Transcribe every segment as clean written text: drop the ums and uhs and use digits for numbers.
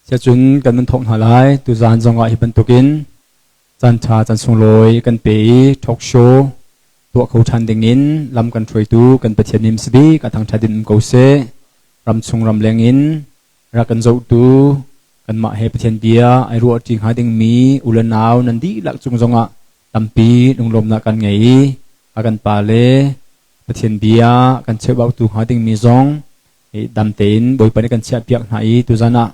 Siacun kan nan thawk hna lai. Tuzaan zongah hi bantukin caan ṭha caan sunglawi kan pe i talk show tuah kho ṭhan dingin lam kan hruaitu kan Pathian nih sibik a thangṭhat in um ko seh. Ramchung ramleng in rak kan zohtu kanmah he Pathian bia ai ruahṭi hnga dingmi u le nau nan dihlak cung zongah tampi lunglawmnak kan ngei i a kan pa le Pathian bia kan cheuhbautu hnga dingmi zong dam tein Bawipa nih kan chiahpiak hna i tuzan ah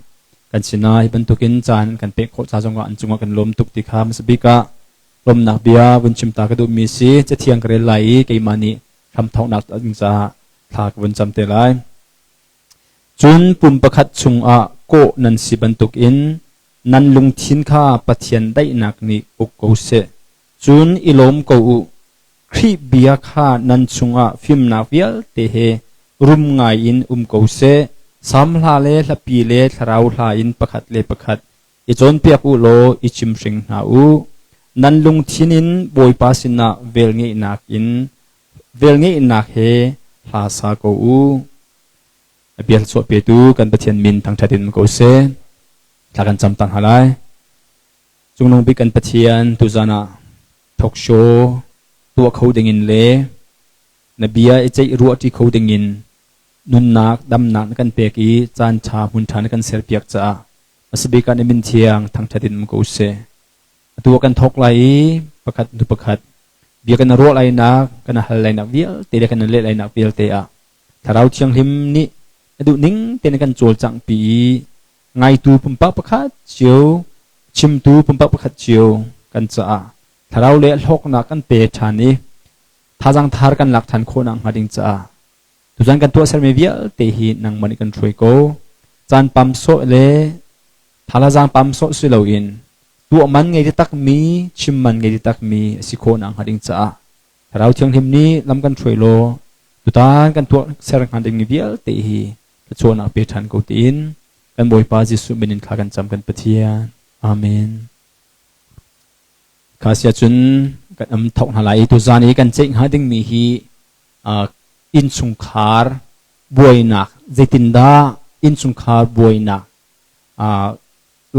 kan sinah hi bantukin caan kan pek khawh ca zongah an cungah kan lawm tuk ti kha hmasa bik ah lawmnak bia vun chim ta ka duhmi si. Cathiang ka rel lai i keimah nih hramthawknak ding caah thla ka vun cam te lai. Cun pum pakhat chungah kawh nan si bantukin nan lungthin kha Pathian daihnak nih uk ko seh. Cun i lawm ko u. Khrih bia kha nan chungah fimnak vialte he rum ngaiin um ko seh. Salm hla le hlapi le thlarau hla in pakhat le pakhat i cawnpiak u law i chimhring hna u. Nan lungthin in Bawipa sinah velngeihnak in velngeihnak he hla sa ko u. A bia chuah petu kan Pathian min thangṭhat in um ko seh. Thla kan cam tang hna lai. Cungnung bik kan Pathian, tuzan ah talk show tuah kho dingin le na bia i ceih ruahṭi kho dingin nunnak damnak na kan pek i caan ṭha hmun ṭha na kan serpiak caah hmasabik ah na min thiang thangṭhat in um ko seh. Atu ah kan thawk lai i pakhat hnu pakhat bia kan ruah lainak, kan hal lainak vialte le kan leh lainak vialte ah Thlarau Thianghlim nih na duh ning tein kan cawlcanghpi i ngaitu pumpak pakhat cio, chimtu pumpak pakhat cio kan caah thlarau le hlawknak kan pe ṭhan i thazaang thar kan lak ṭhan khawh nakhnga ding caah tuzan kan tuahsermi vialte hi nangmah nih kan hruai ko. Caan pam sawh le thalazang pam sawh si loin tuah man ngei takmi, chim man ngei takmi a si khawh nakhnga ding caah Thlarau Thianghlim nih lam kan hruai law tutan kan tuah ser hnga dingmi vialte hi thluachuahnak pe ṭhan ko tiin kan Bawipa Jesuh min in thla kan cam kan Pathian. Amen. Kha sia cun kan am thok hna lai i tuzan i kan ceih hnga dingmi hi innchungkhar buainak, zeitindah innchungkhar buainak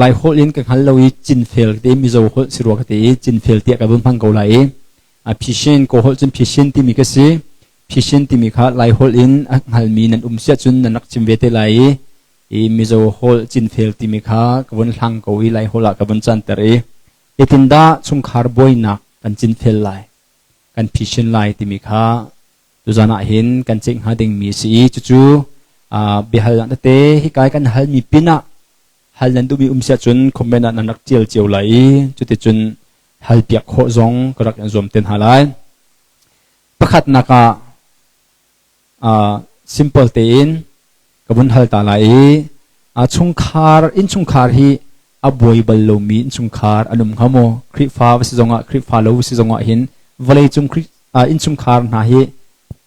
Lai holh in ka hngal lo i cinfel te Mizo holh si rua ka ti i cinfel tiah ka vun hmang ko lai i phishin ko holh cun phishin timi ka si. Phishin timi kha Lai holh in a hngalmi nan um siah cun nan rak chim ve te lai i Mizo holh cinfel timi kha ka vun hlang ko i Lai holh ah ka vun canter i zeitindah chungkhar buainak kan cinfel lai, kan phishin lai timi kha tuzan ah hin kan ceih hnga dingmi a si i cucu biahalnak tete hika i kan halmi pinah hal nan duhmi um siah cun comment ah nan rak tial cio lai i cuticun hal piak khawh zong ka rak in zuam te hna lai. Pakhatnak ah simple tein ka vun hal ta lai i chungkhar innchungkhar hi a buai bal lomi innchungkhar an um hnga maw? Khrihfa va si zongah, Khrihfa lo va si zongah hin vawleicung innchungkhar hna hi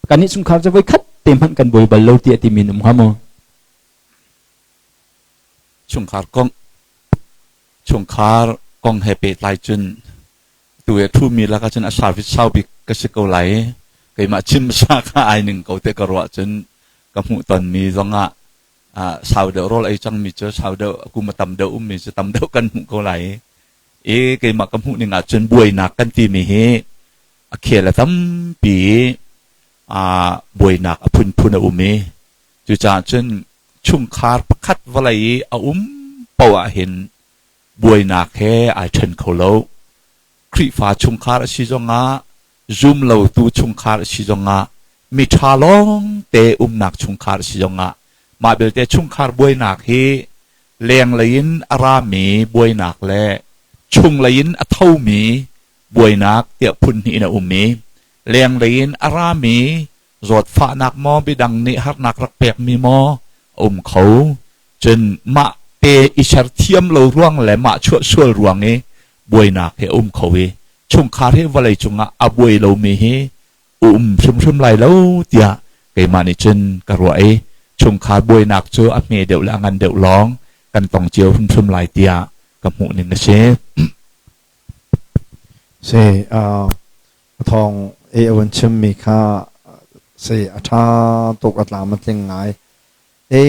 kan innchungkhar cu voikhat te hmanh kan buai bal lo tiah timi an um hnga maw? Chungkhar kong chungkhar kong he pehtlai cun tu he ṭhumi lakah cun a service sau bik ka si ko lai i keimah chim sa kha ai ning ko te ka ruah cun ka hmuh tonmi zongah sau deuh rawl ei cangmi cu sau deuh kum a tam deuh ummi cu tam deuh kan hmuh ko lai i keimah ka hmuh ning ah cun buainak kan timi hi a khel a tampi i buainak a phunphun a um i cucaah cun chungkhar pakhat vawlei i a um paoh ah hin buainak he ai ṭhen kho lo. Khrihfa chungkhar a si zongah zum lotu chungkhar a si zongah miṭha lawngte umnak chungkhar a si zongah mah belte chungkhar buainak hi lenglei in a rami buainak le chunglei in a thomi buainak tiah phun hnih in a um i lenglei in a rami zawtfahnak maw, midang nih harnak rak pekmi maw a um kho. Cun mah te i serthiam lo ruang le mah chuahsual ruang i buainak hi a um kho i chungkhar hi vawlei cungah a buai lomi hi um hrimhrim lai lo tiah keimah nih cun ka ruah i chungkhar buainak cu a hme deuh le a ngan deuh lawng kan tong cio hrimhrim lai tiah ka hmuh ning a si. Si, Thawng i a vun chimmi kha si a ṭha tuk, a tlam a tling ngai. I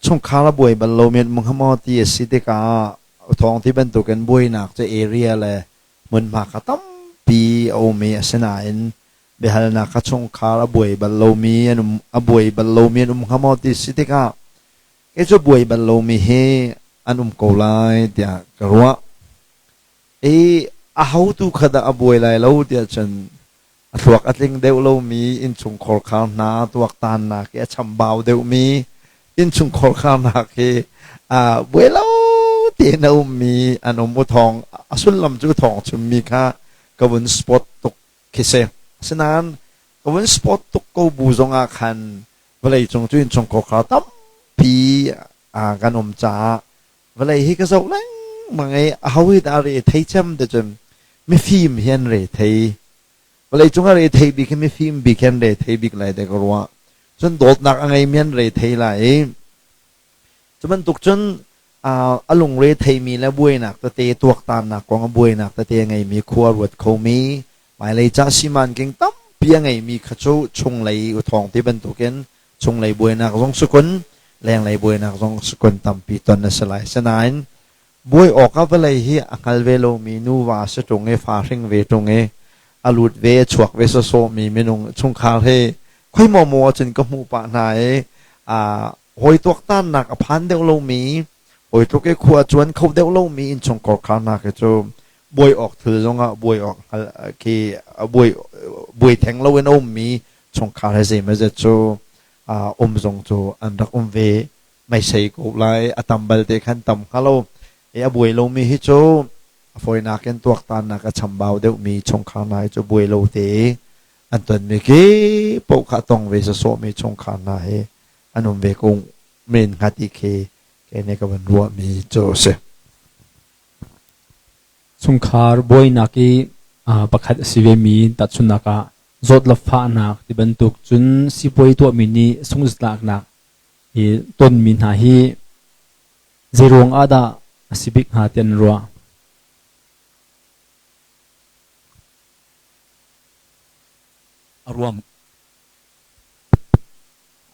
Chungkhar a buai bal lomi an um hnga maw ti a si tikah thawng ti bantukin buainak cu area le hmunhma kha tampi a um i asinain biahalnak kha chungkhar a buai bal lomi an um a buai bal lomi an um hnga maw ti si tikah kei cu buai bal lomi hi an um ko lai tiah ka ruah. I ahotu kha dah a buai lai lo tiah cun a thluak a tling deuh lomi innchungkhar khar hna tuaktannak i a chambau deuhmi innchungkhar kharnak hi buai lo tein a ummi an um u thawng a sullam cu thawng chimmi kha ka vun spot tuk khi si. Asinain ka vun spot tuk ko bu zongah khan vawleicung cu innchungkhar khar tampi kan um caah vawlei hi ka zoh lengmang i aho hi dah re thei cem ti cun mifim hi an re thei. Vawlei cung ah re thei bik hi mifim bik hi an re thei bik lai te ka ruah. Cun dawtnak a ngeimi an re thei lai i cu bantuk cun a lungre theimi le buainak tete tuaktannak kong a buainak tete a ngeimi khua ruat khomi hmailei ca simanking tampi a ngeimi kha cu chunglei uthawng ti bantukin chunglei buainak zong sukun lenglei buainak zong sukun tampi ton a si lai. Sinain buai awk ah vawlei hi a hngal ve lomi nuva si ṭung i fa hring ve ṭung i a lut ve a chuak ve sawsawhmi minung chungkhar hi khoi maw maw ahcun ka hmuh pah hna i hawi tuaktannak a phan deuh lomi hawi tluk i khua cuan kho deuh lomi innchungkhar kharnak hi cu buai awk thil zongah buai awk hngal khi buai buai theng loin a ummi chungkhar he zeimawzet cu um zong cu an rak um ve meisei ko lai. A tam balte khan tam hnga lo i a buai lomi hi cu a fawinak in tuaktannak a chambau deuhmi chungkhar hna hi cu buai lo te an tonmi ki paoh kha tong ve sawsawhmi chungkhar hna hi an um ve ko men hnga ti khi kei nih ka van ruahmi cu a si. Chungkhar buainak i pakhat a si vemi tahchunhnak ah zawt le fahnak ti bantuk cun sipuai tuahmi nih sungzatlaknak hi tonmi hna hi zeiruang ah dah a si bik hnga ti an ruah?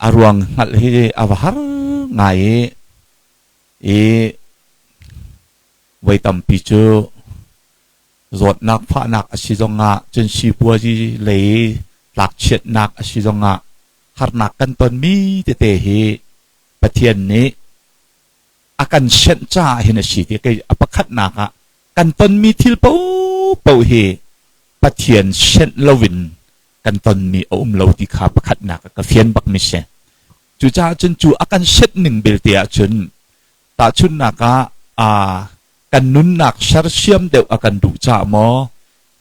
A ruang hngalh hi a va har ngai i voi tampi cu zawtnak fahnak a si zongah cun sipuazi lei tlakchiatnak a si zongah harnak kan tonmi tete hi Pathian nih a kan sianh caah hin a si ti kei a pakhatnak ah kan tonmi thil paohpaoh hi Pathian sianh loin kan tonmi a um lo ti kha pakhatnak ah ka fian bakmi si. Cucaah cun cu a kan sianh ning belte ahcun tahchunhnak ah kan nunnak sersiam deuh a kan duh caah maw,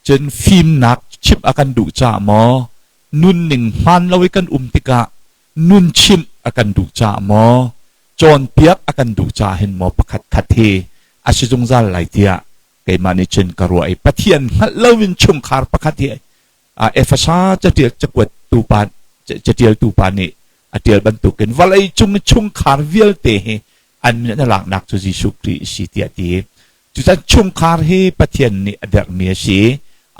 cun fimnak chimh a kan duh caah maw, nunning hmaan lo i kan um tikah nun chimh a kan duh caah maw, cawnpiak a kan duh caah hin maw pakhat khat hi a si zungzal lai tiah keimah nih cun ka ruah i Pathian hngalh loin chungkhar pakhat hi Efesa catial cakuat tu pa catialtu pa nih a tial bantukin vawlei cung chungkhar vialte hi an min a laknak cu Jesuh Khrih a si tiah ti. Cucan chungkhar hi Pathian nih a derhmi a si.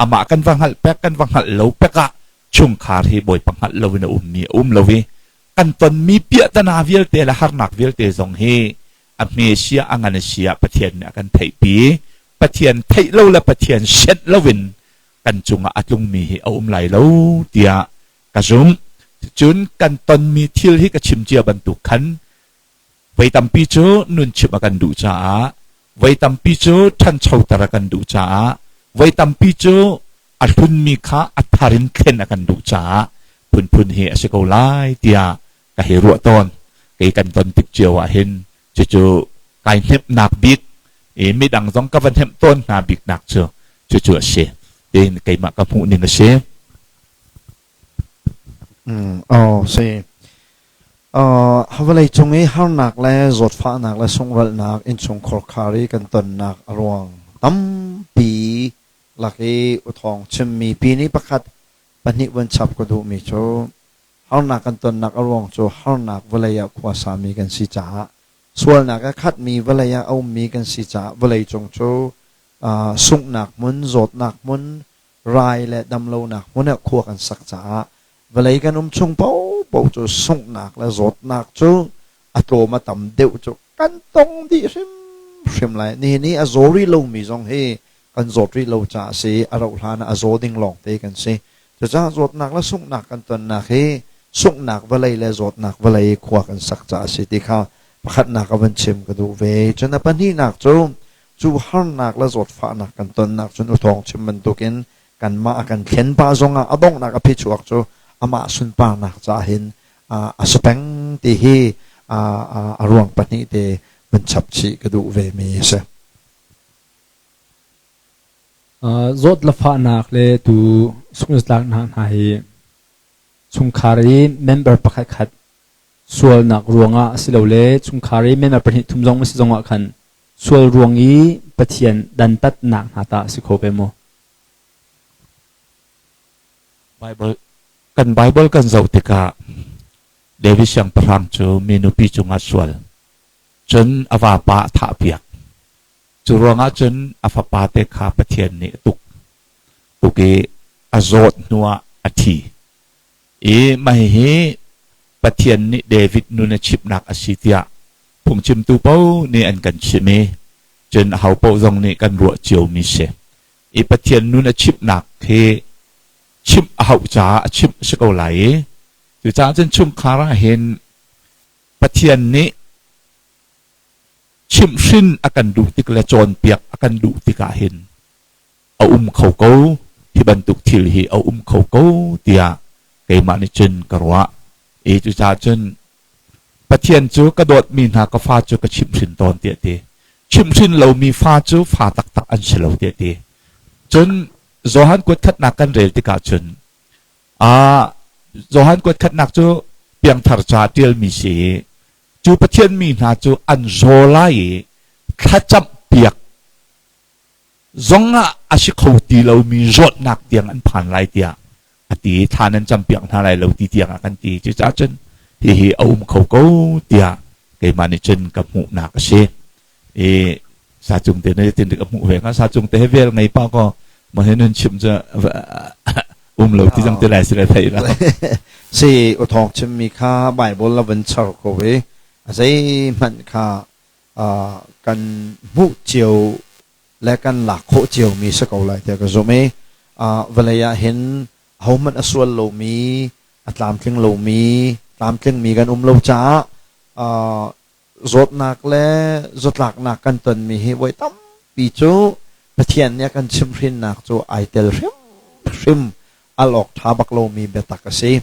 Amah kan va hngalh pek kan va hngalh lo pek ah chungkhar hi Bawipa hngalh loin a ummi a um lo i kan tonmi piahtana vialte le harnak vialte zong hi a hme sia a ngan sia Pathian nih a kan theihpi. Pathian theih lo le Pathian sianh loin kan cungah a tlungmi hi a um lai lo tiah ka zumh. Cun kan tonmi thil hi ka chim cia bantuk khan voi tampi cu nun chimh a kan duh caah, voi tampi cu ṭhanchoter a kan duh caah, voi tampi cu a hlunmi kha a thar in thlen a kan duh caah phunphun hi a si ko lai tiah ka hei ruah tawn. Kei kan ton tik cio ah hin cucu kai hnemhnak bik i midang zong ka va hnemh tawn hna biknak cu cucu a si. Tiin keimah ka hmuh ning a si. Oh, si. Vawlei cung i harnak le zawtfahnak le sunghralhnak innchungkhar khar i kan tonnak a ruang tampi lak i uthawng chimmi pi nih pakhat pahnih vun chap ka duhmi cu harnak kan tonnak a ruang cu harnak vawlei ah khua sami kan si caah sualnak a khatmi vawlei ah a ummi kan si caah vawlei cung cu sunghnak hmun zawtnak hmun rai le damlonak hmun ah khua kan sak caah vawlei kan um chung paohpaoh cu sunghnak le zawtnak cu A tlawm a tam deuh cu kan tong dih hrimhrim lai. Nihin i a zaw rih lomi zong hi kan zawt rih lo caah a si. A rauh hlan ah a zaw ding lawngte kan si. Cucaah zawtnak le sunghnak kan tonnak hi sunghnak vawlei le zawtnak vawlei i khua kan sak caah a si ti kha pakhatnak a van chim ka duh ve. Cun a pahnihnak cu cu harnak le zawtfahnak kan tonnak cun u thawng chim bantukin kanmah a kan thlen pah zongah a donghnak a phichuak cu amah sunparnak caah hin a si peng ti hi a ruang pahnih te van chap chih ka duh ve mi a si. Zawt le fahnak le tu sungtlaknak hna hi chungkhar i member pakhat khat sualnak ruangah asilole chungkhar i member pahnih thum zong a si zongah khan sual ruang i Pathian dantatnak hna tah a si kho ve maw? Bible kan Bible kan zoh tikah David siangpahrang cu mi nupi cungah sual cun a vapa a thahpiak. Cu ruangah cun a fapate kha Pathian nih a tuk tuk i a zawt hnuah a thi. I mah hihi Pathian nih David nun a chimhnak a si tiah phungchimtu paoh nih an kan chimh i cun ahopaoh zong nih kan ruah ciomi si. I Pathian nun a chimhnak hi chimh a hauh caah a chimh a si ko lai i cucaah cun chungkhar ah hin Pathian nih chimhhrin a kan duh tik le cawnpiak a kan duh tikah hin a um kho ko hi bantuk thil hi a um kho ko tiah keimah nih cun ka ruah i cucaah cun Pathian cu ka dawtmi hna ka fa cu ka chimhhrin tawn tiah ti chimhhrin lomi fa cu fa taktak an si lo tiah ti cun Johan kuat khatnak kan rel tikah cun Johan kuat khatnak cu piangthar ca ṭialmi si i cu Pathian mi hna cu an zaw lai i thlacamh piak zongah a si kho ti lomi zawtnak tiang an phan lai tiah a ti i thla nan campiak hna lai lo ti tiang a kan ti. Cucaah cun hihi a um kho ko tiah keimah nih cun ka hmuhnak a si. I sacung te na tin ka hmuh ve nga sacung te he vel ngei pa ko ma he nun chim cu um lo ti zang te lai si le thei la. Si uthawng chimmi kha Bible la van char ko i a zeihmanh kha kan hmuh cio le kan lak khawh ciomi si ko lai tiah ka zumh i vawlei ah hin ahohmanh a sual lomi a tlamtling lomi tlamtlingmi kan um lo caah zawtnak le zawtlaknak kan tonmi hi voi tampi cu Pathian nih a kan chimhhrinnak cu ai tel hrimhrim al awk ṭha bak lomi biatak a si.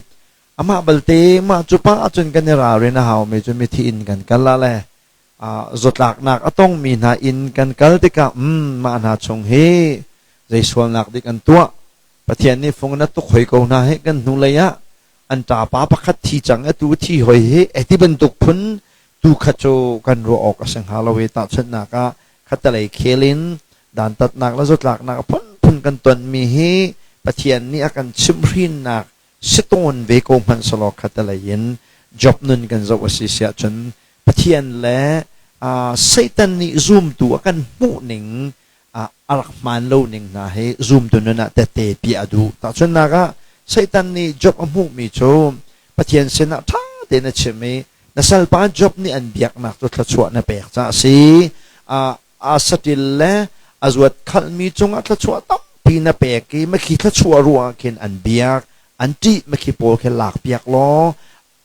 Amah balte mah cu pa ahcun kan i ralrin a haumi cu mithi inn kan kal ah le zawtlaknak a tongmi hna inn kan kal tikah mah hna chung hi zei sualnak dik an tuah Pathian nih fung na tuk hoi ko hna hi kan hnulei ah an ṭapa pakhat thi cang atu thi hoi hi ti bantuk phun tu kha cu kan ruah awk a si hnga lo i tahchunhnak ah khattelei khel in dantatnak le zawtlaknak a phunphun kan tonmi hi Pathian nih a kan chimhhrinnak si tawn ve ko hmanh selaw khattelei in Job nun kan zoh a si siah cun Pathian le Satan nih zumtu a kan hmuh ning a rak hmaan lo ning hna hi zumtu nun ah tette piah a duh. Tahchunhnak ah Satan nih Job a hmuhmi cu Pathian sinah ṭha tein a chim i na salpa Job nih an biaknak cu thluachuah na pek caah a si. A saṭil le a zuat khalhmi cungah thluachuah tampi na pek i makhi thluachuah ruangah khin an biak, an ṭih makhi pawl khi lakpiak law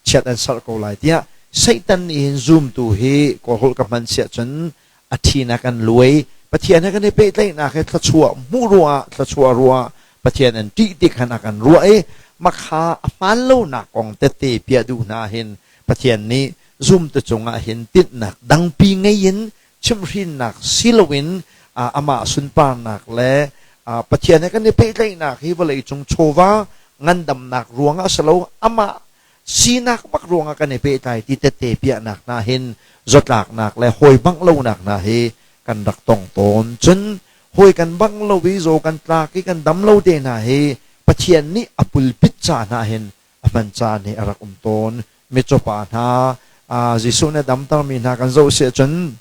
chiat an serh ko lai tiah Satan nih hin zumtu hi kawlholh ka hman siah cun a ṭhinak an luai Pathian he kan i pehtlaihnak he thluachuah hmuh ruah thluachuah ruah Pathian an ṭih tik han a kan ruah i makha a hmaan lonak kong tette piah duh hna hin Pathian nih zumtu cungah hin tinhnak dangpi ngei in chimhhrinnak si loin amah sunparnak le Pathian he kan i pehtlaihnak hi vawlei cung chawva ngandamnak ruangah si lo amah sinak bak ruangah kan i pehtlai ti tette piahnak hna hin zawtlaknak le hawi bangh lonak hna hi kan rak tong tawn cun hawi kan bangh lo i zaw kan tlak i kan dam lo te hna hi Pathian nih a pulpit ca hna hin a hman caan hi a rak um tawn mitcaw pa hna Jesuh nih a damtermi hna kan zoh si ahcun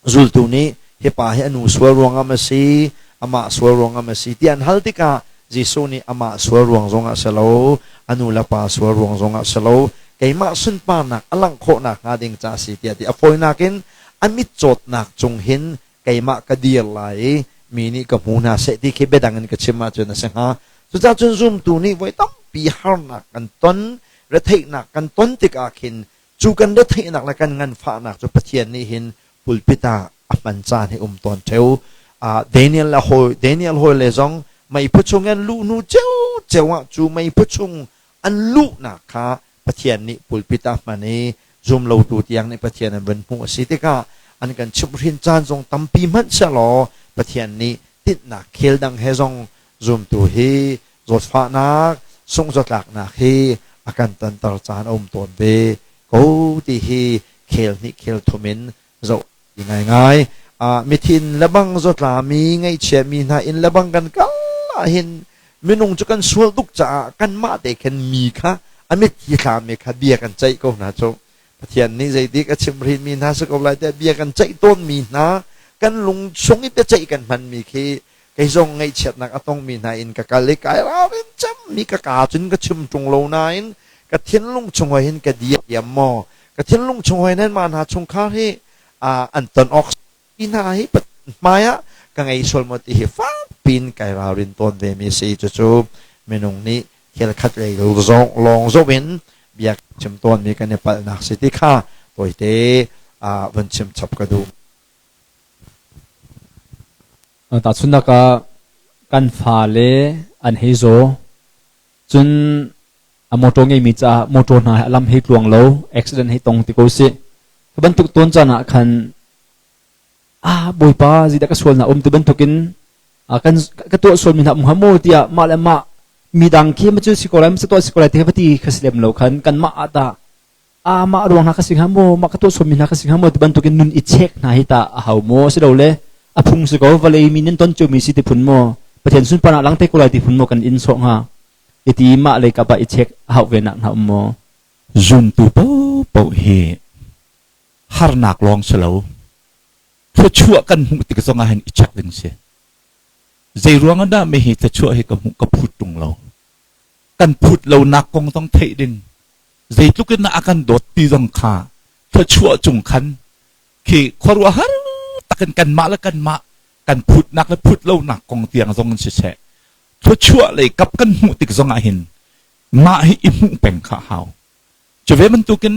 zultu nih hi pa hi a nu sual ruangah ma si amah sual ruangah ma si ti an hal tikah Jesuh nih amah sual ruang zongah si lo a nu le pa sual ruang zongah si lo. Keimah sunparnak a langh khawh nakhnga ding ca a si tiah a ti. A fawinak in a mitcawtnak cung hin keimah ka dir lai i mi nih ka hmu hna seh ti khi biadang in ka chim ahcun a si hnga. Cucaah cun zumtu nih voi tampi harnak kan ton, retheihnak kan ton tikah khin cu kan retheihnak le kan nganfahnak cu Pathian nih hin pulpit ah a hman caan hi um tawn ṭheu. Daniel le hawi Daniel hawi le zong meiphu chung an luh hnu ceu ah cu meiphu chung an luhnak kha Pathian nih pulpit ah hman i zumlotu tiang nih Pathian an vun hmuh a si tikah an kan chimhhrin caan zong tampi hmanh sehlaw Pathian nih tinhnak khel dang he zong zumtu hi zawtfahnak sungzatlaknak hi a kan tonter caan a um tawn ve ko ti hi khel hnih khel thum in zoh ti ngaingai. Mithin lebang zawtlami ngaihchiami hna inn lebang kan kal ahhin minung cu kan sual tuk caah kanmah te khin mi kha a mitthli thlami kha bia kan ceih ko hna cu. Pathian nih zeidik a chimhrinmi hna si ko lai tiah bia kan ceih tawnmi hna kan lung chung i biaceih kan hmanmi khi kei zong ngaihchiatnak a tongmi hna in ka kal i kai ralrin cemmi ka kaa cun ka chim ṭung lo nain ka thinlung chung hin ka diam maw ka thinlung chung hoi nan mah hna chungkhar hi an ton awk hna hi hmai ah ka ngei sual maw ti hi fakpin kai ralrin tawn ve mi si. Cucu minung nih thil khat lei lawng zoh in bia chim tawn mi kan i palhnak si ti kha tawite vun chim chap ka duh. Tahchunhnak ah kan fale an hei zaw. Cun a motor ngeimi caah motor hna a lam hei tluang lo, accident hei tong ti ko sih. Hi bantuk tawn caan ah khan ah Bawipa zeidah ka sualnak um ti bantukin kan ka tuah sualmi hna um hnga maw tiah mah le mah midang khi ma cu si ko lai ma tuah si ko lai ti kha va ti kha si lem lo khan kanmah ah tah ah mah ruang hna ka si hnga maw, mah ka tuah sualmi hna ka si hnga maw ti bantukin nun i check hna hi tah a hau maw, silole a phung si ko, vawlei mi nan ton ciomi si ti phun maw, Pathian sunparnak lang te ko lai ti phun maw kan in sawh hnga iti mah lei kap ah i check a hauh ve nak hna um maw? Zumtu paohpaoh hi harnak lawng si lo, thluachuah kan hmuh tik zong ah hin i check ding si. Zei ruang ah dah mi hi thluachuah hi ka hmuh ka phut tung lo? Kan phut lonak kong zong theih ding. Zeitluk in a kan dawt ti zong kha thluachuah cung khan khi khuaruahhar takin kanmah le kanmah kan phutnak le phut lonak kong tiang zong in siseh, thluachuah lei kap kan hmuh tik zong ah hin mah hi i hmuh peng kha hau. Cu ve bantukin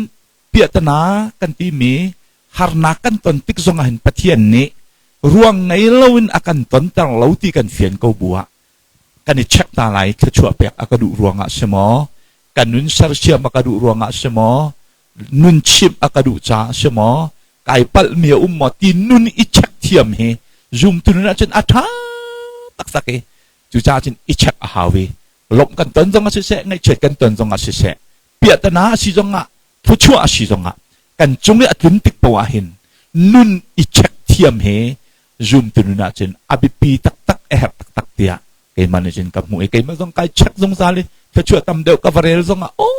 piahtana kan timi harnak kan ton tik zong ah hin Pathian nih ruang ngei loin a kan tonter lo ti kan fian ko bu ah kan i check ta lai. Thluachuah pek a ka duh ruangah si maw, kan nun sersiam a ka duh ruangah si maw, nun chimh a ka duh caah si maw, kai palh mi a um maw ti nun i check thiam hi zumtu nun ahcun a ṭha taktak i cucaah cun i check a hau i lawmh kan ton zong ah siseh, ngaihchiat kan ton zong ah siseh, piahtana a si zong ah, thluachuah a si zong ah, kan cung i a tlun tik poah ah hin nun i check thiam hi zumtu nun ahcun a biapi taktak, a herh taktak tiah keimah nih cun ka hmuh i keimah zong kai check zungzal i thluachuah tam deuh ka va rel zong ah aw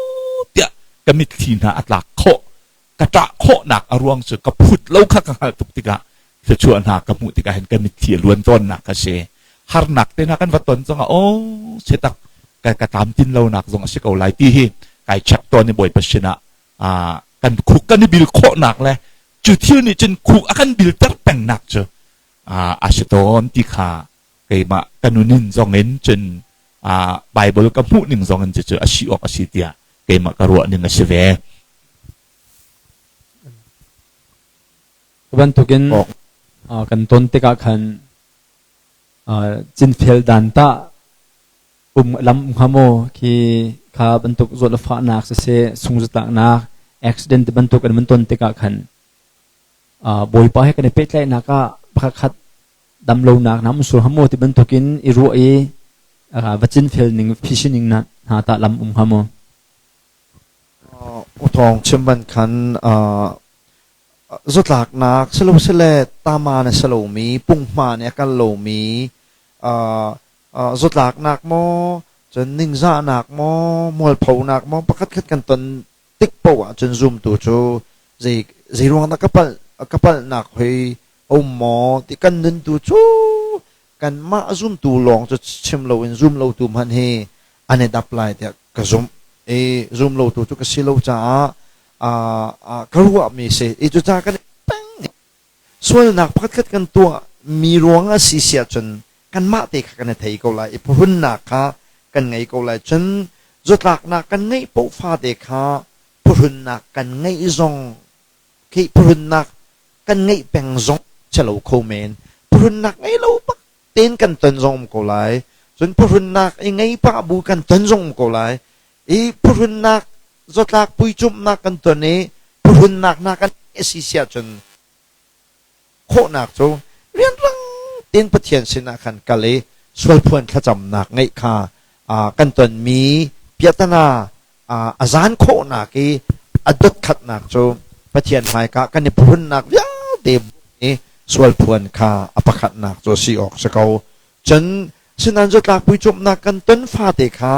tiah ka mitthli hna a tlak khawh, ka ṭah khawhnak a ruang cu ka phut lo kha ka hngalh tuk tikah thluachuah hna ka hmuh tikah hin ka mitthli a luan tawnnak ka si. Harnak te hna kan va ton zong ah aw setak ka tlamtlin lonak zong a si ko lai ti hi kai check tawn i Bawipa sinah kan khuk kan i bil khawhnak le cu thil nih cun khuk a kan bilter pengnak cu a si tawn ti kha keimah ka nunin zong in cun Bible ka hmuh ning zong in cucu a si awk a si tiah keimah ka ruah ning a si ve. Bantukin kan ton tikah khan cinfel dan tah um lam hnga maw khi kha bantuk zawt le fahnak siseh, sungzatlaknak, accident bantuk an van ton tikah khan Bawipa he kan i pehtlaihnak ah pakhat damlonak nam sul hamo ti bantukin i ruah i va cinfel ning phisin ning na hna tah lam um hnga maw? Uthawng chim ban khan zatlaknak silosile tama na si lomi, punghma nih a kal lomi, zatlaknak maw, cun ningzahnak maw, mualphonak maw, pakhatkhat kan ton tik paoh ahcun zumtu cu zei zei ruang dah ka palhnak hoi a um maw ti kan nuntu cu kanmah zumtu lawng cu chim loin zum lotu hmanh hi an i dap lai tiah ka zumh. I zum lo tu cu ka si lo caah ka ruahmi si. I cucaah kan peng sualnak pakhatkhat kan tuah mi ruang a si si ahcun kanmah te kha kan i thei ko lai i phuhrunnak kha kan ngei ko lai. Cun zawtlaknak kan ngeih paoh fate kha phuhrunnak kan ngeih zong khi phuhrunnak kan ngeih peng zong si lo kho men. Phuhrunnak ngei lo bak tein kan ton zong um ko lai. Cun phuhrunnak i ngei pah bu kan ton zong um ko lai. I phuhrunnak zawtlak puicumhnak kan ton i phuhrunnak hna kan si si ahcun khawhnak cu rianrang tein Pathian sinah khan kal i sualphuan thlacamnak ngeih kha kan tonmi piahtana a zan khawhnak i a dotkhatnak cu Pathian hmaika kan i phuhrunnak vialte i sualphuan kha a pakhatnak cu a si awk si ko. Cun sinan zatlak puicumhnak kan ton fate kha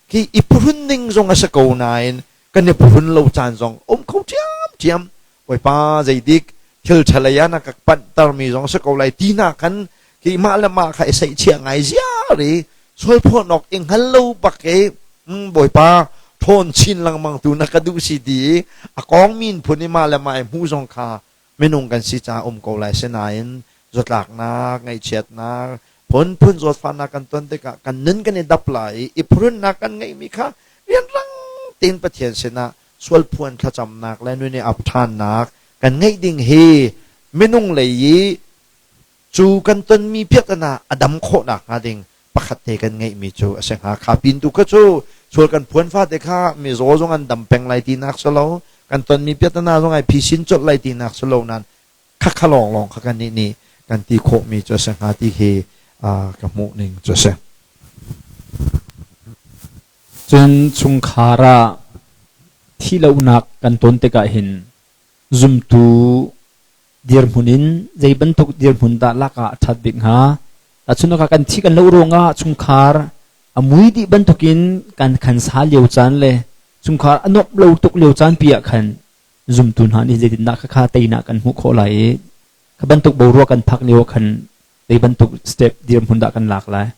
khi i phuhrun ning zong a si ko nain kan i phuhrun lo caan zong um kho ṭhiamṭhiam. Bawipa zeidik thil ṭhalei ah na ka panhtermi zong si ko lai ti hna khan khi mah le mah kha i seihchiah ngai ziar i sualphuan awk i hngal lo bak i Bawipa ṭhawn chin lengmang tu na ka duh si ti i a kong min phun i mah le mah i hmuh zong kha minung kan si caah um ko lai. Sinain zawtlaknak, ngaihchiatnak, phunphun zawtfahnak kan ton tikah kan nun kan i dap lai i i phuhrunnak kan ngeihmi kha rianrang tein Pathian sinah sualphuan thlacamnak le nun i ap ṭhannak kan ngeih ding hi minung lei i cu kan tonmi piahtana a dam khawh nakhnga ding pakhat te kan ngeihmi cu a si hnga. Kha pin tu kha cu sual kan phuan fate kha mizaw zong an dam peng lai tinak si lo, kan tonmi piahtana zong ai phisin colh lai tinak si lo nain khakha lawnglawng kha kannih nih kan ti khawhmi cu a si hnga ti khi ka hmuh ning cu a si. Cun chungkhar ah thihlohnak kan ton tikah hin zumtu dirhmun in zei bantuk dirhmun dah lak ah a ṭhat bik hnga? Tahchunhnak ah kan thi kan loh ruangah chungkhar a mui dih bantukin kan khansa lio caan le chungkhar a nuamh lo tuk lio caan pi ah khan zumtu hna nih zeitindah khakha teinak kan hmuh khawh lai i kha bantuk boruak kan phak lio ah khan zei bantuk step dirhmun dah kan lak lai?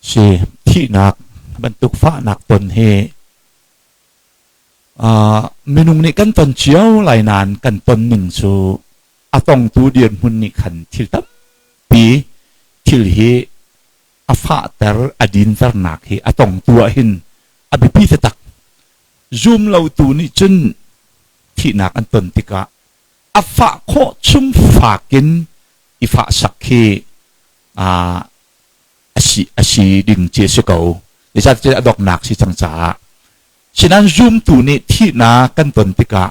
Si thihnak bantuk fahnak ton hi minung nih kan ton cio lai nain kan ton ning cu a tongtu dirhmun nih khan thil tampi thil hi a fahter a dinternak hi a tongtu ah hin a biapi taktak. Zum lotu nih cun thihnak an ton tikah a fah khawh chung fak in i fahsak khi a si ding ci a si ko. Zeicahtiah a donghnak si cang caah. Sinan zumtu nih thihnak kan ton tikah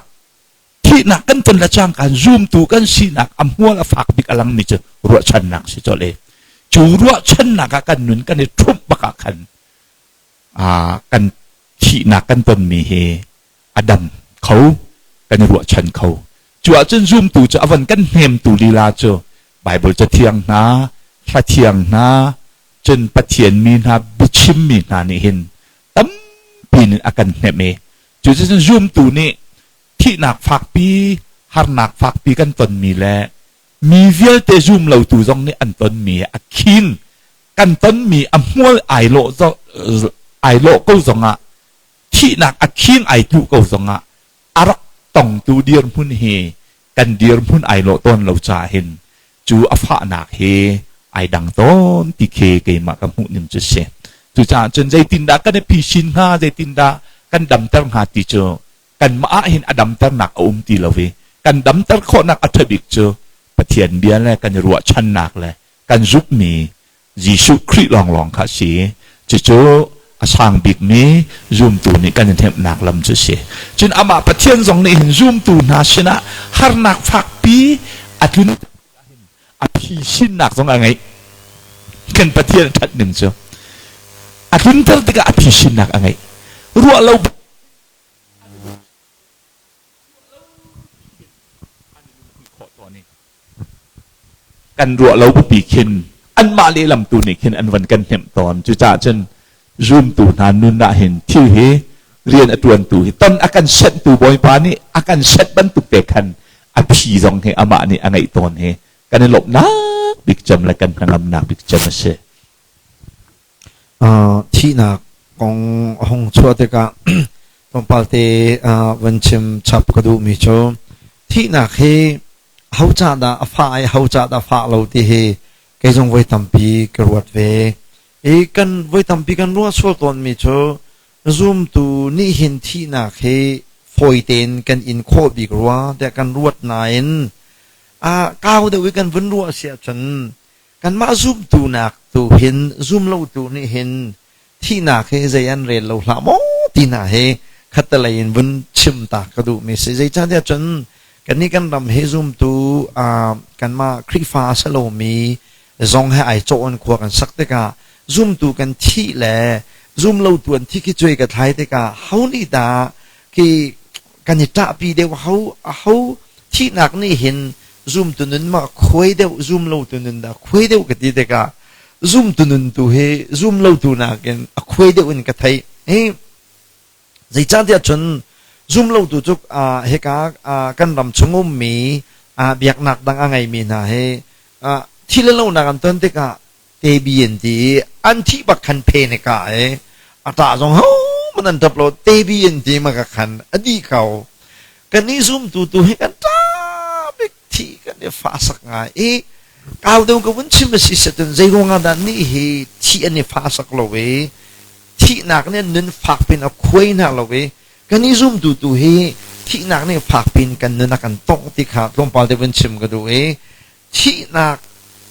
thihnak kan ton le cangka zumtu kan sinak a hmual a fak bik a langmi cu ruahchannak si colh i cu ruahchannak ah kan nun kan i ṭhumh bak ah khan kan thihnak kan tonmi hi a dam kho, kan i ruahchan kho. Cu ahcun zumtu cu a van kan hnemtu lila cu Bible cathiang hna, hla thiang hna, cun Pathian mi hna biachimmi hna nih hin tampi in a kan hnemh i cuticun zumtu nih thihnak fakpi, harnak fakpi kan tonmi le mi vialte zum lotu zong nih an tonmi a khing kan tonmi a hmual ai lawh ai lawh ko zongah thihnak a khing ai tluh ko zongah a rak tongtu dirhmun hi kan dirhmun ai lawh tawn lo caah hin cu a fahnak hi ai dang tawn ti khi keimah ka hmuh ning cu si. Cucaah cun zeitindah kan i phisin hnga, zeitindah kan damter hnga ti cu kanmah ah hin a damternak a um ti lo i kan damter khawhnak a ṭha bik cu Pathian bia le kan i ruahchannak le kan zumhmi Jesuh Khrih lawnglawng kha a si. Cucu a sang bikmi zumtu nih kan i hnemhnak lam cu a si. Cun amah Pathian zong nih hin zumtu hna sinah harnak fakpi a tlun a phisinnak zong a ngeih. Kan Pathian a ṭhat ning cu a tlunter tikah a phisinnak a ngeih. Ruah lo Kan ruah lo pipi khin anmah lehlam tu nih khin an van kan hnemh tawn. Cucaah cun zumtu hna nun ah hin thil hi rian a ṭuantu hi ton a kan senhtu Bawipa nih a kan senh bantuk te khan a phi zong hi amah nih a ngeih tawn hi kan i lawmhnak. bik cem le kan hnangamnak bik cem a si. Thihnak kong a hung chuah tikah tlawmpal te van chim chap ka duhmi cu thihnak hi ho ca dah a fah i ho ca dah fah lo ti hi kei zong voi tampi ka ruat ve. I kan voi tampi kan ruah sual tawnmi cu zumtu nih hin thihnak hi fawi tein kan in khawh bik rua tiah kan ruat nain kau deuh i kan vun ruah si ahcun Kanmah zumtu nak tu hin zumlotu nih hin thihnak hi zei an rel lo hlah maw ti hna hi khattelei in vun chim ta ka duhmi si. Zeicahtiah cun kannih kan ram hi zumtu kanmah Khrihfa a si lomi zong he ai cawh in khua kan sak tikah zumtu kan thih le zumlotu an thi khi cuai ka thlai tikah ho nih dah khi kan i ṭahpi deuh ho ho thihnak nih hin zumtu nun ma khuai deuh zum lotu nun dah khuai deuh ka ti tikah zumtu nun tu hi zum lotu nakin a khuai deuh in ka theih hi zeicahtiah cun zum lotu cu hika kan ram chung ummi biaknak dang a ngeimi hna hi thi le lonak an ton tikah tebi an ti i an thih bak khan phe ne ka i a ṭah zong ho man an ṭap lo tebi an ti ma ka khan a dih ko kan i zumtu tu hi kan ṭah bik thi kan i fa sak ngai i kau deuh ka vun chim a si setun zei ruangah dah nih hi thi an i fa sak lo i thihnak nih nun fak pin a khuai hna lo i kan i zumtu tu hi thihnak nih fak pin kan nun a kan tongh ti kha tlawmpal te vun chim ka duh i Thihnak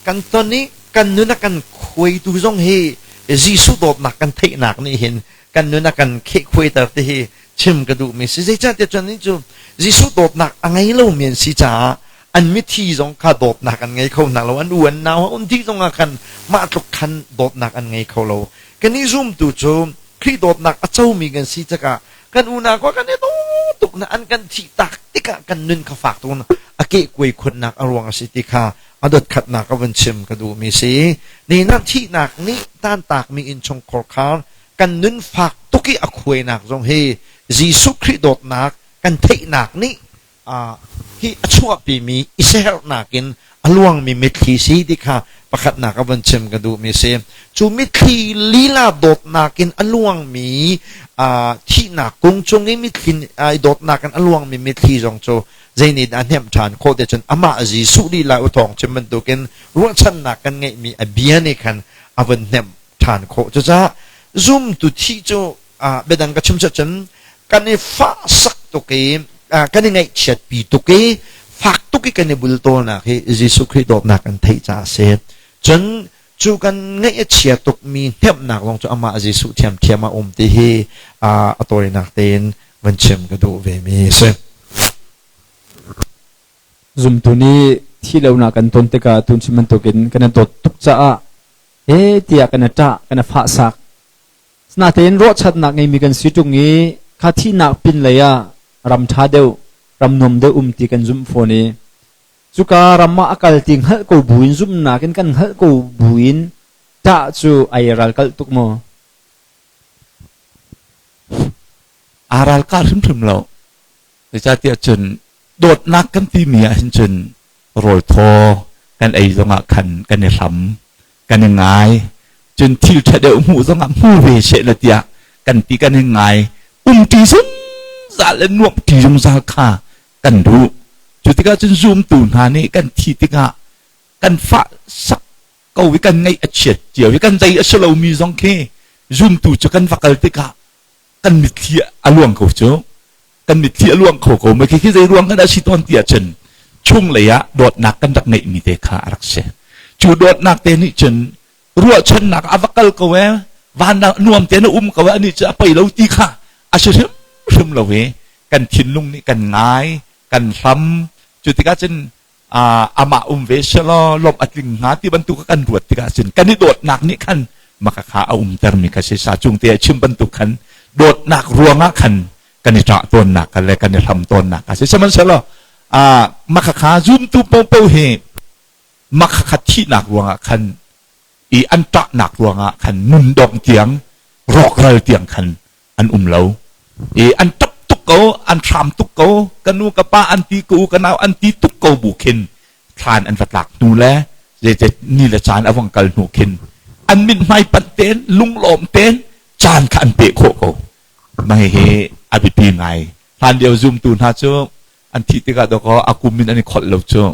kan ton i kan nun a kan khuaitu zong hi Jesuh dawtnak kan theihnak nih hin kan nun a kan khehkhuaiter ti hi chim ka duhmi si. Zeicahtiah cun nih cu Jesuh dawtnak a ngei lomi an si caah an mithi zong kha dawtnak an ngei kho hna lo. An u an nau an thi zong ah khan mah tluk khan dawtnak an ngei kho lo. Kan i zumtu cu Khrih dawtnak a comi kan si cakah kan unau kha kan i daw tuk na an kan thih tak tikah kan nun kha fak tuk a kehkuai khunnak a ruang a si ti kha a dot khatnak ka vun chim ka duhmi si. Ni nak thihnak nih tantakmi innchungkhar khar kan nun fak tuk i a khuainak zong hi Jesuh Khrih dawtnak kan theihnak nih hi a chuahpimi i siaherhnak in a luangmi mitthli si ti kha pakhatnak a vun chim ka duhmi si. Cu mitthli lila dawtnak in a luangmi thihnak kung cung i mitthli i dawtnak in a luangmi mitthli zong cu zei nih dah a hnemh ṭhan khawh te cun amah Jesuh lila u thawng chim bantukin ruahchannak kan ngeihmi a bia nih khan a vun hnemh ṭhan khawh. Cucaah zumtu thih cu biadang ka chim cun kan i fahsak tuk i kan i ngaihchiatpi tuk i fak tuk i kan i bultawlnak hi Jesuh Khrih dawtnak kan theih caah a si. Cun cu kan ngaih a chia tukmi hnemhnak zong cu amah Jesuh thiamthiam a um ti hi a tawinak tein van chim ka duh ve mi a si. Zumtu nih thi lonak kan ton tikah tun chim bantukin kan i dawt tuk caah he tiah kan i ṭah kan i fahsak. Natein ruahchannak ngeimi kan si ṭung i kha thihnak pin lei ah ram ṭha deuh, ram nuam deuh um ti kan zumh fawn i cuka ram ah a kal ti hngalh ko buin zumhnak in kan hngalh ko buin ṭah cu ai ralkalh tuk maw? Aa ralkah hrimhrim lo. Zeicahtiah cun dawtnak kan timi ah hin cun rawl thaw kan ei zongah khan kan i hlam, kan i ngai. Cun thil ṭha deuh hmuh zongah hmu ve seh la tiah kan ti kan i ngai. Umṭi zungzal le nuamhṭi zungzal kha kan duh. Cu tikah cun zumtu hna nih kan thi tikah kan fah sak ko i kan ngaih a chiat cio i kan zei a si lomi zong khi zumtu cu kan va kal tikah kan mitthli a luang ko cu kan mitthli a luang kho ko mei khi zei ruang kan a si tawn ti ahcun chunglei ah dawtnak kan rak ngeihmi te kha a rak si. Cu dawtnak te nih cun ruahchannak a va kal ko e, van nuam te na um ko e, ani cu a pei lo ti kha a si hrimhrim lo i kan thinlung nih kan ngai kan hlam. Cu tikah cun amah um ve selaw lawmh a tling hnga ti bantuk kan ruat tikah cun kan i dawtnak nih khan maka kha a umtermi kha si. Sa cung te a chim bantuk khan dawtnak ruangah khan kan i ṭah tawnnak le kan i hlam tawnnak a si. Sihmanhsehlaw maka kha zumtu popo hi maka kha thihnak ruangah khan i an ṭahnak ruangah khan nun dongh tiang rawkral tiang khan an um lo i an ṭap tuk ko, an hram tuk ko, ka nu ka pa an ti, ka u ka nau an ti tuk ko bu khin thlan an va tlak hnu le Zeite ni le caan a vong kal hnu khin an mithmai panh tein lunglawm tein caan kha an peh khawh ko. Mah hihi a biapi ngai. Hlan lio zumtu hna cu an thih tikah dawkaw a kum in an i kholh lo cu.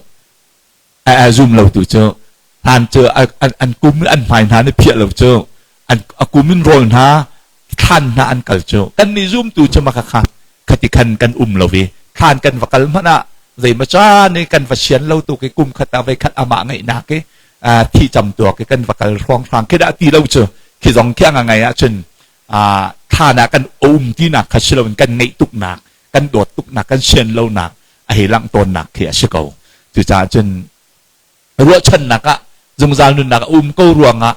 A zum lo tu cu hlan cu an kum an hmai hna ni phiah lo cu an a kum in rawl hna thlan hna an kal cu kan nih zumtu cu maka kha khati khan kan um lo i thlan kan va kal hmanh ah zeima caan i kan va sian lo tu ki kum khat ah voi khat amah ngaihnak i thi cam tuak i kan va kal hrawng hrang khi dah ti lo cu khi zong khi anga ngai ahcun thlan ah kan um tinak kha si loin kan ngeih tuknak kan dawt tuknak kan sian lonak a hei langh tawnnak khi a si ko. Cucaah cun ruahchannak ah zungzal nunnak a um ko ruangah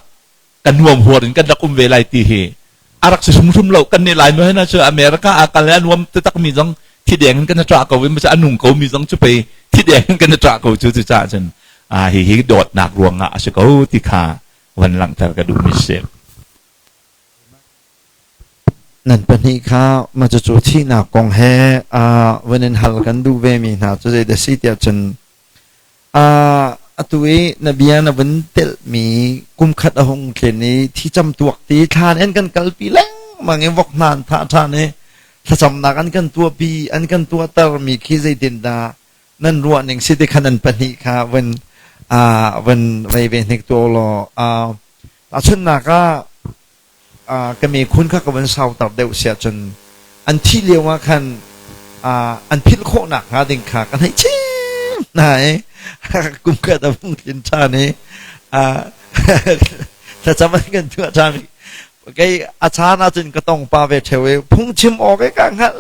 kan nuam huar in kan rak um ve lai ti hi a rak si hrimhrim lo. Kan nih Laimi hna cu America ah kal le a nuam taktak mi zong thi deng in kan ṭah ko i a nung ko mi zong cu pei thi deng in kan ṭah ko cu. Cucaah cun hihi dawtnak ruangah a si ko ti kha van langhter ka duhmi si. Nan pahnih kha mah cucu thihnak kong he van in hal kan duh vemi hna cu zeidah a si tiah cun atu i na bia na vun telhmi kum khat a hung thlen i thi camtuak ti thlan an kan kalpi lengmang i vok hna an thah ṭhan i thlacamnak an kan tuahpi an kan tuahtermi khi zeitindah nan ruah ning si ti kha nan pahnih kha vun vun vei ve hnik tuah law tahchunhnak ah ka mekhun kha ka van sauter deuh siah cun an thih lio ah khan an philh khawh nakhnga ding kha ka hei chim hna i kum khat a vung tlin ṭhan i thlacam an kan tuah ṭhan. Kei a caan ahcun ka tong pa ve ṭheo i phungchim awk i ka hngalh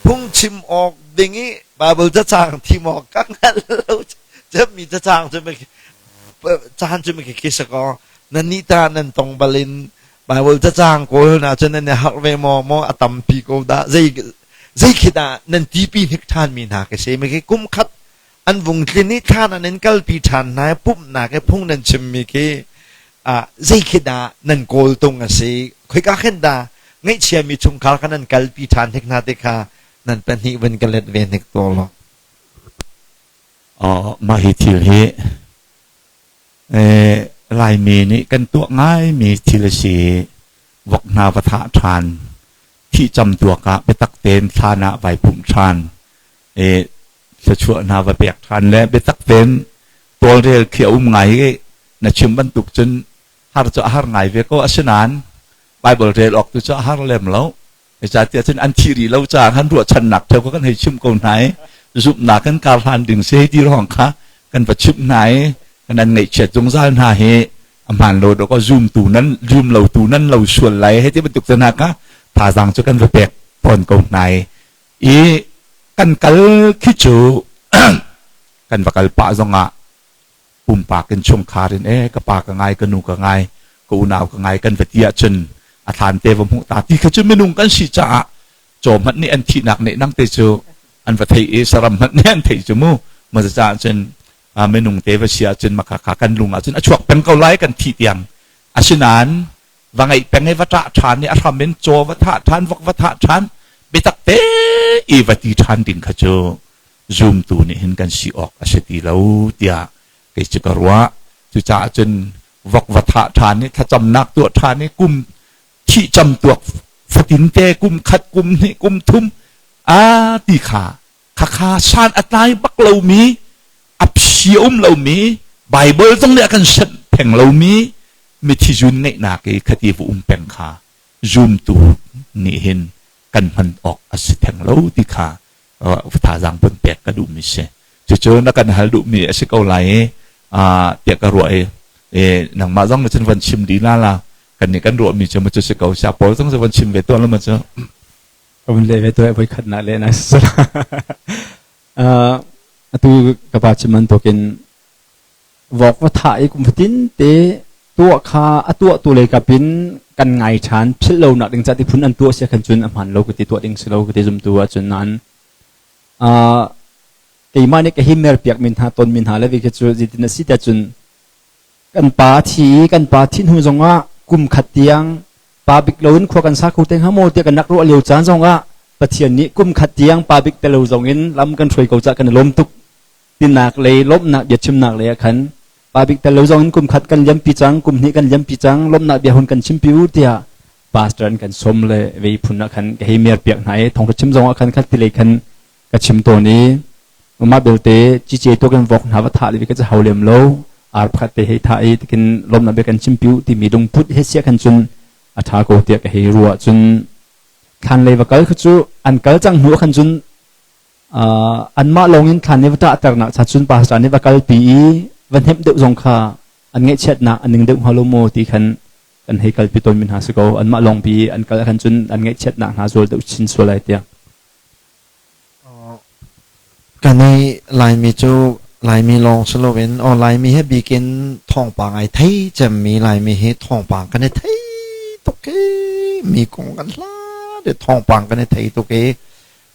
phungchim awk ding i Bible cacang thim awk ka hngalh lo cemmi cacang cu caan cu khi si kaw nan nih ta nan tong bal in Bible cacang kawl na cun nan i harh ve maw maw a tampi ko dah zei zei khi dah nan tipi hnik ṭhan mi hna ka si mi khi kum khat an vung tlin i thlan an in kalpi ṭhan hna i pumhnak i phung nan chimmi khi zei khi dah nan kawl tung a si khoika khin dah ngaihchiami chungkhar kha nan kalpi ṭhan hnik hna ti kha nan pahnih vun ka let ve hnik to law. Mah hi thil hi Laimi nih kan tuah ngaimi thil a si i vok hna va thah ṭhan, thih camtuak ah biatak tein thlan ah vai pumh ṭhan, thluachuah hna va pek ṭhan le biatak tein tawlrel khi a um ngai i na chim bantuk cun har cu a har ngai ve ko. Asinain Baibal rel awk tu cu a har lem lo. Zeicahtiah cun an thih rih lo caah khan ruahchannak theo kha kan hei chimh ko hna i zumhnak kan kar hlan ding si hei ti ruang kha kan va chimh hna i kan an ngaihchiat zungzal hna hi a hmaan lo dawk zumtu nan zum lo tu nan lo sual lai hei ti bantuk te hna kha thazaang cu kan va pek tawn ko hna i kan kal khi cu kan va kal pah zongah pumpak in chungkhar in e ka pa ka ngai ka nu ka ngai ka unau ka ngai kan va ti ahcun a thlan te va hmuh ta ti kha cu minung kan si caah caw hmanh nih an thihnak nih nang te cu an va thei i saram hmanh nih an thei cu mu ma caah cun minung te va si ahcun maka kha kan lung ahcun a chuak peng ko lai kan thih tiang. Asinain va ngeih peng i va ṭah ṭhan i a hram in caw va thah ṭhan vok va thah ṭhan biatak te i va ti ṭhan ding kha cu zumtu nih hin kan si awk a si ti lo tiah kei cu ka ruah. Cucaah cun vok va thah ṭhan i thlacamnak tuah ṭhan i kum thih cam tuak fatin te kum khat kum hnih kum thum a ti kha khakha san a tlai bak lomi a phi a um lomi Bible zong nih a kan senh theng lomi mithi zun ngeihnak i khati va um peng kha zumtu nih hin kan hman awk a si theng lo ti kha thazaang pun pek ka duhmi si. Cucu na kan hal duhmi a si ko lai i tiah ka ruah i nangmah zong na cun van chim dih la la kan nih kan ruahmi cu cu si ko sia pawl zong cu van chim ve tuah lo ma cu. Ka vun leh ve tuah voi khat nak le na atu ka pa chim bantukin vok va thah i kum fatin te tuah kha a tuah tu lei kap in kan ngai ṭhan philh lo nak ding ca ti phun an tuah sia khan cun a hmaan lo ka ti tuah ding si lo ka ti zumtu ahcun nain keimah nih ka hi mer piak min hna ton min hna le vi khi cu zeitin a si tiah cun kan pa thi i kan pa thi hnu zongah kum khat tiang pa bik loin khua kan sa kho te hnga maw tiah kan rak ruah lio caan zongah Pathian nih kum khat tiang pa bik te lo zong in lam kan hruai ko ca kan i lawm tuk tinak lei lawmhnak biachimnak lei ah khan. Pa bik tel lo zong in kum khat kan liampi cang, kum hnih kan liampi cang, lawmhnak bia hun kan chimpi u tiah pastor an kan sawm le vei phun ah khan ka hei mer piak hna i thawngṭha chim zong ah khan khat ti lei khan ka chim tawn i mah belte cice to kan vok hna va thah le ka hau lem lo ar pakhat te hei thah i tikin lawmhnak bia kan chimpi u timi lungput he sia khan cun a ṭha ko tiah ka hei ruah cun thlan lei va kal kha cu an kal cang hnu khan cun anmah lawngin thlan nih va ṭahternak cha cun pastor nih va kalpi i va hnemh deuh zong kha an ngaihchiatnak a ning deuh hnga lo maw ti khan kan hei kalpi tawnmi hna si ko. Anmah lawngpi an kal khan cun an ngaihchiatnak hna zual deuh chin sual lai tiah. Kan i Laimi cu Laimi lawng si loin aw Laimi he bikin thawngpang ai thei cemmi Laimi hi thawngpang kan i thei tuk i mi kong kan hlat i thawngpang kan i thei tuk i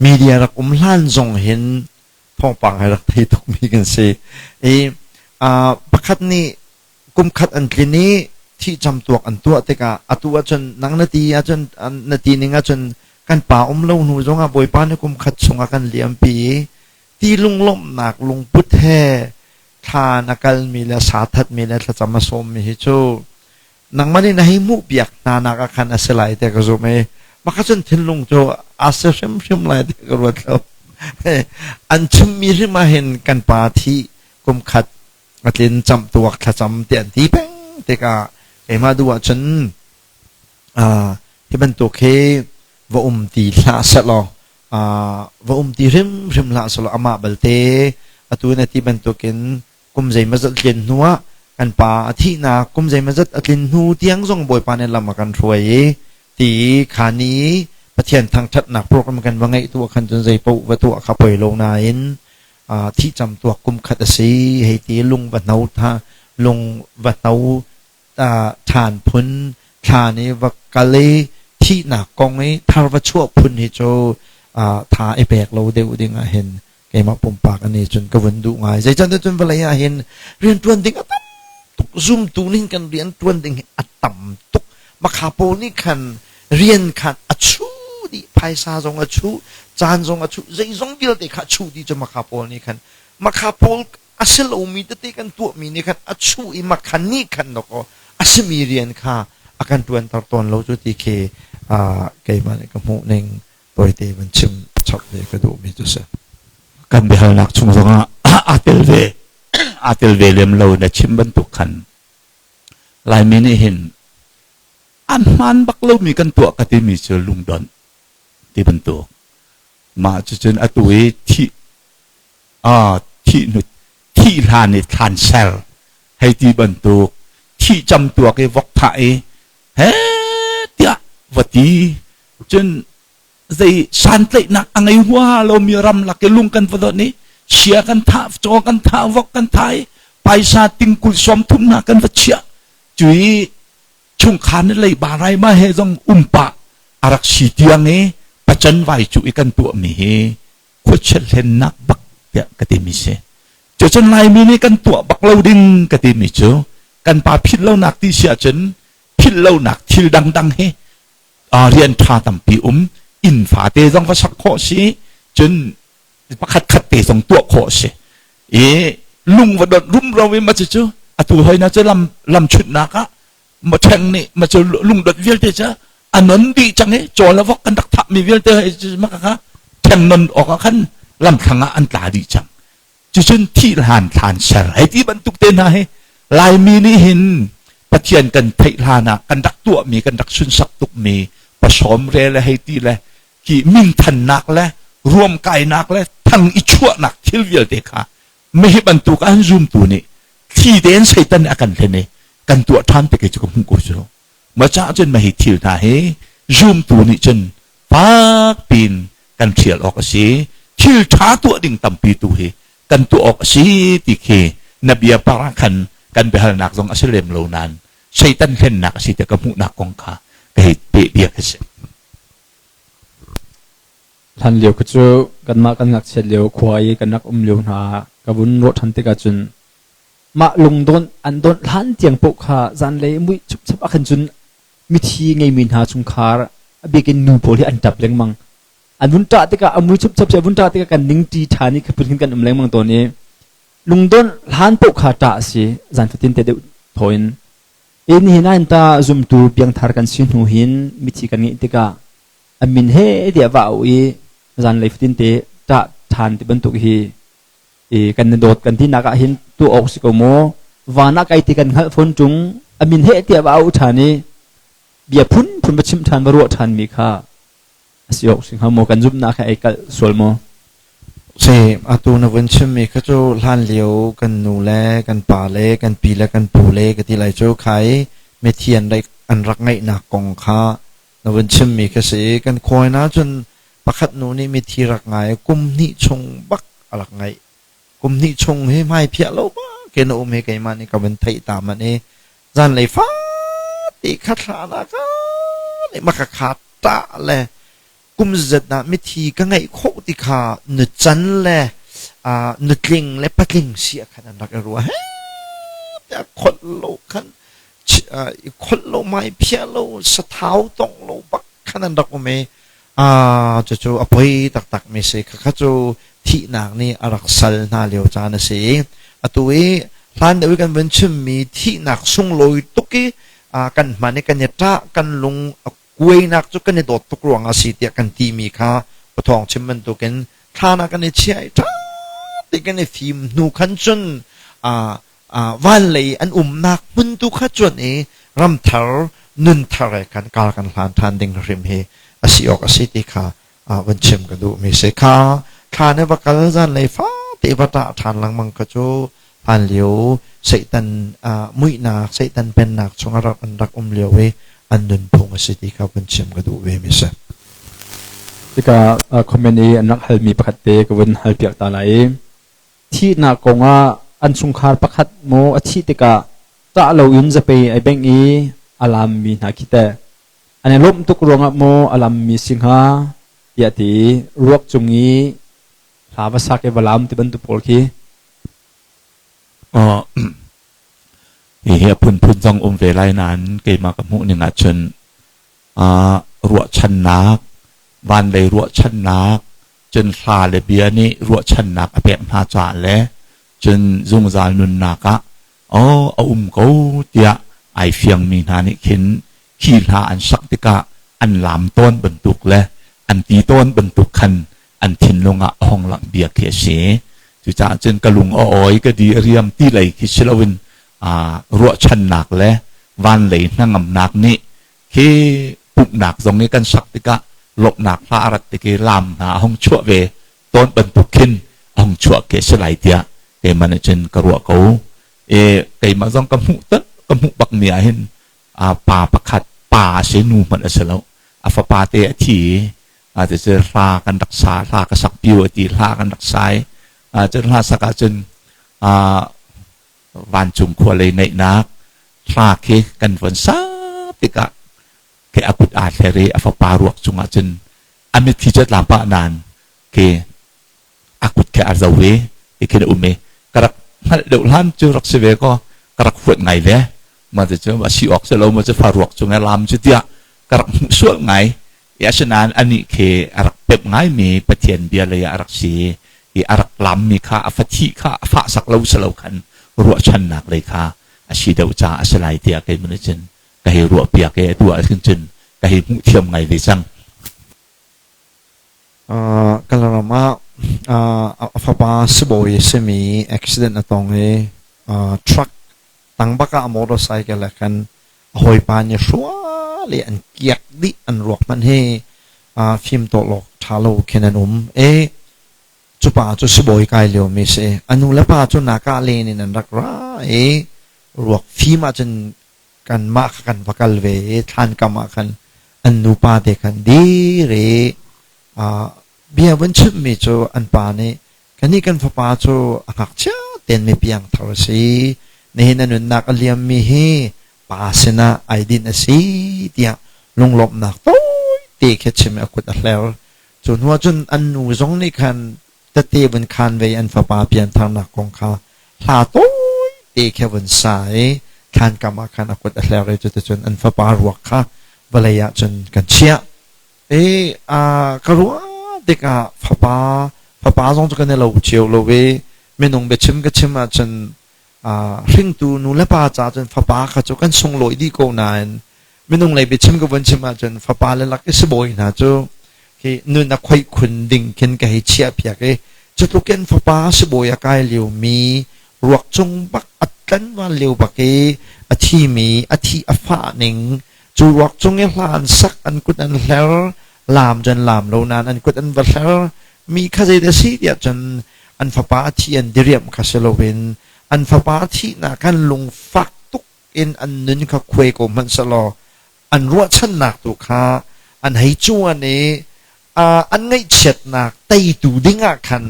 media rak um hlan zong hin thawngpang he rak thei tukmi kan si. I pakhat nih kum khat an tlin i thihcam tuak an tuah tikah atu ahcun nang na ti ahcun na ti ning ahcun kan pa um lo hnu zongah Bawipa nih kum khat chungah kan liampi i ti lunglawmhnak lungput he thla na kalmi le sa thatmi le thlacam a sawmmi hi cu nangmah nih na hei hmuh piak hna nak ah khan a si lai tiah ka zumh i maka cun thinlung cu aa si hrimhrim lai tiah ka ruat lo. An chimmi hrim ah hin kan pa thi kum khat a tlin camh tuak thlacam ti an ti peng tikah keimah duh ahcun hi bantuk hi va um ti hlah sehlaw, va um ti hrimhrim hlah sehlaw, amah balte atu na ti bantukin kum zeimawzat tlin hnu ah kan pa a thihnak kum zeimawzat a tlin hnu tiang zong Bawipa nih lam a kan hruai i ti kha ni Pathian thangṭhatnak program kan va ngeih tu ah khan cun zei paoh va tuah kha poi lo nain thih cam tuak kum khat a si hei ti lung va hno tha lung va hno ṭhan phun thla nih va kal i thihnak kong i thar va chuah phun hi cu tha i pek lo deuh ding ah hin keimah pumpak ani cun ka vun duh ngai. Zeicahtiah cun vawlei ah hin rianṭuan ding a tam tuk, zumtu nih kan rianṭuan ding hi a tam tuk. Makha pawl nih khan rian khan a chu dih, phaisa zong a chu, caan zong a chu, zeizong vialte kha a chu dih cu makha pawl nih khan. Makha pawl a si lomi tete kan tuahmi nih khan a chu i makha nih khan dawkaw a simi rian kha a kan ṭuanter tawn lo cu ti khi keimah nih ka hmuh ning tawite van chim chap ve ka duhmi cu si. Kan biahalnak chung zongah aa tel ve aa tel ve lem lo. Na chim bantuk khan Laimi nih hin an hmaan bak lomi kan tuah ka timi cu lungdonh ti bantuk. Mah cucun atu i thih thih hnu thih hlan i thlan ser hei ti bantuk, thih cam tuak i vok thah i he tiah va ti cun zei santlaihnak a ngei hua lomi ramlak i lung kan va donh i chia kan thah, caw kan thah, vok kan thah i paisa ting 20 30 hna kan va chiah cu i chungkhar nih leiba raima he zong umpa a rak si tiang i pacan vai cu i kan tuahmi hi khuachiat hlennak bak tiah ka timi si. Cucun Laimi nih kan tuah bak lo ding ka timi cu kan pa philh lonak ti si ahcun philh lonak thil dangdang hi rian ṭha tampi um, inn fate zong va sak khawh si, cun pakhat khat te zong tuah khawh si i lung va donh rumro i ma cucu atu hoi na cu lam lam chunhnak ah ma ṭheng nih ma cu lungdonh vialte cu a non dih cang i caw le vok kan rak thahmi vialte ma kha ṭheng non awk ah khan lamthlang ah an tla dih cang. Cucun thih hlan thlan ser hei ti bantuk te hna hi Laimi nih hin Pathian kan theih hlan ah kan rak tuahmi, kan rak sunsak tukmi pasawm re le hei ti le ki minthannak le ruamkainak le thang i chuahnak thil vialte kha mihi bantuk an zumtu nih thli tein Satan nih a kan hlen i kan tuah ṭhan te kei cu ka hmuh ko cu. Ma caah cun mahi thil hna hi zumtu nih cun fak piin kan ṭhial awk a si. Thil ṭha tuah ding tampi tu hi kan tuah awk a si ti khi na bia par ah khan kan biahalnak zong a si lem lo nain Satan hlennak a si tiah ka hmuhnak kong kha ka hei peh bia khi si. Hlan lio kha cu kanmah kan ngakchiat lio khua i kan rak um lio hna ka vun ruah ṭhan tikah cun mah lungdawnh an dawnh hlan tiang paoh kha zanlei mui chupchap ah khan cun mithi ngeimi hna chungkhar, a bik in nu pawl hi an ṭap lengmang. An vun ṭah tikah a mui chupchap si a vun ṭah tikah kan ning ṭi ṭhan i khapun hin kan um lengmang tawn i. Lungdonh hlan paoh kha ṭah a si zan fatin te deuh thaw in. Nihin ah hin ta zumtu piangthar kan si hnu hin mithi kan ngeih tikah a min he tiah va auh i zanlei fatin te ṭah ṭhan ti bantuk hi kan na dawt kan tinak ah hin tuah awk si ko maw? Van ah kai ti kan hngalh fawn ṭung a min he tiah va auh ṭhan i bia phunphun va chimh ṭhan va ruah ṭhan mi kha a si awk si hnga maw? Kan zumhnak he ai kalh sual maw? Si, atu na vun chimmi kha cu hlan lio kan nu le kan pa le kan pi le kan pu le ka ti lai cu khai mithi an rak ngeihnak kong kha na vun chimmi kha si. Kan khawi na cun pakhat nu nih mithi rak ngai kum hnih chung bak a rak ngeih. Kum hnih chung hi hmai phiah lo bak in a um hi keimah nih ka vun theih ta manh i zanlei fate kha thla na ka nih maka kha ṭah le kum zat ah mithi ka ngeih khawh ti kha nu can le nutling le patling si ah khan an rak i ruah he tiah kholh lo khan kholh lo mai phiah lo sathau tong lo bak khan an rak um i cucu a poi taktak mi si. Khakha cu thihnak nih a rak sal hna lio caan a si. Atu i hlan deuh i kan vun chimmi thihnak sunglawi tuk i kan hman i kan i ṭah kan lung a kuainak cu kan i dawt tuk ruangah a si tiah kan timi kha pathawng chim bantukin thlan ah kan i chiah i ṭha te kan i fim hnu khan cun van lei an umnak hmun tu kha cuan i ramthar nunthar he khan kar kan hlan ṭhan ding hrim hi a si awk a si ti kha van chim ka duh mi si. Kha thla ne va kal zan lei fa te va ṭah ṭhan lengmang kha cu hlan lio Satan muihnak Satan pennak chungah rak an rak um lio i an nunphung a si ti kha vun chim ka duh ve mi si. Tikah comment i an rak halmi pakhat te ka vun hal piak ta lai i thihnak kongah an chungkhar pakhat maw a thih tikah ṭah loin zapei ai bengh i a lammi hna khi teh an i lawmh tuk ruangah maw a lammi si hnga tiah ti ruak cung i hla va sak i va lam ti bantuk pawl khi. Hihi a phunphun zong um ve lai nain keimah ka hmuh ning ahcun ruahchannak, vanlei ruahchannak, cun hla le bia nih ruahchannak a pek hna caah le cun zungzal nunnak ah aw a um ko tiah ai fiangmi hna nih khin khi hla an sak tikah an laam tawn bantuk le an ti tawn bantuk khan an thinlung ah a hong langh bia khi a si. Cucaah cun ka lung a awi, ka di a riam ti lei khi si loin ruahchannak le vanlei hnangamnak nih khi pumhnak zong i kan sak tikah lawmhnak hla a rat tik i laam hna a hong chuah ve tawn bantuk khin a hong chuah khi a si lai tiah keimah nih cun ka ruah ko. E keimah zong ka hmuh ton ka hmuh bak mi ah hin pa pakhat pa a si nu hmanh a si lo a fapa te a thi i cucu hla kan rak sa hla ka sak piu a ti hla kan rak sai cun hla sak ahcun vancung khua lei naihnak hla khi kan von sa tikah khi a kut aa thler i a fapa ruak cungah cun a mitthli cu a tla pah nain khi a kut khi a zo i ti khin a um i ka rak hngalh deuh hlan cu rak si ve kaw ka rak huat ngai ve. Mah cu a si awk si lo maw cu faruak cung i lam cu tiah ka rak hmuh sual ngai i asinain anih khi a rak pemh ngaimi Pathian bia lei ah a rak si i a rak lammi kha a fathih kha a fahsak lo si lo khan ruahchannak lei kha a si deuh caah a si lai tiah kei nih cun ka hei ruahpiak i atu ah khin cun ka hei hmuh thiam ngai ve cang. Kalaram ah a fapa sibawi a simi accident a tong i truck tang bak ah a motorcycle ah khan a hawipa nih hrual i an kiak dih an ruak hmanh hi fim tawlawk ṭha lo khin an um i cu pa cu sibawi kai liomi a si. A nu le pa cu nakah len in an rak ra i ruak fim ahcun kanmah kha kan va kal ve i thlankam ah khan an nupa te khan dir i bia vun chimhmi cu an pa nih kannih kan fapa cu a ngakchia tein mi piangthar a si nihin a nunnak a liammi hi pa sinah ai dinh a si tiah lunglawmhnak tawite khi chim i a kut a hler. Cu hnu ah cun an nu zong nih khan tete vun khan ve an fapa piantharnak kong kha hla tawite khi vun sa i thlankam ah khan a kut a hler i cuticun an fapa ruak kha vawlei ah cun kan chiah. I ka ruah tikah fapa fapa zong cu kan i lo cio lo i Minung biachim ka chim ahcun hringtu nu le pa ca cun fapa kha cu kan sunglawi dih ko nain minung lei biachim ka vun chim ahcun fapa le lak i sibawi hna cu khi nun a khoih khun ding khin ka hei chiah piak i cu tluk in fapa sibawi a kai lio mi ruak cung bak a tlanval lio bak i a thimi a thi a fah ning cu ruak cung i hlan sak an kut an hler laam cu an laam lo nain an kut an va hler mi kha zei dah si tiah cun an fapa a thi an diriamh kha si loin an fapa thihnak khan lungfak tuk in an nun kha khuai ko hmanh sehlaw an ruahchannak tu kha an hei cuan i an ngaihchiatnak teitu dingah khan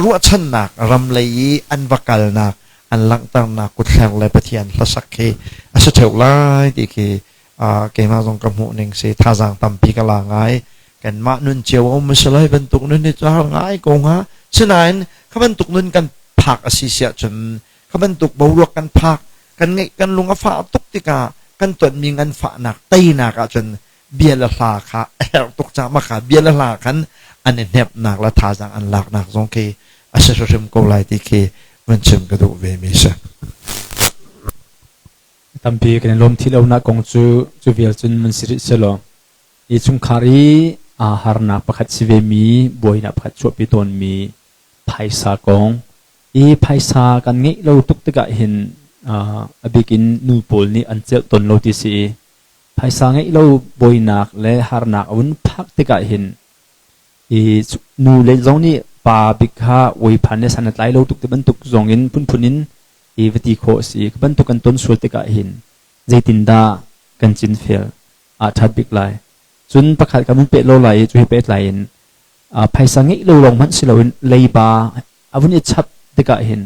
ruahchannak ram lei i an va kalnak an langhternak kutthleng le Pathian hlasak khi a si ṭheo lai ti khi keimah zong ka hmuh ning si. Thazaang tampi ka la ngai. Kanmah nun cio a um si lai bantuk nun hi cu har ngai ko hnga. Sinain kha bantuk nun kan phak a si siah cun, kha bantuk boruak kan phak, kan ngeih, kan lung a fah tuk tikah kan tonmi nganfahnak teinak ahcun bia le hla kha a herh tuk caah mah kha bia le hla khan an i hnepnak le thazaang an laknak zong khi a si hrimhrim ko lai ti khi vun chim ka duh ve mi si. Tampi kan i lawm thi lonak kong cu cu vial cun man si rih selaw i chungkhar i aa harnak pakhat si ve mi, buainak pakhat chuahpi tawn mi phaisa kong i phaisa kan ngeih lo tuk tikah hin a bik in nu pawl nih an celh tawn lo ti si i phaisa ngeih lo buainak le harnak a vun phak tikah hin i nu le zong nih pa bik kha uaiphan le san a tlai lo tuk ti bantuk zong in phunphun in i va ti khawh a si. Ka bantuk kan ton sual tikah hin zeitindah kan cinfel ah ṭhat bik lai? Cun pakhat kan vun peh lo lai i cu he pehtlai in phaisa ngeih lo lawng hmanh si loin leiba a vun i chap tikah hin,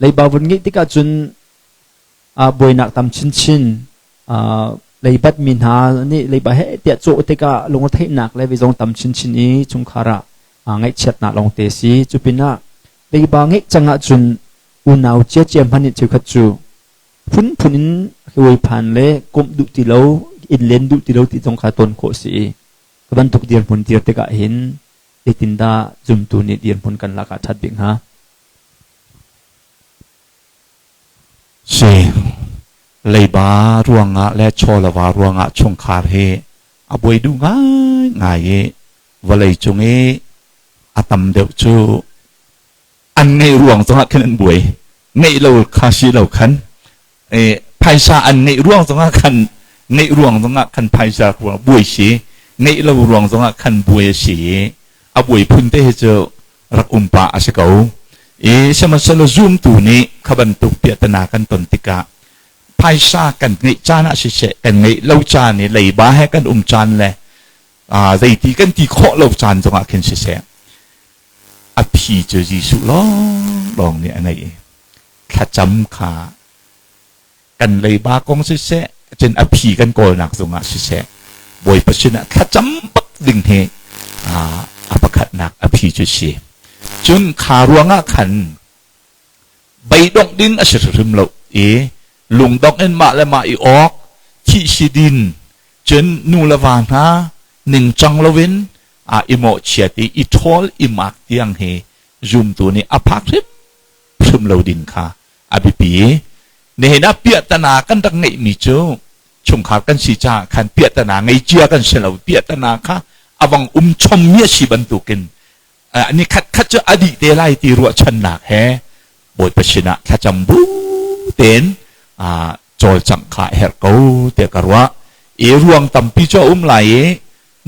leiba vun ngeih tikah cun buainak tam chinchin, leibat mi hna nih leiba he tiah cawh tikah lungretheihnak le zong tam chinchin i chungkhar ah ngaihchiatnak lawngte si. Cu pinah leiba ngeih cang ahcun unau ciacia hmanh nih cheukhat cu phunphun in phan le komh duh ti lo, inn len duh ti lo ti zong kha ton khawh si i ka bantuk dirhmun dir tikah hin zeitindah zumtu nih dirhmun kan lak ah ṭhat bik hnga? Si. Leiba ruangah le chawlava ruangah chungkhar hi a buai duh ngaingai i vawlei cung i a tam deuh cu an ngeih ruang zongah khin an buai. Ngeih lo kha si lo khan phaisa an ngeih ruang zongah khan, ngeih ruang zongah khan phaisa ruang buai si, ngeih lo ruang zongah khan buai a si i a buai phun te hi cu rak um pah a si ko. I sihmanhsehlaw zumtu nih kha bantuk piahtana kan ton tikah phaisa kan ngeih caan ah siseh, kan ngeih lo caan i leiba he kan um caan le zeiti kan ti khawh lo caan zongah khin siseh, a phi cu Jesuh lawnglawng nih a ngeih i thlacam kha kan leiba kong siseh, cun a phi kan kawlnak zongah siseh, Bawipa sinah thlacam bak ding hi a pakhatnak a phi cu si. Cun kha ruangah khan beidongh ding a si hrimhrim lo i lungdongh in mah le mah i awk thih si din, cun nu le va hna ningcang loin a i mawhchiat i i ṭhawl i mak tiang hi zumtu nih a phak hrimhrim lo ding kha a biapi. Nihin ah piahtana kan rak ngeihmi cu chungkhar kan si caah khan piahtana ngei cia kan si lo. Piahtana kha a vang um chommi a si bantukin ni khat khat cu a dih te lai ti ruahchannak he Bawipa sinah thlacam bu tein cawlcangh kha a herh ko tiah ka ruah. I ruang tampi cu a um lai i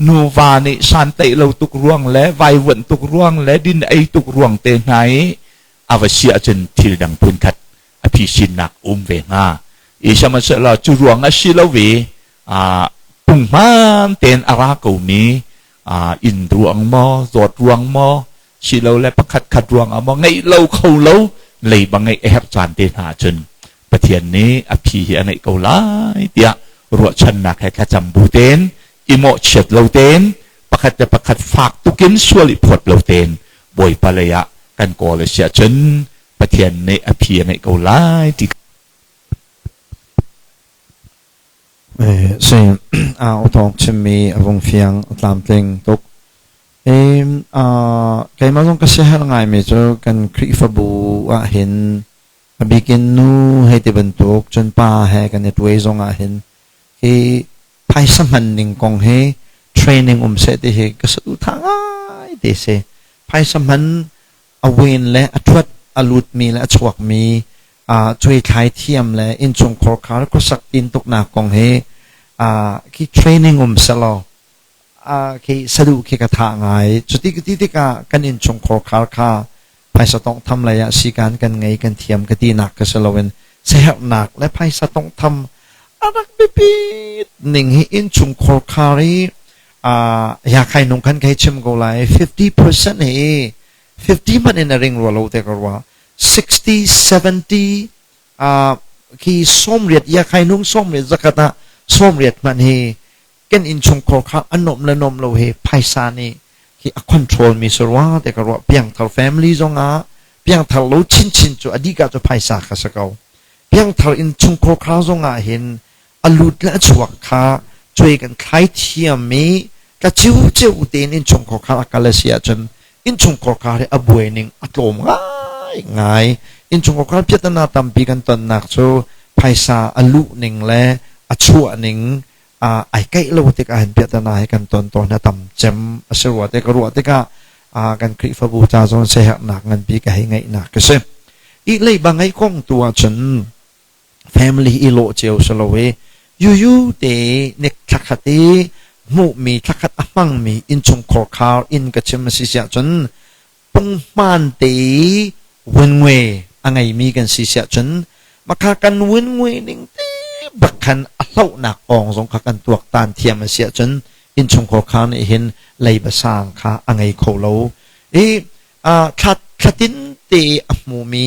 nuva nih santaih lo tuk ruang le vaivuanh tuk ruang le din ei tuk ruang te hna i a va si ahcun thil dang phunkhat a phisinnak um ve hnga. I sihmanhsehlaw cu ruang a si lo i punghman tein a ra komi inn ruang maw, zawt ruang maw, silole pakhat khat ruang ah maw ngeih lo kho lo leiba ngeih a herh caan te hna ahcun Pathian nih a phi hi a ngeih ko lai tiah ruahchannak he thlacam bu tein, i mawhchiat lo tein, pakhat le pakhat fak tukin sual i phawt lo tein Bawipa lei ah kan kawl a si ahcun Pathian nih a phi a ngeih ko lai ti. Si, a thawng chimmi a vung fiang, a tlamtling tuk. Keimah zong ka siaherh ngaimi cu kan Khrihfabu ahhin a bikin nu hei ti bantuk cun pa he kan i tuai zong ahhin hi phaisa hman ning kong hi training um seh ti hi ka saduhthah ngai ti si. Phaisa hman a wen le a ṭhuat a lutmi le a chuakmi cuaithlai thiam le innchungkhar khar khuasak tintuknak kong hi khi training um selaw khi saduh khi ka thah ngai. Cuti ti tikah kan innchungkhar khar kha phaisa tawnghtham lei ah sikan kan ngei kan thiam ka tinak ka si loin siaherhnak le phaisa tawnghtham a rak biapit ning hi innchungkhar khar i ya khai nung khan kai chim ko lai 50% hi 50 hmanh in a ring rua lo te ka rua 60 70 khi 80 ya khai nung 80 zakat ah 80 hmanh hi kan innchungkhar kha a nuam le nuam lo hi phaisa nih hi a control mi si rua te ka ruah. Piangthar family zong ah piangthar lo chinchin cu a dika cu phaisa kha si ko. Piangthar innchungkhar kha zong ah hin a lut le a chuak kha cuai kan thlai thiam i ka ciu ceu tein innchungkhar kha a kal a si ahcun innchungkhar kha hi a buai ning a tlawm ngai ngai. Innchungkhar kha piatana tampi kan tonnak cu phaisa a luh ning le a chuah ning ai kaih lo tikah hin piahtana hi kan ton tawn a tam cem a si rua te ka ruah tikah kan Khrihfabu ca zawn siaherhnak nganpi ka hei ngeihnak ka si. I leiba ngeih kong tu ahcun family i lawh cio si lo i yuyu te nek thlakhat i hmuhmi thlakhat a hmangmi innchungkhar khar inn ka chim a si siah cun punghman te wunngwe a ngeimi kan si siah cun makha kan wunngwe ning te bak khan a hlohnak kong zong kha kan tuaktan thiam a si ahcun innchungkhar khar nih hin leiba sang kha a ngei kho lo i thlatin te a hmumi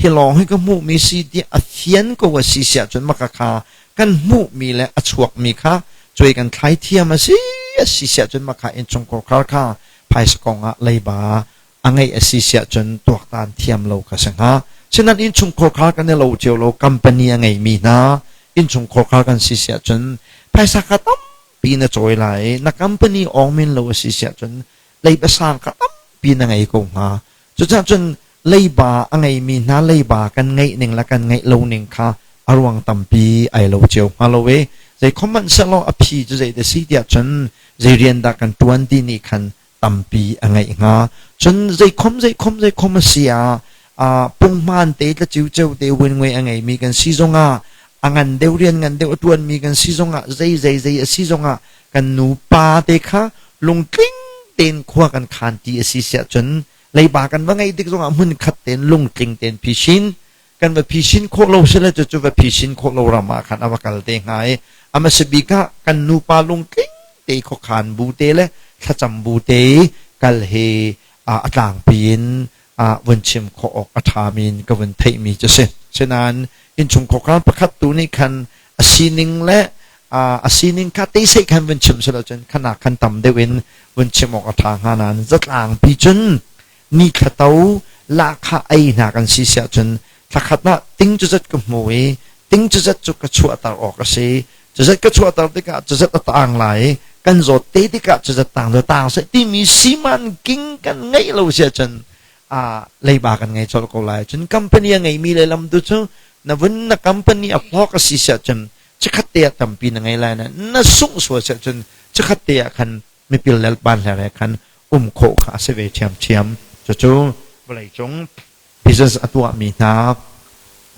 hi lawng hi ka hmuhmi si tiah a fian ko a si siah cun maka kha kan hmuhmi le a chuakmi kha cuai kan thlai thiam a si a si siah cun maka innchungkhar khar kha phaisa kong ah leiba a ngeih a si siah cun tuaktan thiam lo kha si hnga. Sinan innchungkhar khar kan i lo cio lo. Company a ngeimi hna innchungkhar khar kan si siah cun phaisa kha tampi na cawi lai. Na company awng men lo a si siah cun leiba sang kha tampi na ngei ko hnga. Cucaah cun leiba a ngeimi hna leiba kan ngeih ning le kan ngeih lo ning kha a ruang tampi ai lo cio hnga lo i zei khom hmanh sehlaw a phi cu zei dah si tiah cun zei rian dah kan ṭuan ti nih khan tampi a ngeih hnga. Cun zeikhom zeikhom zeikhom a si ah punghman te tlaciu ceu te wingwei a ngeimi kan si zongah, a ngan deuh rian ngan deuh a ṭuanmi kan si zongah, zei zei zei a si zongah kan nu pa te kha lungtling tein khua kan khan ti a si siah cun leiba kan va ngeih tik zongah hmun khat tein lungtling tein phisin kan va phisin khawh lo sile cu cu va phisin khawh lo ram ah khan a va kal te hnga i a hmasa bik ah kan nupa lungtling te khuakhan bu te le thlacam bu te kal hi a tlangpi in vun chim khawh awk a ṭhami in ka vun theihmi cu si. Sinain innchung khuakhan pakhat tu nih khan a sining le a sining kha teisei khan vun chim silo cun khanak khan tam deuh in vun chim awk a ṭha hnga nain zatlangpi cun ni thlato lahkhah ei hna kan si siah cun thlakhat ah ting cu zat ka hmu i ting cu zat cu ka chuahter awk a si, cu zat ka chuahter tikah cu zat a taang lai i kan zawt te tikah cu zat taang cu taang seh timi siman king kan ngeih lo siah cun a leiba kan ngei colh ko lai. Cun company a ngeimi lehlam tu cu na vun na company a hlawk a si siah cun chikkhat te ah tampi na ngei lai na na sungh sual siah cun chikkhat te ah khan mipil le ban hle khan um khawh kha a si ve ṭhiamṭhiam. Cucu vawleicung business a tuahmi hna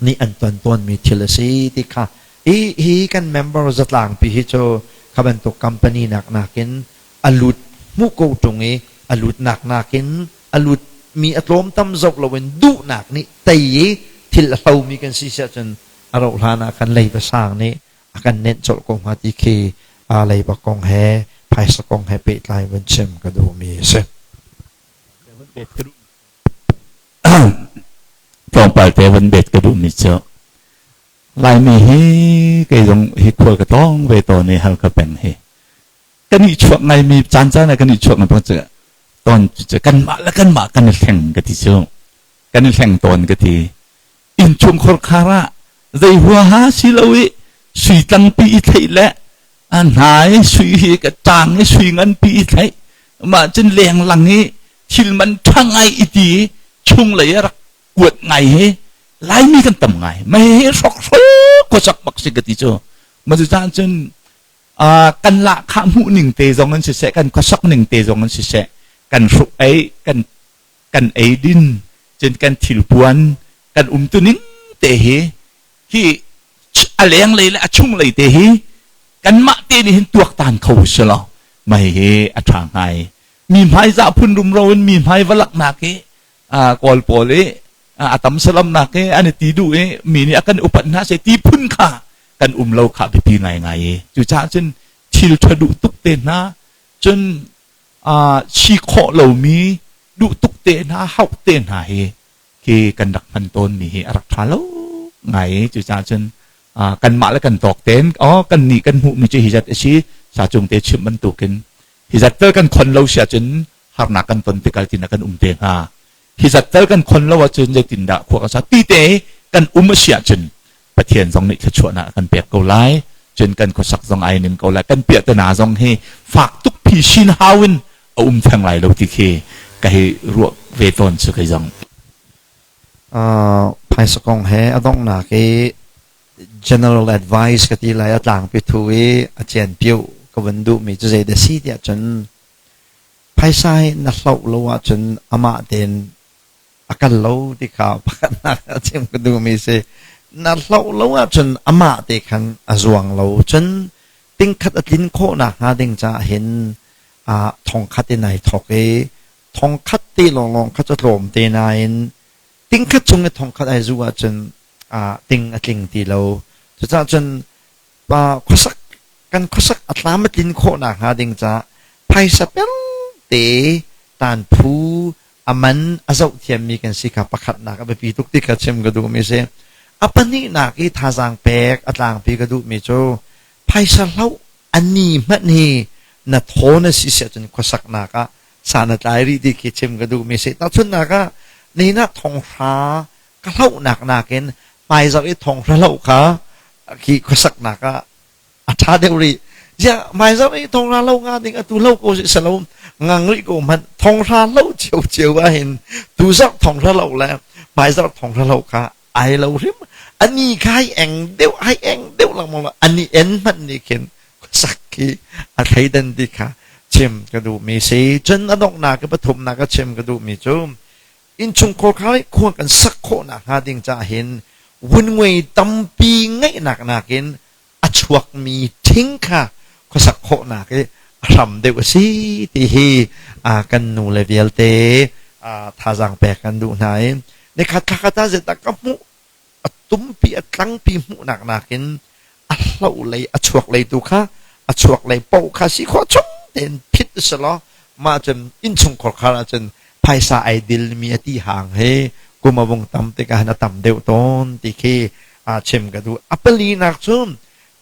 nih an ton tawnmi thil a si ti kha hi hi kan member zatlangpi hi cu kha bantuk company nak nakin a lut hmuh ko ṭung i a lut nak nakin a lut mi a tlawm tam zoh loin duhnak nih tei i thil a hlomi kan si siah cun a rauh hlan ah khan leiba sang nih a kan nenh colh ko hnga ti khi leiba kong he phaisa kong he pehtlai vun chim ka duhmi a si. Tlawmpal te van bet ka duhmi cu Laimi hi kei zong hi khual ka tlawng ve tawn i Halkha peng hi kan i chuak ngaimi caan caan ah kan i chuak ngai cu tawn cu kanmah le kanmah kan i hleng ka ti cu kan i hleng tawn ka ti. Innchungkhar khar ah zei huaha si lo i sui tlangpi i theih le a hna i sui hi ka ṭang i sui nganpi i theih. Mah cun lenglang i thil man ṭha ngai i ti chunglei a rak kuat ngai hi Laimi kan tam ngai. Mah hi hrokhrol khuasak bak si ka ti cu. Mah cu caan cun kan lahkhah hmuh ning te zong in siseh, kan khuasak ning te zong in siseh, kan hruk ei, kan kan eidin, cun kan thilpuan, kan umtuning te hi hi a lenglei le a chunglei te hi kanmah te nih hin tuaktan kho si law mei hi a ṭha ngai. Mi hmaizah phun rumro in mi hmai va laknak hi Kawl pawl i a tam salamnak hi an i ti duh i mi nih a kan upat hna seh ti phun kha kan um lo kha biapi ngaingai i cucaah cun thil ṭha duh tuk te hna cun si khawh lomi duh tuk te hna hauh te hna hi khi kan rak hman tawnmi hi a rak ṭha lo ngai i cucaah cun kanmah le kan tawk tein oh kan nih kan hmuhmi cu hi zat a si sa cung te chimh bantukin hi zat tal kan khon lo si ahcun harnak kan ton tikal tin ah kan um te hnga hi zat tal kan khon lo ahcun zeitindah khua kan sa ti te kan um a si ahcun Pathian zong nih thluachuahnak a kan pek ko lai cun kan khuasak zong ai ning ko lai kan piahtana zong hi fak tuk phi sin hau in a um theng lai lo ti khi ka hei ruah ve tawn cu kei zong. Phaisa kong he a donghnak i general advice ka ti lai a tlangpi thu i a cianpiu ka vun duhmi cu zei dah si tiah cun phaisa hi na hloh lo ahcun amah tein a kal lo ti kha pakhatnak a chim ka duhmi si. Na hloh lo ahcun amah te khan a zuang lo. Cun tingkhat a tlin khawh nakhnga ding caah hin thongkhat in ai thawk i thongkhat te lawnglawng kha cu tlawm te nain tingkhat chung i thongkhat ai zuh ahcun ting a tling ti lo. Cucaah cun khuasak kan khuasak a tlam a tlin khawh nakhnga ding caah phaisa pelte tan phu a man a zoh thiammi kan si kha pakhatnak a biapi tuk ti kha chim ka duhmi si. A pahnihnak i thazaang pek a tlangpi ka duhmi cu phaisa hloh a ni hmanh hi na thaw na si si ahcun khuasaknak ah san a tlai rih ti khi chim ka duhmi si. Tahchunhnak ah nihin ah thonghra ka hlohnak nakin hmaizarh i thonghra hloh kha khi khuasaknak ah a ṭha deuh rih. Ziah hmaizarh i thonghra lo nga ding atu lo ko si salo ngang rih ko hmanh thonghra lo cio cio ahhin tuzarh thonghra lo le hmaizarh thonghra lo kha ai lo hrim ani kha ai eng deuh ai eng deuh lengmang lo ani en hmanh nih khin khuasak khi a thleidan ti kha chim ka duhmi si cun a donghnak i pathumnak a chim ka duhmi cu innchungkhar kha khua kan sak khawh nakhnga ding caah hin vunngui tampi ngeihnak nakin a chuakmi ṭhing kha khuasak khawhnak i a hram deuh a si ti hi kan nu le vialte thazaang pek kan duh hna i nikhat thlakhat ah zeidah ka hmuh a tumpi a tlangpi hmuhnak nakin a hloh lei a chuak lei tu kha a chuak lei paoh kha si khawh chung tein phit si law mah cun innchungkhar khar ahcun phaisa ai dilmi a ti hang he kum a vung tam tikah a tam deuh tawn ti khi chim ka duh. A palinak cu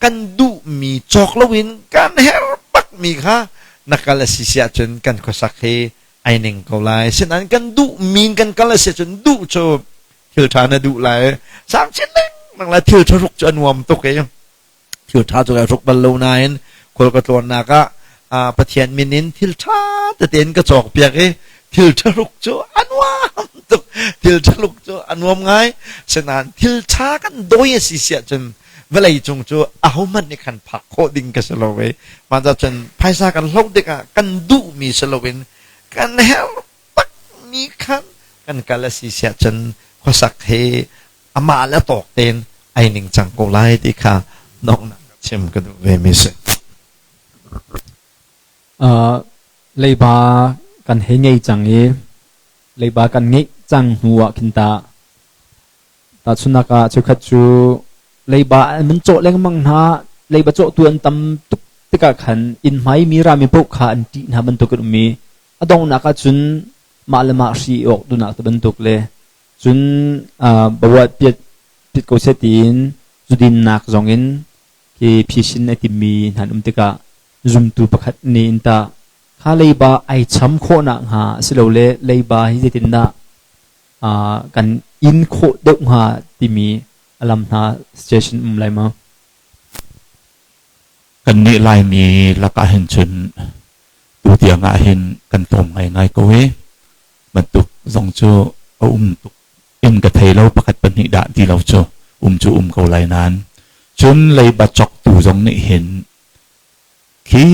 kan duhmi cawk loin kan herh bakmi kha na kal a si si ahcun kan khuasak hi ai ning ko lai. Sinain kan duhmi in kan kal a si ahcun duh cu thil ṭha na duh lai. Sang chin lengmang lai thil ṭha ruk cu a nuam tuk i thil ṭha cu kai ruk bal lo nain khual ka tlawnnak ah Pathian min in thil ṭha tete in ka cawk piak i thil ṭha ruk cu a nuam tuk thil ṭha ruk cu a nuam ngai sinain thil ṭha kan dawi a si si ahcun vawlei cung cu ahohmanh nih khan phak khawh ding ka si lo i mah cun phaisa kan hloh tikah kan duhmi si loin kan herh takmi khan kan kal a si si ahcun khuasak hi amah le tawk tein ai ning cang ko lai ti kha donghnak chim ka duh ve mi si. Leiba kan hei ngei cang i leiba kan ngeih cang hnu ah khin ta tahchunhnak ah cheukhat cu leiba an cawh lengmang hna leiba cawhtu an tam tuk tikah khan inn hmai mi rami paoh kha an ṭih hna bantuk in um i a donghnak ah cun mah le mah hri awk duhnak te bantuk le Cun baruat piat pit ko seh tiin zudinnak zongin khi phisin a timmi hna an um tikah zumtu pakhat nih in tah kha leiba ai cham khawhnak hnga asilole leiba hi zeitindah kan in khawh deuh hnga timi a lam hna suggestion um lai maw? Kannih Laimi lakah hin cun tu tiang ah hin kan tlawm ngaingai ko i bantuk zong cu a um tuk in ka thei lo, pakhat pahnih dah ti lo cu um cu um ko lai nain. Cun leiba cawktu zong nih hin khi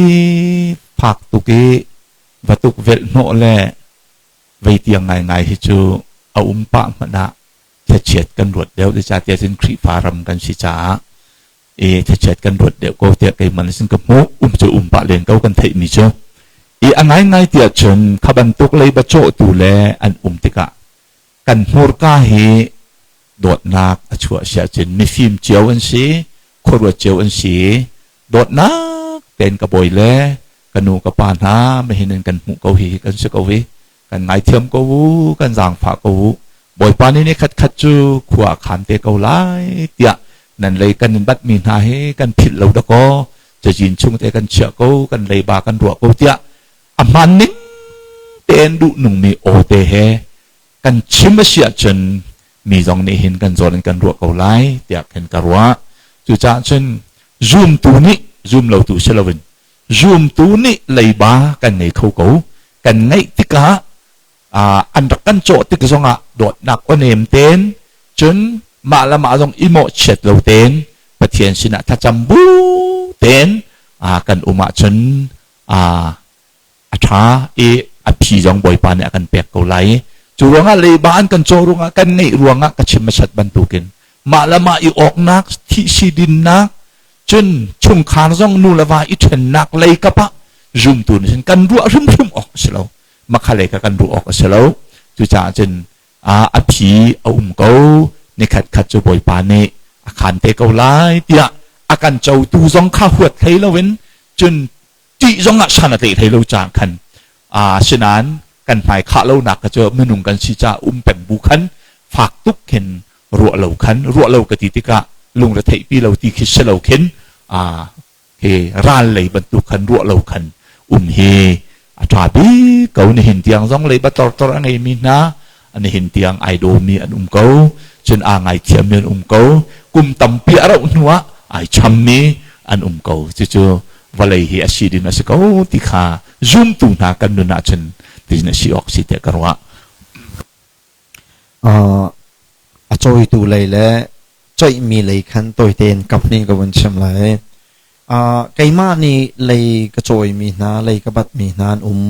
fak tuk i va tuk velh hnawh le vei tiang ngaingai hi cu a um pah hmanh ah thlachiat kan ruat deuh. Zeicahtiah cun Khrihfa ram kan si caah i thlachiat kan ruat deuh ko tiah keimah nih cun ka hmuh. Um cu um pah len ko kan theihmi cu. I a ngaingai tiah cun kha bantuk leiba cawhtu le an um tikah kan hmurka hi dawtnak a chuah si ahcun mifim cio an si, khuaruat cio an si. Dawtnak tein ka bawi le ka nu ka pa hna, mahin in kan hmuh ko, hi kan si ko hi, kan ngaithiam ko u, kan zaangfah ko u, Bawipa nih ni khat khat cu khua a khan te ko lai tiah nan lei kan in batmi hna hi kan philh lo dakaw, cazin chung te kan chiah ko, kan leiba kan ruah ko tiah a hmaan ning tein duh nungmi aw te he kan chim a si ahcun mi zong nih hin kan zawn in kan ruah ko lai tiah khin ka ruah. Cucaah cun zumtu nih, zum lotu si loin zumtu nih leiba kan ngei kho ko. Kan ngeih tikah, an rak kan cawh tik zongah dawtnak aw-nem tein, cun mah le mah zong i mawhchiat lo tein, Pathian sinah thlacam bu tein kan um ahcun a ṭha i a phi zong Bawipa nih a kan pek ko lai. Cu ruangah leiba an kan cawh ruangah, kan ngeih ruangah, ka chim hmasat bantukin mah le mah i awknak, thihsi dinnak, cun chungkhar zong nu le va i ṭhennak lei kap ah zumtu nih cun kan ruah hrimhrim awk a si lo. Makha lei kha kan ruah awk a si lo. Cucaah cun a phi a um ko, nikhat khat cu Bawipa nih a khan te ko lai tiah a kan cotu zong kha huat hlei loin, cun ṭih zong ah san a tlaih hlei lo caan khan sinain kan hmai khah lonak kha cu minung kan si caah um peng bu khan fak tuk khin ruah lo khan, ruah lo ka ti tikah lungretheih pi lo ti khi si lo khin, hi ral lei bantuk khan ruah lo khan um hi a ṭha bik ko. Nihin tiang zong leiba tortor a ngeimi hna nihin tiang ai dawmi an um ko, cun aa ngaithiammi an um ko, kum tampi a rauh hnu ah ai chammi an um ko. Cucu vawlei hi a si ding a si ko ti kha zumtu hna kan nun ahcun tin a si awk si tiah ka ruah. A cawitu lei le coihmi lei khan tawite in kap ning ka vun chim lai. Keimah nih lei ka cawimi hna, lei ka batmi hna an um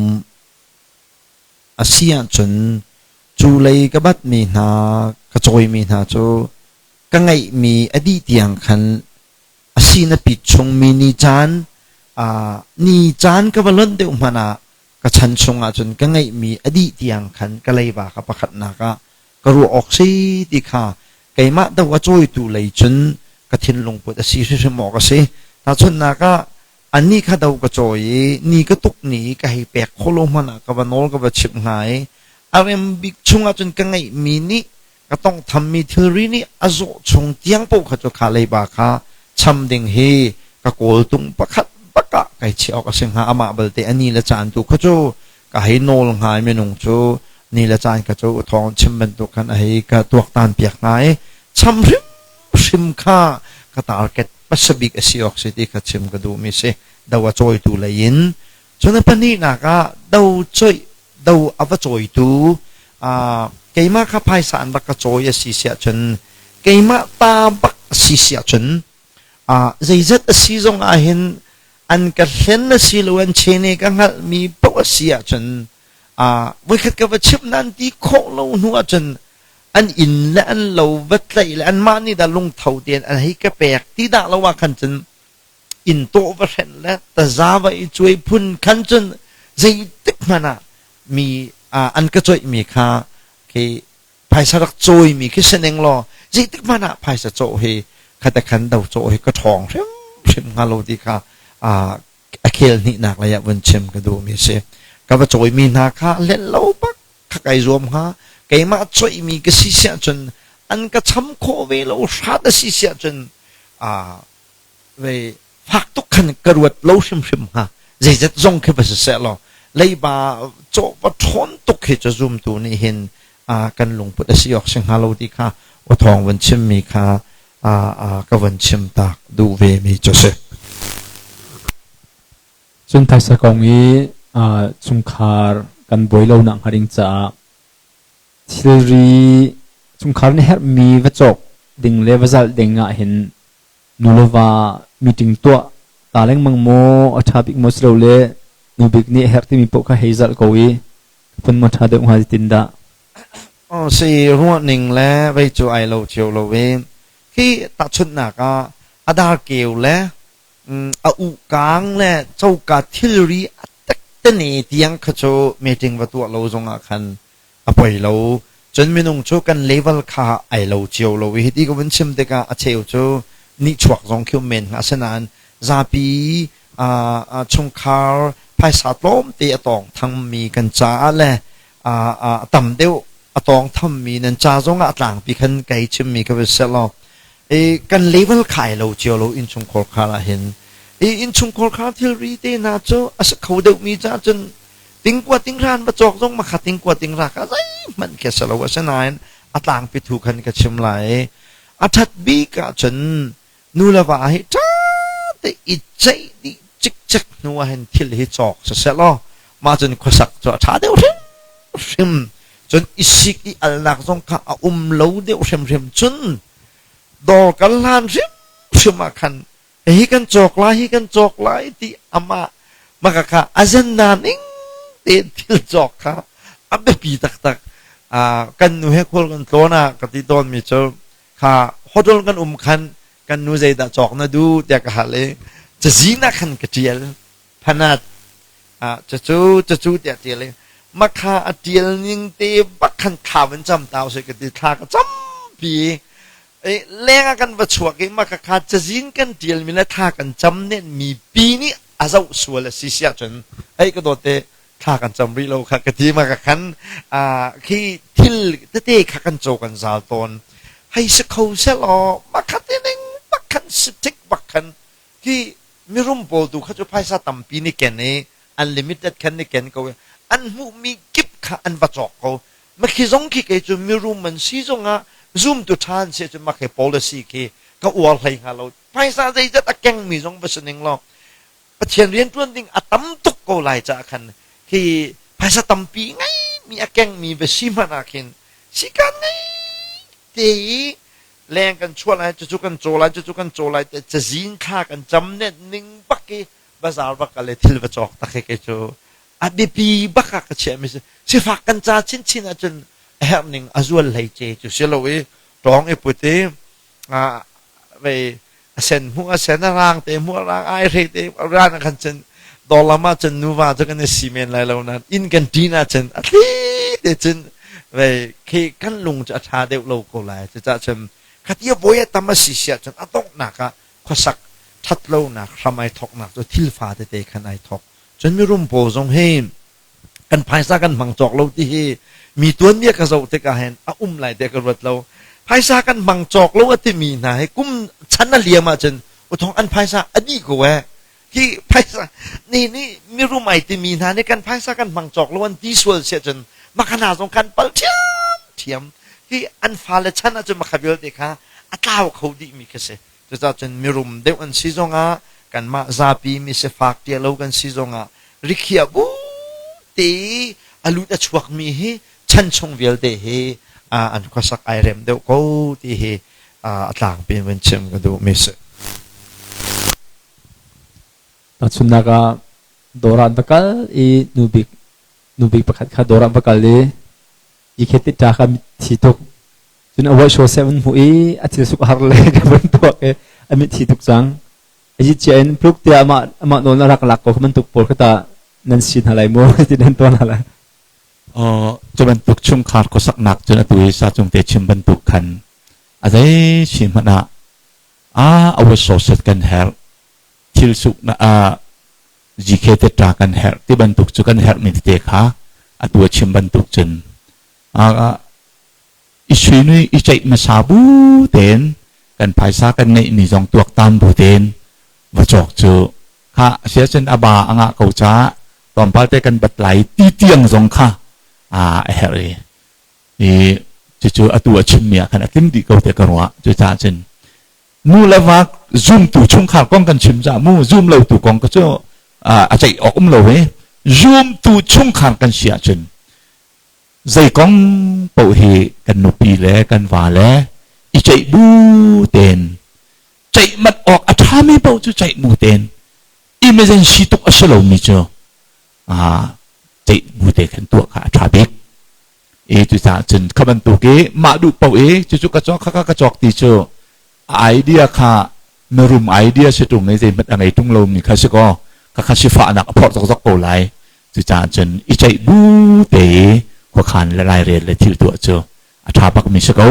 a si ahcun cu lei ka batmi hna, ka cawimi hna cu ka ngeihmi a dih tiang khan a si na pit chungmi ni caan, ni caan ka va lonh deuh hmanh ah ka chan chungah cun ka ngeihmi a dih tiang khan ka leiba kha pakhatnak ah ka ruah awk si ti kha keimah do a cawitu lei cun ka thinlung put a si hrimhrim awk a si. Tahchunhnak ah, annih kha do ka cawi i ni ka tuk ni ka hei pek khawh lo hmanh ah ka va nawl ka va chimh hna i a rem bik chungah cun ka ngeihmi nih ka tongthammi thilri nih a zawh chung tiang paoh kha cu kha leiba kha cham ding hi ka kawltung pakhat bak ah kai chiah awk a si hnga. Amah balte a ni le caan tu kha cu ka hei nawl hnga i minung cu ni le caan kha cu thawng chim bantuk khan a hei ka tuaktan piak hnga i cham hrimhrim kha ka target hmasa bik a si awk si ti kha chim ka duhmi si, do a cawitu lei in. Cun a pahnihnak ah, do coih do a va cawitu, keimah kha phaisa an rak ka cawi a si siah cun, keimah ta bak a si siah cun, zeizat a si zong ah hin an ka hlen a si lo, an chene ka hngalhmi paoh a si ahcun, voikhat ka va chimh nan ti khawh lo hnu ahcun an inn le an lo va tlaih le anmah nih dah lungtho tein an hei ka pek ti dah lo ah khan cun inn tawh va hrenh le taza va i cuai phun khan cun zeitik hmanh ah mi an ka coihmi kha khi phaisa rak cawimi khi si ning law zeitik hmanh ah phaisa cawh hi khate khan do cawh hi ka ṭhawng hrimhrim hnga lo ti kha a khel hnihnak lei ah vun chim ka duhmi si. Ka va cawimi hna kha hlen lo bak kha kai zuam hnga. Keimah coihmi ka si siah cun an ka cham khawh ve lo hrat a si siah cun vei fak tuk khan ka ruat lo hrimhrim hnga. Zeizat zong khi va si seh law leiba cawh va ṭhawn tuk hi cu zumtu nih hin kan lungput a si awk si hnga lo ti kha aw thawng van chimmi kha ka van chim tak duh ve mi cu si. Cun phaisa kong i Chungkhar kan buai lo nak hnga ding caah thilri chungkhar nih herhmi va cawk ding le va zalh ding ah hin nu le va meeting tuah ta lengmang maw a ṭha bik maw silole nu bik nih a herh timi paoh kha hei zalh ko i phun maw ṭha deuh hnga tin dah? Si ruahning le vei cu ai lo cio lo i khi tahchunhnak ah a darkeu le a uhkang le coka thilri a tektene tiang kha cu meeting va tuah lo zongah khan a poi lo. Cun minung cu kan level kha ai lo cio lo i hiti ka vun chim tikah a cheu cu nihchuak zong khi um men hnga. Asinain zapi chungkhar phaisa tlawmte a tawng thangmi kan caah le a tam deuh a tawng thammi nan ca zongah a tlangpi khan kai chimmi kha va si law kan level kha ai lo cio lo innchungkhar khar ah hin i innchungkhar khar thilri te hna cu a si kho deuhmi ca cun tingkua tinghran va cawk zong makha tingkua tingra kha zeihmanh khi a si lo. Asinain a tlangpi thu khan ka chim lai. A ṭhat bik ahcun nu le va hi ṭha te i ceih dih cikcek hnu ah hin thil hi cawk siseh law mah cun khuasak cu a ṭha deuh hrimhrim. Cun i sik i alnak zong kha a um lo deuh hrimhrim. Cun dawr kal hlan hrimhrim ah khan hi kan cawk lai, hi kan cawk lai ti amah maka kha a zen ning tein thil cawk kha a biapi taktak. Kan nu he khual kan tlawn ah ka ti tawnmi cu kha hotel kan um khan kan nu zeidah cawk na duh tiah ka hal i cazin ah khan ka ṭial phanat cucu cucu tiah ṭial i makha a ṭial ning te bak khan thla van cam ta usih ka ti. Thla ka campi i leng ah kan va chuak i maka kha cazin kan ṭial mi le thla kan cam nen mi pi nih a zoh sual a si siah cun ei ka dawt te, thla kan cam rih lo kha ka ti. Maka khan khi thil tete kha kan co kan zal tawn. Hei si kho seh law makha te ning bak khan si tik bak khan khi mirum pawl tu kha cu phaisa tampi ni ken i unlimited khan ni ken ko i an hmuhmi kip kha an va cawk ko. Makhi zong khi kei cu mirum an si zongah zumtu ṭha an si cu makhi policy khi ka uar hlei hnga lo. Phaisa zeizat a kengmi zong va si ning law Pathian rianṭuan ding a tam tuk ko lai caah khan khi phaisa tampi ngeimi a kengmi va si hmanh ah khin sikan ngei te i leng kan chuah lai, cucu kan caw lai, cucu kan caw lai te cazin thla kan cam net ning bak i bazar bak le thil va cawk tak hi kei cu a biapi bak ah ka chiah mi si. Sifak kan ca chinchin ahcun a herh ning a zual hlei ce cu si lo i tawng i put i vei a sen hmuh a sen, a rang te hmuh a rang, ai hre te ran khan cun dawr ah cun nuva cu kan i si men lai lo nain inn kan ṭin ahcun a thli te cun vei khi kan lung cu a ṭha deuh lo ko lai. Cucaah cun khatia voi a tam a si si ahcun a donghnak ah khuasak ṭhat lonak hram ai thawknak cu thil fa tete khan ai thawk. Cun mirum pawl zong hi kan phaisa kan hmang cawk lo ti hi mi tuanbia ka zoh tikah hin a um lai tiah ka ruat lo. Phaisa kan hmang cawk lo a timi hna hi kum chan a liam ahcun uthong an phaisa a dih ko eh. Hi phaisa ni nih mirum ai timi hna nih kan phaisa kan hmang cawk lo an ti sual siah cun makana zong kan pal ṭhiamṭhiam. Hi an fale chan ahcun makha vialte kha a tlau kho dihmi kha si. Cucaah cun mirum deuh an si zongah kanmah zapi mi sifak tia lo kan si zongah rikhiah bu te i a lut a chuakmi hi chan chung vialte hi an khuasak ai rem deuh ko ti hi a tlangpi in vun chim ka duhmi si. Tahchunhnak ah dawr ah an va kal i nu bik pakhat kha dawr ah an va kal i yikhet ṭa kha thi tuk. Cun a voih sawseh an hmuh i a thil suk a har le ka van tuak i a mitthi tuk cang. A yi cia in pluk tiah amah nawl a rak lak ko kha bantuk pawl kha tah nan si hna lai maw ti nan tuah hna lai? Cu bantuk chungkhar khuasaknak cun atu hi sa cung te chim bantuk khan a zei si hmanh ah a voih sawset kan herh, thil suk na GK te ṭa kan herh ti bantuk cu kan herhmi tete kha atu a chim bantuk cun i suinu i ceih hmasa bu tein kan phaisa kan ngeihmi zong tuaktan bu tein va cawk cu kha siacun a ba a ngah ko caah tlawmpal te kan bat lai ti tiang zong kha a herh i cucu atu a chimmi ah khan a tling dih ko te ka ruah. Cucaah cun nu le va zumtu chungkhar kong kan chim ca mu, zum lo tu kong ka cu a ceih awk um lo i. Zumtu chungkhar kan si ahcun zei kong paoh hi kan nupi le kan va le i ceih bu tein, ceih mat awk a ṭhami paoh cu ceih bu tein, emergency tuk a si lomi cu ceih bu te khan tuah kha a ṭha bik. E cucaah cun kha bantuk i mah duh paoh i cucu ka cawk, khaka ka cawk ti cu idea kha mirum idea si ṭung i zeihmanh a ngei ṭung lomi kha si kaw khakha sifahnak a phorh zokzok ko lai. Cucaah cun i ceih bu te i khuakhan le lairel le thil tuah cu a ṭha bakmi si ko.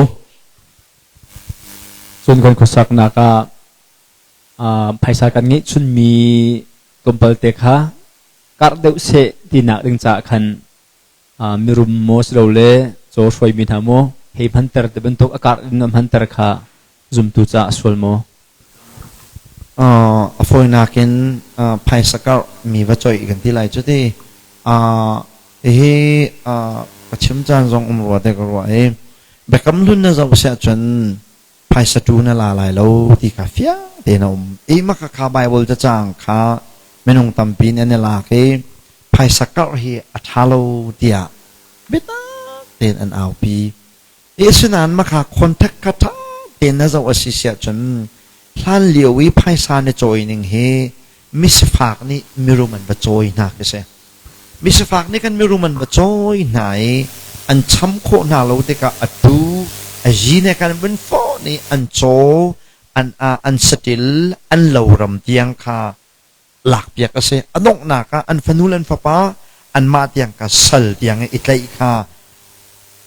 Cun kan khuasaknak ah phaisa kan ngeih chunmi tlawmpal te kha karh deuh seh tinak ding caah khan mirum maw silole caw hruaimi hna maw hei hmanter ti bantuk a karh in hmanter kha zumtu caah a sual maw? A fawinak in phaisa karh mi va coih kan ti lai cu ti. Hihi ka chim caan zong um rua te ka ruah i Biakam Hlun na zoh siah cun phaisa tu na la lai lo ti kha fiang tein a um. I maka kha Bible cacang kha minung tampi nih an i lak i phaisa karh hi a ṭha lo tiah biatak tein an aupi. Asinain maka contact kha ṭha tein na zoh a si siah cun hlan lio i phaisa na cawi ning hi misifak nih mirum an va cawi hna khi si. Misifak nih kan mirum an va cawi hna i an cham khawh hna lo tikah atu a zi ne kan vun fawh nih an caw, an saṭil, an loram tiang kha lakpiak a si. A donghnak ah an fanu le an fapa anmah tiang kha sal tiang i i tlaih kha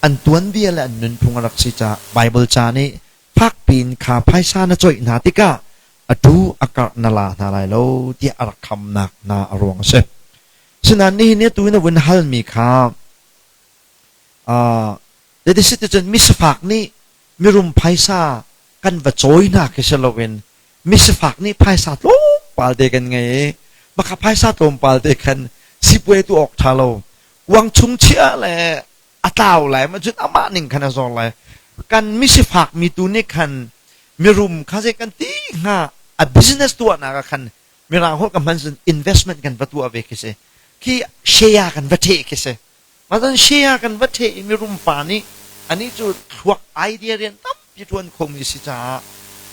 an tuanbia le an nunphung a rak si caah Baibal ca nih fakpi in kha phaisa na coih hna tikah atu a karh na la hna lai lo tiah a rak khamnak hna a ruang a si. Sinain nihin ni atu in a vun halmi kha cun misifak nih mirum phaisa kan va cawi hna khi si loin misifak nih phaisa tlawmpal te kan ngei i maka phaisa tlawmpal te khan sipuai tu awk ṭha lo, kuang chung chiah le a tlau lai ma cun amah ning khan a zor lai. Kan misifak mi tu nih khan mirum kha zei kan ti hnga, a business tuahnak ah khan mirang holh ka hman cun investment kan va tuah ve khi si, khi share kan va ṭheh khi si. Mah share kan va ṭheh i mirum pa nih anih cu thluak idea rian tampi ṭuan khomi si caah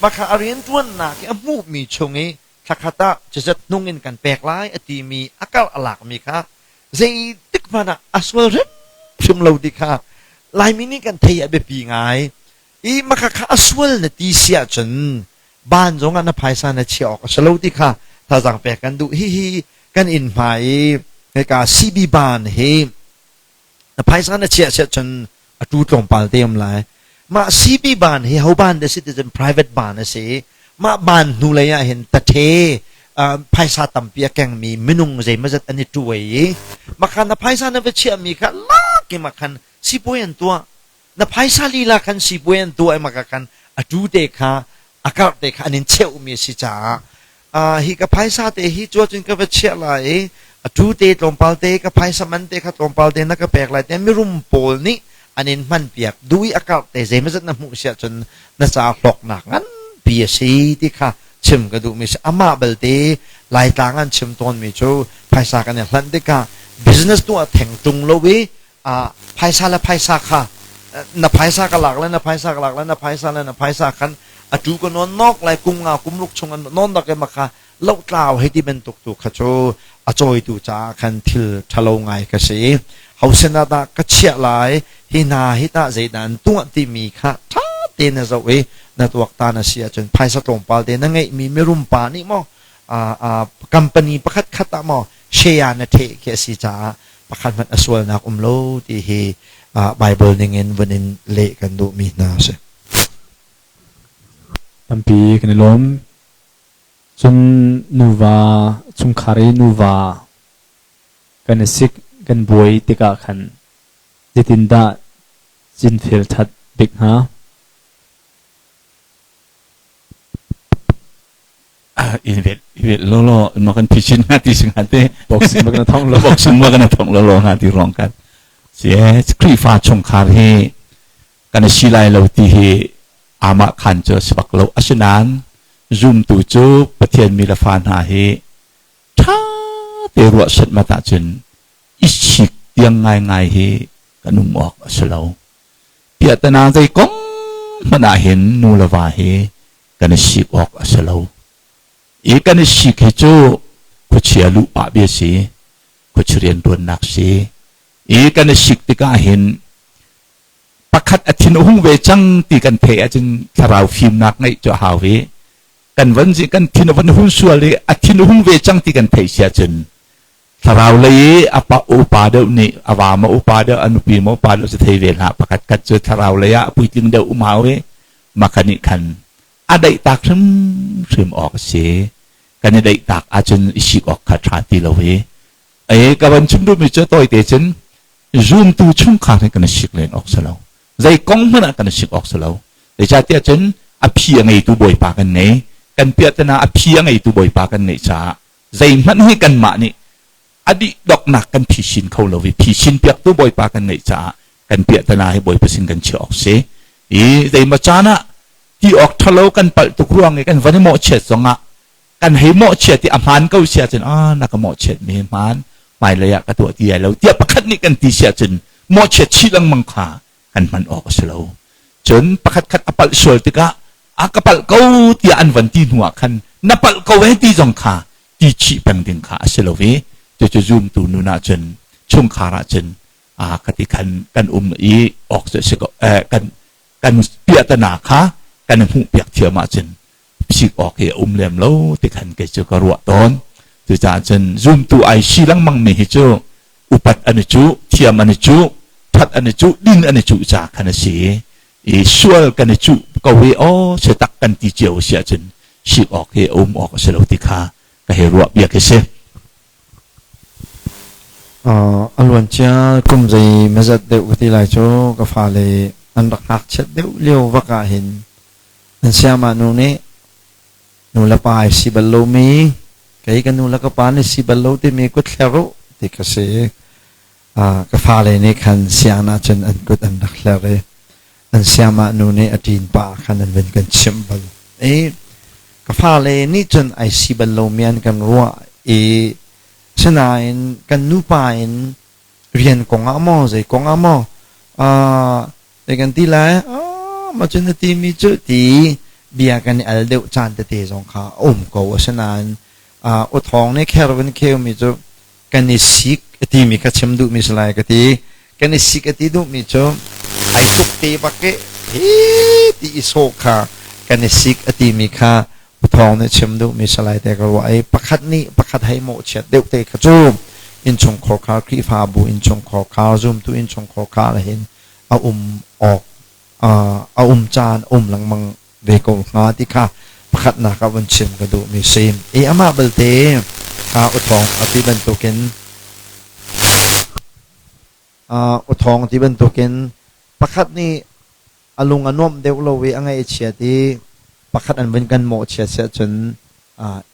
mah a rian ṭuannak i a hmuhmi chung i thlakhat ah cizat hnung in kan pek lai a timi a karh a lakmi kha zeitik hmanh ah a sual hrimhrim lo ti kha Laimi nih kan thei a biapi ngai. I maka kha a sual na ti si ahcun ban zong ah na phaisa na chiah awk a si lo ti kha thazaang pek kan duh. Hihi kan inn hmai i hika CB ban hi na phaisa na chiah siah cun a tu tlawmpal te um lai. Mah CB ban hi ho ban dah si ti cun private ban a si. Mah ban hnu lei ah hin tathe phaisa tampi a kengmi minung zeimazat an i tuai i makhan na phaisa na va chiahmi kha lak i makhan sipuai an tuah. Na phaisa lila khan sipuai an tuah i maka khan a tu te kha a karh te kha an in cheuhmi a si caah hi ka phaisa te hi cu cun ka va chiah lai i a tu te tlawmpal te ka phaisa man te kha tlawmpal te na ka pek lai te mirum pawl nih an in hman piak duh i a karh te zeimazat na hmuh siah cun na ca hlawknak nganpi a si ti kha chim ka duhmi si. Amah belte Laitlang an chim tawnmi cu phaisa kan i hlanh tikah business tuah theng ṭung lo i phaisa le phaisa kha na phaisa ka lak le na phaisa ka lak le na phaisa le na phaisa khan atu ka non nok lai kum nga kum ruk chung an non dak ma kha lohtlau hei ti bantuk tu kha cu a cawitu caah khan thil ṭhalo ngai ka si. Hausen ah dah ka chiah lai hi hna hi tah zeidah an tuah timi kha ṭha tein na zoh i na tuaktan na si ahcun phaisa tlawmpal te na ngeihmi mirum pa nih maw company pakhat khat ah maw share na ṭheh khi a si caah pakhat hmanh a sualnak um lo ti hi Bible ningin vun in leh kan duhmi hna a si. Tampi kan i lawm. Cun nuva chungkhar i nuva kan i sik kan buai tikah khan zeitindah cinfel ṭhat bik hnga? In vet vet lo lo ma kan phi nga ti sing te boxing ma kan thong lo boxing ma kan thong lo lo nga ti rong kan si Khrihfa chungkhar hi kan si lai lo ti hi ama khan cu sibak lo. Asinain zumtu cu Pathian mi le fa hna hi ṭha te ruah setmat ahcun i sik tiang ngaingai hi kan um awk a si lo. Piahtana zei kong hmanh ah hin nu le va hi kan i sik awk a si lo. I kan i sik hi cu khuachia luh pah bia si, khuachia rianṭuannak si. I kan i sik tikah hin pakhat a thin a hung ve cang ti kan theih ahcun thlarau fimnak ngeih cu a hau i kan van kan thin a van hun sual i a thin a hung ve cang ti kan theih si ahcun thlarau lei i a pa upa deuh nih a va ma upa deuh a nupi ma upa deuh cu thei ve hlah pakhat khat cu thlarau lei ah puitling deuh um hau i maka nih khan a daih tak hrimhrim awk a si. Kan i daih tak ahcun i sik awk kha ṭha ti lo i e ka van chim duhmi cu tawite cun zumtu chungkhar hi kan i sik len awk si lo. Zei kong hmanh ah kan i sik awk si lo. Zeicahtiah cun a phi a ngeitu Bawipa kan ngei. Kan piahtana a phi a ngeitu Bawipa kan ngeih caah zeihmanh hi kanmah nih a dih doknak kan phisin kho lo i phisin piaktu Bawipa kan ngeih caah kan piahtana hi Bawipa sin kan chiah awk si. I zeimaw caan ah ti awk ṭhalo kan palh tuk ruang i kan van i mawhchiat zongah kan hei mawhchiat i a hmaan ko si ahcun ah na ka mawhchiat mi hi hmaan, hmailei ah ka tuah ti lai lo tiah pakhat nih kan ti si ahcun mawhchiat chih lengmang kha kan hman awk a si lo. Cun pakhat khat a palh sual tikah a ka palh ko tiah an van ti hnu ah khan na palh ko eh ti zong kha ti chih peng ding kha a si lo i cucu zumtu nun ahcun chungkhar ahcun a ka ti khan kan um i awk cu si ko kan kan piahtana kha kan hmuh piak thiam ahcun sik awk hi a um lem lo ti khan kei cu ka ruah tawn. Cucaah cun zumtu ai si lengmang mi hi cu upat an i cuh, thiam an i cuh, that an i cuh, din an i cuh ca khan a si i sual kan i cuh ko i aw si tak kan ti cio si ahcun sik awk hi a um awk a si lo ti kha ka hei ruah bia khi si. A luancia kum zei mazat deuh ka ti lai cu ka fale an rak ngakchiat deuh lio vak ah hin an siamah nu nih nu le pa ai si bal lomi kei ka nu le ka pa nih si bal lo timi kut hler u ti ka si. Ka fale nih khan sianginn ah cun an kut an rak hler i an siamah nu nih a ṭin pa khan an vun kan chimh bal. I ka fale nih cun ai si bal lomi an kan ruah i sinain kan nupa in rian kong ah maw zei kong ah maw zei kan ti lai ma cun na timi cu ti bia kan i al deuh caan tete zong kha a um ko. Asinain uthawng nih kher van kheumi cu kan i sik a timi kha chim duhmi si lai ka ti. Kan i sik a ti duhmi cu ai tuk te bak i hi ti i sawh kha kan i sik a timi kha uthawng nih chim duhmi si lai te ka ruah i pakhat nih pakhat hei mawhchiat deuh te kha cu innchungkhar khar Khrihfabu innchungkhar khar zumtu innchungkhar khar hin a um awk a um caan um lengmang ve ko hnga ti kha pakhatnak ah vun chim ka duhmi si. I amah belte kha uthawng a ti bantukin uthawng ti bantukin pakhat nih a lung a nuamh deuh lo i a ngaih a chiat i pakhat an vun kan mawhchiat siah cun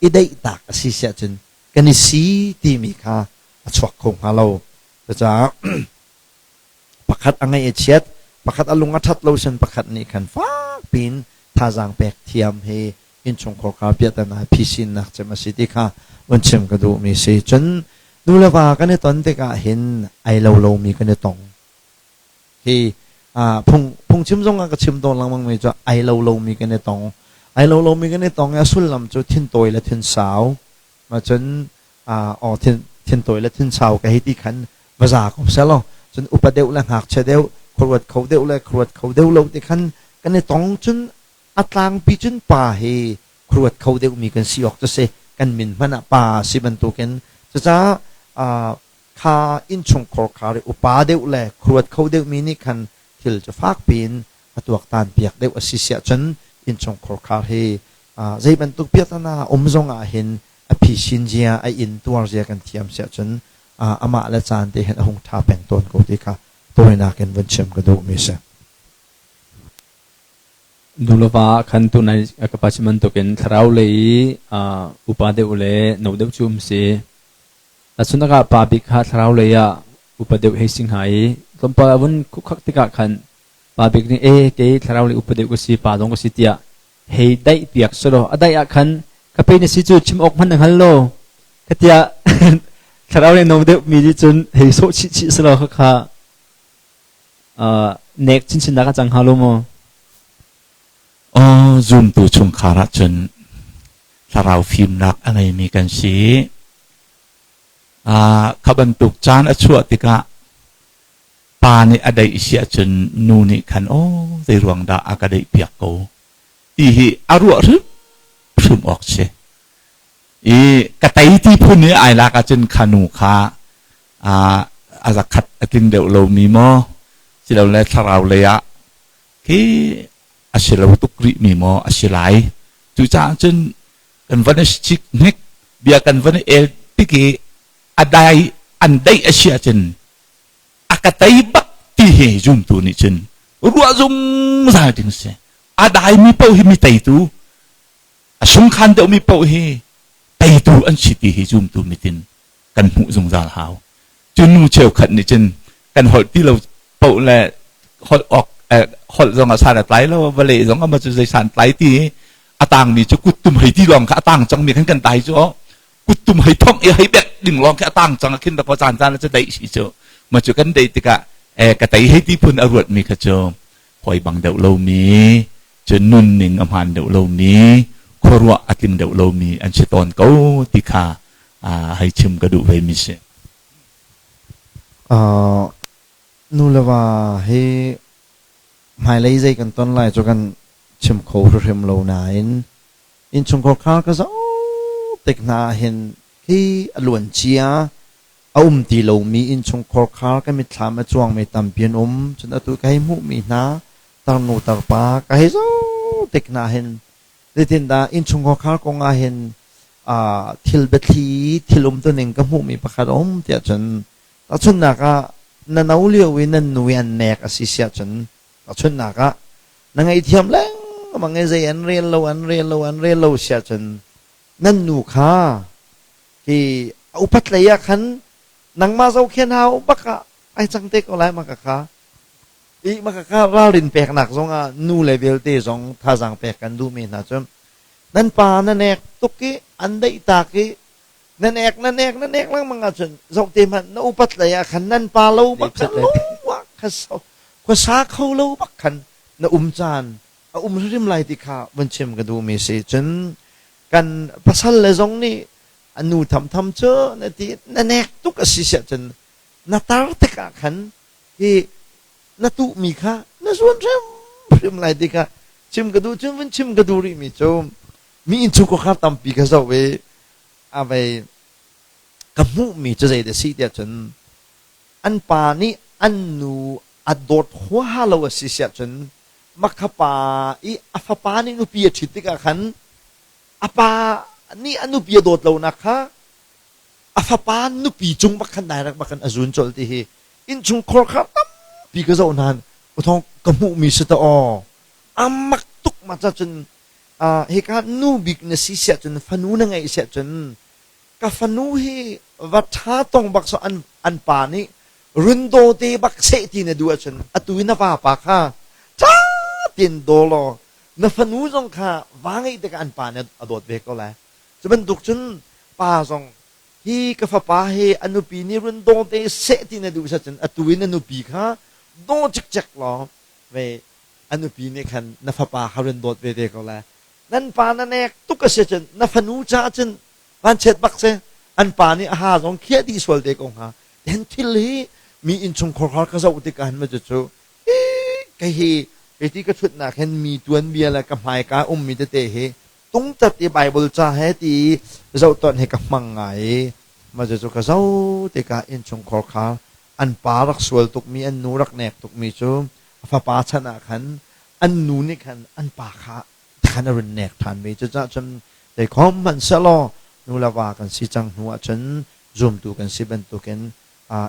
i daihtak a si siah cun kan i si timi kha a chuak kho hnga lo. Cucaah pakhat a ngaih a chiat, pakhat a lung a ṭhat lo sin pakhat nih khan fak piin thazaang pek thiam hi innchungkhar kha piahtana phisinnak cem a si ti kha vun chim ka duhmi si. Cun nu le va kan i ton tikah hin ai lo lomi kan i tong. Hi phung phungchim zong ah ka chim tawn lengmang mi cu ai lo lomi kan i tong. Ai lo lomi kan i tong i a sullam cu thintawi le thinsau. Ma cun aw thin thintawi le thinsau ka hei ti khan va za ko selaw cun upa deuh le ngakchia deuh khuaruat kho deuh le khuaruat kho deuh lo ti khan kan i tong cun a tlangpi cun pa hi khuaruat kho deuhmi kan si awk cu si kan min hmanh ah pa si bantukin. Cucaah kha innchungkhar khar i upa deuh le khuaruat kho deuhmi nih khan thil cu fak piin a tuaktan piak deuh a si siah cun innchungkhar khar hi zei bantuk piahtana um zong ah hin a phisin zia a in tuar zia kan thiam siah cun amah le caan te hin a hung ṭha peng tawn ko ti kha tawinak in vun chim ka duhmi si. Nu le va khan tunai ka pa chim bantukin thlarau lei upa deuh le no deuh cu um si. Tahchunhnak ah pa bik kha thlarau lei ah upa deuh hei si hnga i tlawmpal a vun khukhak tikah khan pa bik nih e kei thlarau lei upa deuh ka si, pa zong ka si tiah hei daih piak selaw a daih ah khan ka pe na si cu chim awk hmanh na hngal lo ka tiah. Thlarau le no deuh mi nih cun hei sawh chih chih selaw khakha nek chinchin dah ka cang hnga lo maw? Aw, zumtu chungkhar ahcun thlarau fimnak a ngeimi kan si. Kha bantuk caan a chuah tikah pa nih a deih si ahcun nu nih khan aw zei ruang dah a ka deih piak ko ti hi a ruah hrimhrim awk si. I ka tei ti phun i ai lak ahcun kha nu kha a zakhat a tling deuh lomi maw silole thlarau lei ah khi a si lo tuk rihmi maw a si lai. Cucaah cun kan van i cik hnik bia kan van i el tik i a dai an deih a si ahcun a ka tei bak ti hi zumtu nih cun ruah zungzal ding si. A daimi paoh hi mi teitu a sungkhan deuhmi paoh hi teitu an si ti hi zumtu mitin kan hmuh zungzal hau. Cu nu cheukhat nih cun kan holh ti lo paoh le holh awk holh zong ah san a tlai lo vale zong ama cu zei san tlai ti a tangmi cu kuttum hei ti lawng kha a tang cangmi khan kan tai cu kuttum hei thong i hei bek ding lawng khi a tang cang khin rak caan caan cu deih si cu ma cu kan deih tikah ka tei hei ti phun a ruat mi kha cu hoi bang deuh lomi cu nunning a hmaan deuh lomi khuaruah a tling deuh lomi an si tawn ko ti kha hei chim ka duh ve mi si. Nu le va hi hmailei zei kan ton lai cu kan chim kho hrimhrim lo nain innchungkhar khar ka zoh tik hna hin khi a luan cia a um ti lomi innchungkhar khar ka mitthlam a cuangmi tampi an um. Cun atu ka hei hmuhmi hna tarnu tarpa ka hei zoh tik hna hin zeitindah innchungkhar khar kong ah hin thil biathli thil umtuning ka hmuhmi pakhat a um tiah cun tahchunhnak ah na no lio i nan nu i an nek a si siah cun tahchunhnak ah na ngaihthiam lengmang i zei an rel lo an rel lo an rel lo siah cun nan nu kha hi a upat lei ah khan nangmah zohkhen hau bak ah ai cang te ko lai ma ka kha i ma ka kha ralrin peknak zong ah nu le vialte zong thazaang pek kan duhmi hna cu nan pa na nek tuk i an daih tak i na nek na nek na nek lengmang ahcun zoh te hmanh na upat lei ah khan nan pa lo bak khan lo kha khuasa kho lo bak khan na um caan a um hrim lai ti kha vun chim ka duhmi si. Cun kan pasal le zong nih a nu thamtham cu na ti na nek tuk a si siah cun na tar tikah khan hi na tuhmi kha na zuan hrimhrim lai ti kha chim ka duh. Cun vun chim ka duh rihmi cu mi innchungkhar tampi ka zoh i a vei ka hmuhmi cu zei dah si tiah cun an pa nih an nu a dawt huaha lo a si siah cun makha pa i a fapa nih nupi a ṭhit tikah khan a pa nih a nupi a dawt lonak kha a fapa nupi cung bak khan direct bak khan a zun colh ti hi innchungkhar kha tampi ka zoh nain uthong ka hmuhmi si ta aw a mak tuk ma ca cun hika nu bik na si siah cun fanu na ngeih siah cun ka fanu hi va ṭha tong bak so an pa nih rundo te bak seh ti na duh ahcun atu i na vapa kha ṭha tein daw law na fanu zong kha va ngeih tikah an pa nih a dawt ve ko lai. Cu bantuk cun pa zong hi ka fapa hi a nupi nih run daw te seh ti na duh cun atu i na nupi kha daw cikcek law ve a nupi nih khan na fapa kha run dawt ve te ko lai. Nan pa na nek tuk a si cun na fanu caah cun vanchiat bak si. An pa nih a ha zong khiah dih sual te ko hnga. Then thil hi mi innchungkhar khar ka zoh tikah hin ma cu kei hi ti ka ṭhutnak hin mi tuanbia le ka hmaika ummi tete hi tungtat i Bible ca he ti zohton hi ka hmang ngai i ma cu ka zoh tikah innchungkhar kha an pa rak sual tukmi an nu rak nek tukmi cu a fapa chan ah khan an nu nih khan an pa kha khan a run nek ṭhan mi. Cucaah cun zeikhom hmanh sehlaw nu le va kan si cang hnu ah cun zumtu kan si bantukin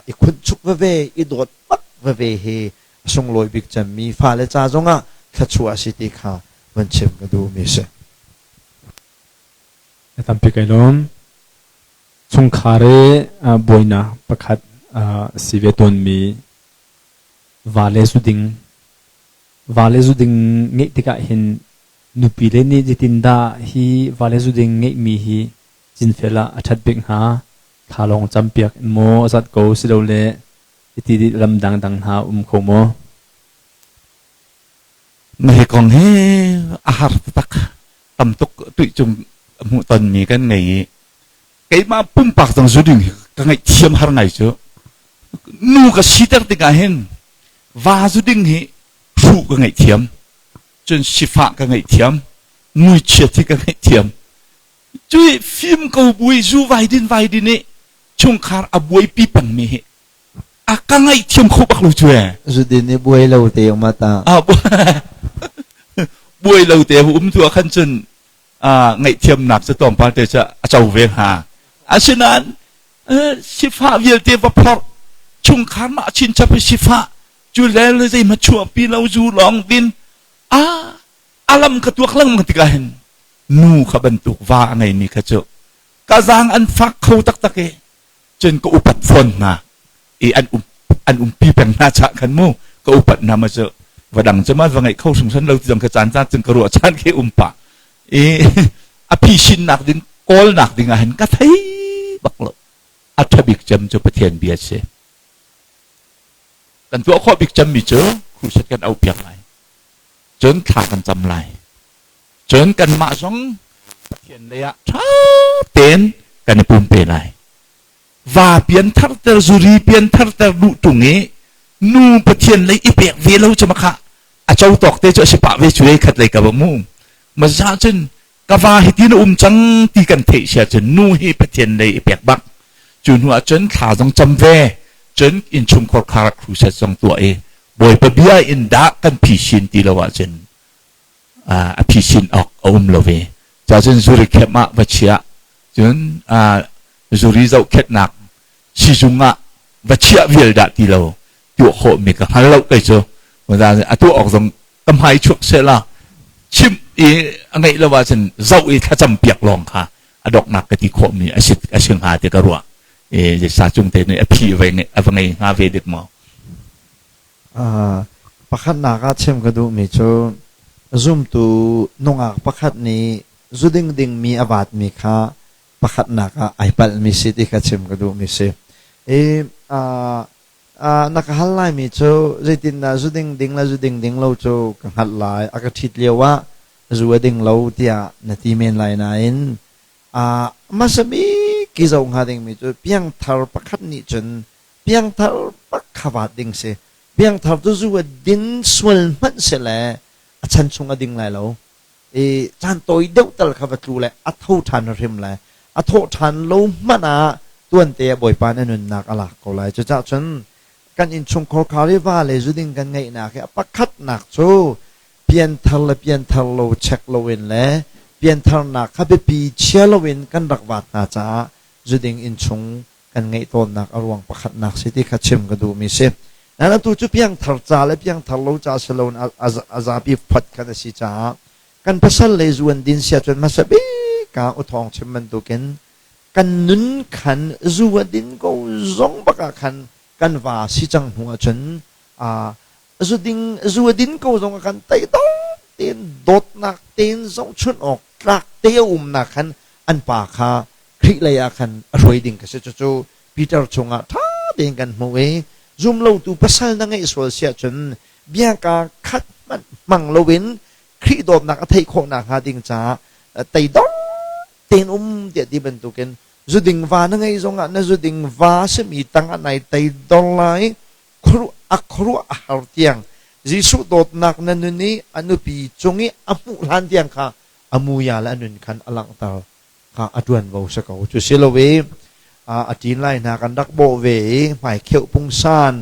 i khunchuk veve i dawt bak veve hi a sunglawi bik cemmi fale ca zongah thluachuah a si ti kha van chim ka duhmi si. Tampi kai lawm. Chungkhar i buainak pakhat si ve tawnmi vale zu ding. Vale zu ding ngeih tikah hin nupi le nih zeitindah hi vale zu ding ngeihmi hi cinfel ah a ṭhat bik hnga? Thla lawng campiak in maw a zat ko silole hiti lam dangdang hna um kho maw? Mah hi kong hi a har taktak. Tam tuk tuihcung hmuhtonmi kan ngei i keimah pumpak zong zu ding hi ka ngaihthiam har ngai cu. Nu ka siter tikah hin va zu ding hi hruh ka ngaihthiam. Cun sifah ka ngaihthiam. Muichiat hi ka ngaihthiam. Cui fim ko bui zu vai din vai din i chungkhar a buaipi pengmi hi a ka ngaihthiam kho bak lo cu e. Zudin i buai lo te ma ta. Ah buai lo te um tu ah khan cun ngaihthiamnak cu tlawmpal te cu a co ve hnga. Asinain sifah vialte va phorh chungkhar mah chinchap i sifah cu le zeihmanh chuahpi lo zu lawng din a alam ka tuak lengmang tikah hin nu kha bantuk va a ngeimi kha cu ka zaang an fak kho taktak i cun ka upat fawn hna i an um an umpi peng hna chah khan mu ka upat hna ma cu va dang cu ma va ngeih kho hringhran lo ti zong ka caan caan cun ka ruah caan khi um pah i a phisinnak ding kawlnak ding ah hin ka thei bak lo. A ṭha bik cem cu Pathian bia si. Kan tuah khawh bik cemmi cu crusade kan auh piak lai, cun thla kan cam lai, cun kanmah zong Pathian lei ah ṭha tein kan i pumpe lai. Va pian tharter, zuri pian tharter duh ṭung i nu Pathian lei i pek ve lo cu makha a co tawk te cu a si pah ve cu ei khat lei ka va mu. Ma za cun ka va hi tin a um cang ti kan theih sia cun nu hi Pathian lei i pek bak. Cu hnu ah cun thla zong cam ve, cun innchungkhar khar crusade zong tuah i Bawipa bia in dah kan phisin ti lo ahcun a phisin awk a um lo ve. Ca cun zuri khem ah va chiah, cun zuri zohkhenhnak sizung ah va chiah vial dah ti lo tuah khawhmi ka hngal lo kei cu. A tuah awk zong ka hmai chuak sehla chim i a ngeih lo ahcun zoh i thlacam piak lawng kha a doknak ka ti khawhmi a si a si hnga ti ka ruah. E sa cung te nih a phi ve a va ngei hnga ve dik maw? Pakhatnak ah chim ka duhmi cu zumtu nungak pakhat nih zu ding dingmi a vaatmi kha pakhatnak ah ai palhmi si ti kha chim ka duhmi si. I na ka hal laimi cu zeitindah zu ding ding le zu ding ding lo cu ka hngalh lai, a ka ṭhit lio ah zu a ding lo tiah na ti men lai nain hmasa bik i zoh hnga dingmi cu piangthar pakhat nih cun piangthar bak kha vaat ding si. Piangthar cu zu a din sual hmanh sile a chan chung a ding lai lo. I caan tawi deuh tal kha va tlu le a tho ṭhan hrim lai. A thawh ṭhan lo hmanh ah tuante ah Bawipa nih a nunnak a lak ko lai. Cucaah cun kan innchungkhar khar i va le zu ding kan ngeihnak hi a pakhatnak cu pianthar le pianthar lo check loin le piantharnak kha biapi chia loin kan rak vaat hna caah zuding innchung kan ngeih tawnnak a ruang pakhatnak si ti kha chim ka duhmi si. Nain atu cu piangthar ca le piangthar lo ca si loin a zapi phat khan a si caah kan pasal le zu an din sia cun hmasa bik ah uthawng chim bantukin kan nun khan zu a din ko zong bak ah khan kan va si cang hnu ahcun zu ding zu a din ko zong ah khan teidor tein dawtnak tein zohchunh awk tlak te a umnak khan an pa kha Khrih lei ah khan a hruai ding ka si. Cucu Peter chungah ṭha tein kan hmuh i zumlotu pasal na ngeih sual si ahcun biaka khat hmanh hmang loin Khrih dawtnak a theih khawh nakhnga ding caah teidor tein um tiah ti bantukin zuding va na ngeih zongah na zuding va simi tangah nai teidor lai a khuaruah a har tiang Jesuh dawtnak na nun i a nupi cung i a hmuh hlan tiang kha a muya le a nun khan a langhter kha a ṭuanvo si ko. Cu si lo i a ṭin lai hna kan rak bawh ve i hmaikheuh pungsan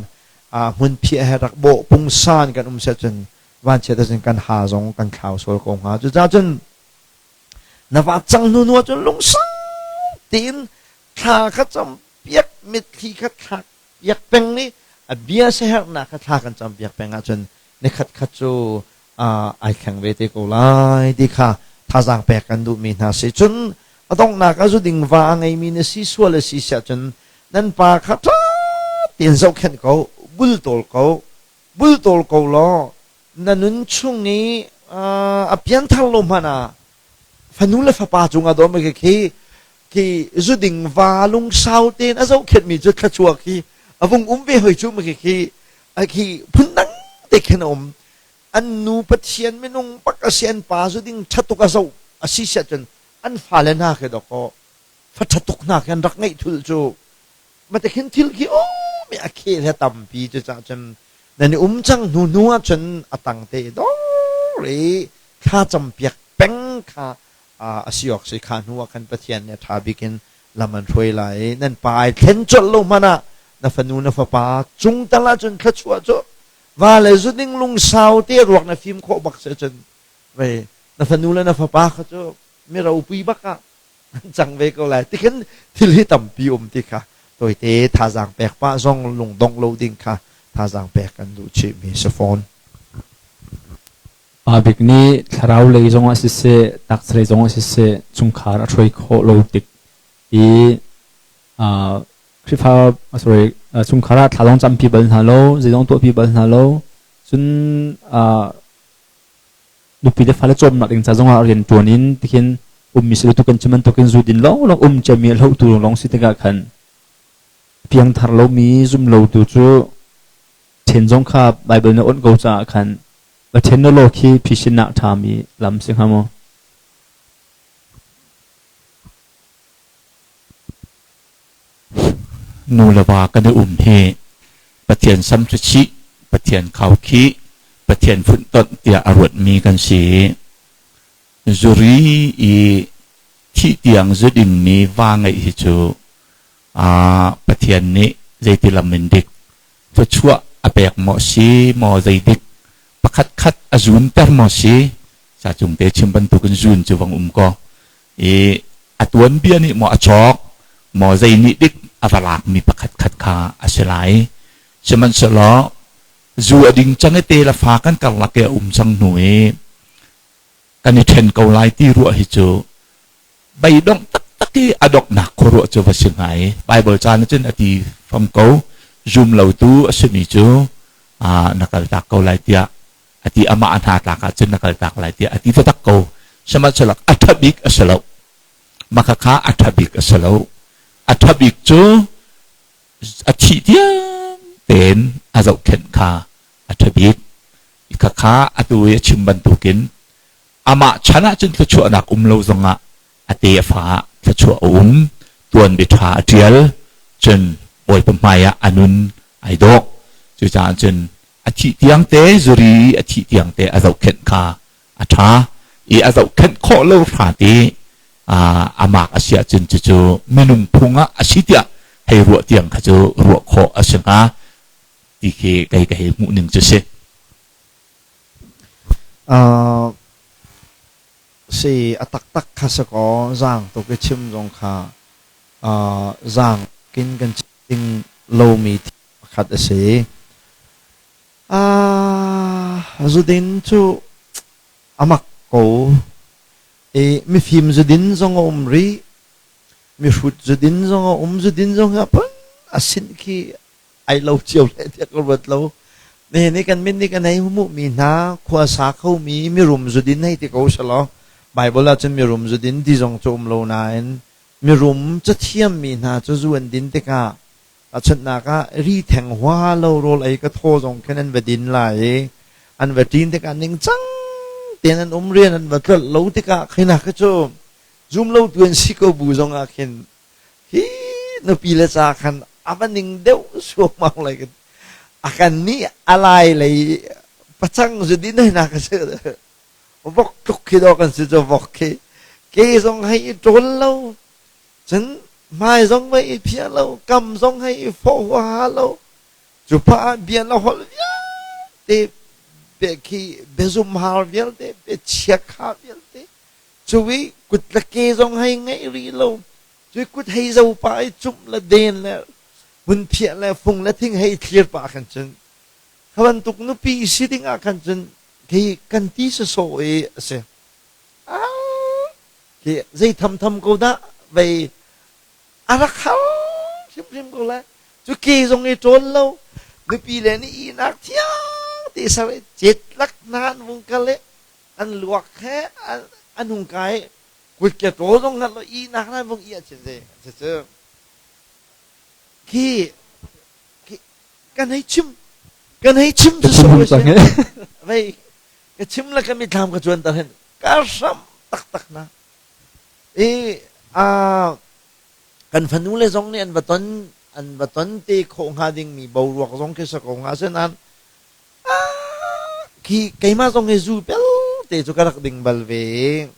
hmunphiah he rak bawh pungsan kan um seh cun vanchiat ahcun kan ha zong kan thlau sual ko hnga. Cucaah cun na va cang hnu hnu ahcun lungsau tein thla kha campiak mitthli kha thlak piak peng i a bia siaherhnak kha thla kan cam piak peng ahcun nikhat khat cu ai thleng ve te ko lai ti kha thazaang pek kan duhmi hna si. Cun a donghnak ah zuding va a ngeimi na si sual a si siah cun nan pa kha ṭha tein zohkhenh ko, bultawl ko, bultawl ko law na nun chung i a pianthar lo hmanh ah fanu le fapa cungah dawm khi khi Khi zuding va lungsau tein a zohkhenhmi cu thluachuah khi a vung um ve hoi cu ma khi khi phundang te khin a um. An nu Pathian minung bak a si, an pa zuding ṭha tuk a zoh a si siah cun an fale hna khi dawkaw fa ṭha tuk hna khi an rak ngeih thul cu. Mate khin thil khi um i a khel he tampi. Cucaah cun nan i um cang hnu hnu ah cun a tang te i dor i thla campiak peng kha a si awk si. Kha hnu ah khan Pathian nih a ṭha bik in lam an hruai lai i nan pa ai thlen colh lo hmanh ah na fanu na fapa cung tal ah cun thluachuah cu va le zu ding lungsau te ruak na fim khawh bak si cun vei na fanu le na fapa kha cu mi ropui bak ah an cang ve ko lai. Tikhin thil hi tampi um ti kha tawite thazaang pek pah zong lungdongh lo ding kha thazaang pek kan duh chihmi si fawn. Pa bik nih thlarau lei zongah siseh, taksa lei zongah siseh chungkhar a hruai khawh lo tik i Khrihfa sorry chungkhar ah thla zong campi bal hna lo, zeizong tuahpi bal hna lo, cun nupi le fale cawmnak ding ca zongah rian ṭuan in tikhin ummi si tu kan chim bantukin zu din lawnglawng um ciami a hlohtu lawng si tikah khan piangthar lomi zum lotu cu ṭhen zong kha Baibal nih a onh ko caah khan va ṭhen law khi phisin ah ṭhami lam si hnga maw? Nu le va kan i um hi Pathian samhrichih, Pathian khaukhih, Pathian funhtonh tiah a ruatmi kan si. Zuri i thih tiang zu dingmi va ngeih hi cu Pathian nih zeiti lam in dik thluachuah a pek maw si maw, zeidik pakhat khat a zunter maw si, sa cung te chim bantukin zun cu vang um ko i a tuanbia nih maw a cawk maw, zei nih dik a va lakmi pakhat khat kha a si lai. Sihmanhsehlaw zu a ding cang i te le fa kan karlak i a um cang hnu i kan i ṭhen ko lai ti ruah hi cu beidongh taktak i a donghnak khuaruah cu va si hnga i Baibal ca nih cun a ti fam ko, zum lotu a simi cu na kaltak ko lai tiah a ti, amah a hna tlak ahcun na kaltak lai tiah a ti taktak ko. Sihmanhsehlaw a ṭha bik a si lo, maka kha a ṭha bik a si lo. A ṭha bik cu a thih tiang tein a zohkhenh kha a ṭha bik. Khakha atu i a chim bantukin amah chan ahcun thluachuahnak um lo zongah a te a fa ah thluachuah a um, tuanbia ṭha a ṭial, cun Bawipa hmai ah a nun ai dawh. Cucaah cun a thih tiang te zuri i a thih tiang te a zohkhenh kha a ṭha i a zohkhenh khawh lo hrat i amak a si ahcun cucu minung phung ah a si tiah hei ruah tiang kha cu ruah khawh a si hnga ti khi kei ka hei hmuh ning cu si. Si a taktak kha si kaw zaang tuk i chim zong kha zaang kin kan chim lomi pakhat a si. Zudin cu a mak ko. I mifim zudin zong a um rih. Mihrut zudin zong a um. Zudin zong hi a phun a sin khi ai lo cio le tiah ka ruat lo. Nihin i kan min nih kan hei hmuhmi hna khuasa khomi mirum zudin hei ti ko selaw, Bible ah cun mirum zudin ti zong cu um lo nain mirum cathiammi hna cu zu an din tikah tahchunhnak ah ri theng hua lo rawl ei ka thaw zong khin an va din lai i an va ṭin tikah ningcang tein an um, rian an va tlolh lo tikah khinak khi cu zum lo tu an si ko bu zong ah khin hi nupi le ca khan a va ning deuh suangmang lai a kan nih a lai lei pacang zudin hei na ka si vok tluk khi do kan si cu vok khi ke zong hei i ṭawl lo cun hmai zong hei i phiah lo, kam zong hei i fawh huaha lo, cu pa ah bia la holh vialte be khi biazum har vialte bia chiakha vialte cu i kut le ke zong hei ngeih rih lo, cu i kut hei zo pa i cumh le den le hmunphiah le fung le thing hei thlir pah khan cun kha bantuk nupi si ding ah khan cun khi kan ti sawsawh i a si. Khi zei thamtham ko dah vei a rak har hrimhrim ko lai cu. Ke zong i ṭawl lo, nupi le nih ihnak thiang te ser i cet lak hna an vung kal i an luak he an hung kai. Kutke ṭawl zong hngalh lo ihnak na vung ih ahcun zei cucu khi khi kan hei chim kan hei chim cu so cang he vei ka chim le ka mithlam ka cuan tar hin ka hram taktak na i a kan fanu le zong nih an va ton an va ton te khawh hnga ding mi boruak zong khi sa ko hnga senan Khi keimah zong hi zu belte cu ka rak ding bal ve.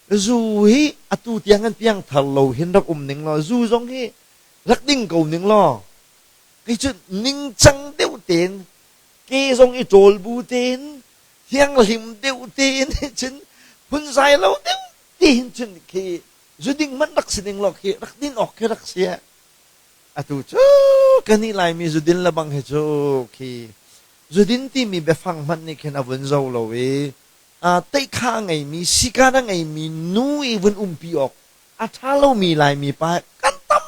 Zu hi atu tiang kan piangthar lo hin rak um ning law zu zong hi rak ding ko ning law kei cu ningcang deuh tein ke zong i ṭawl bu tein thianghlim deuh tein cun phunzai lo deuh tein cun khi zu ding hmanh rak si ning law khi rak din awk khi rak si. Atu cu kannih Laimi zudin le bang hi cu khi zudin timi biafang hmanh nih khin a vun zo lo i teihkha a ngeimi sikaan a ngeimi nu i vun umpi awk a ṭha lomi Laimi pa kan tam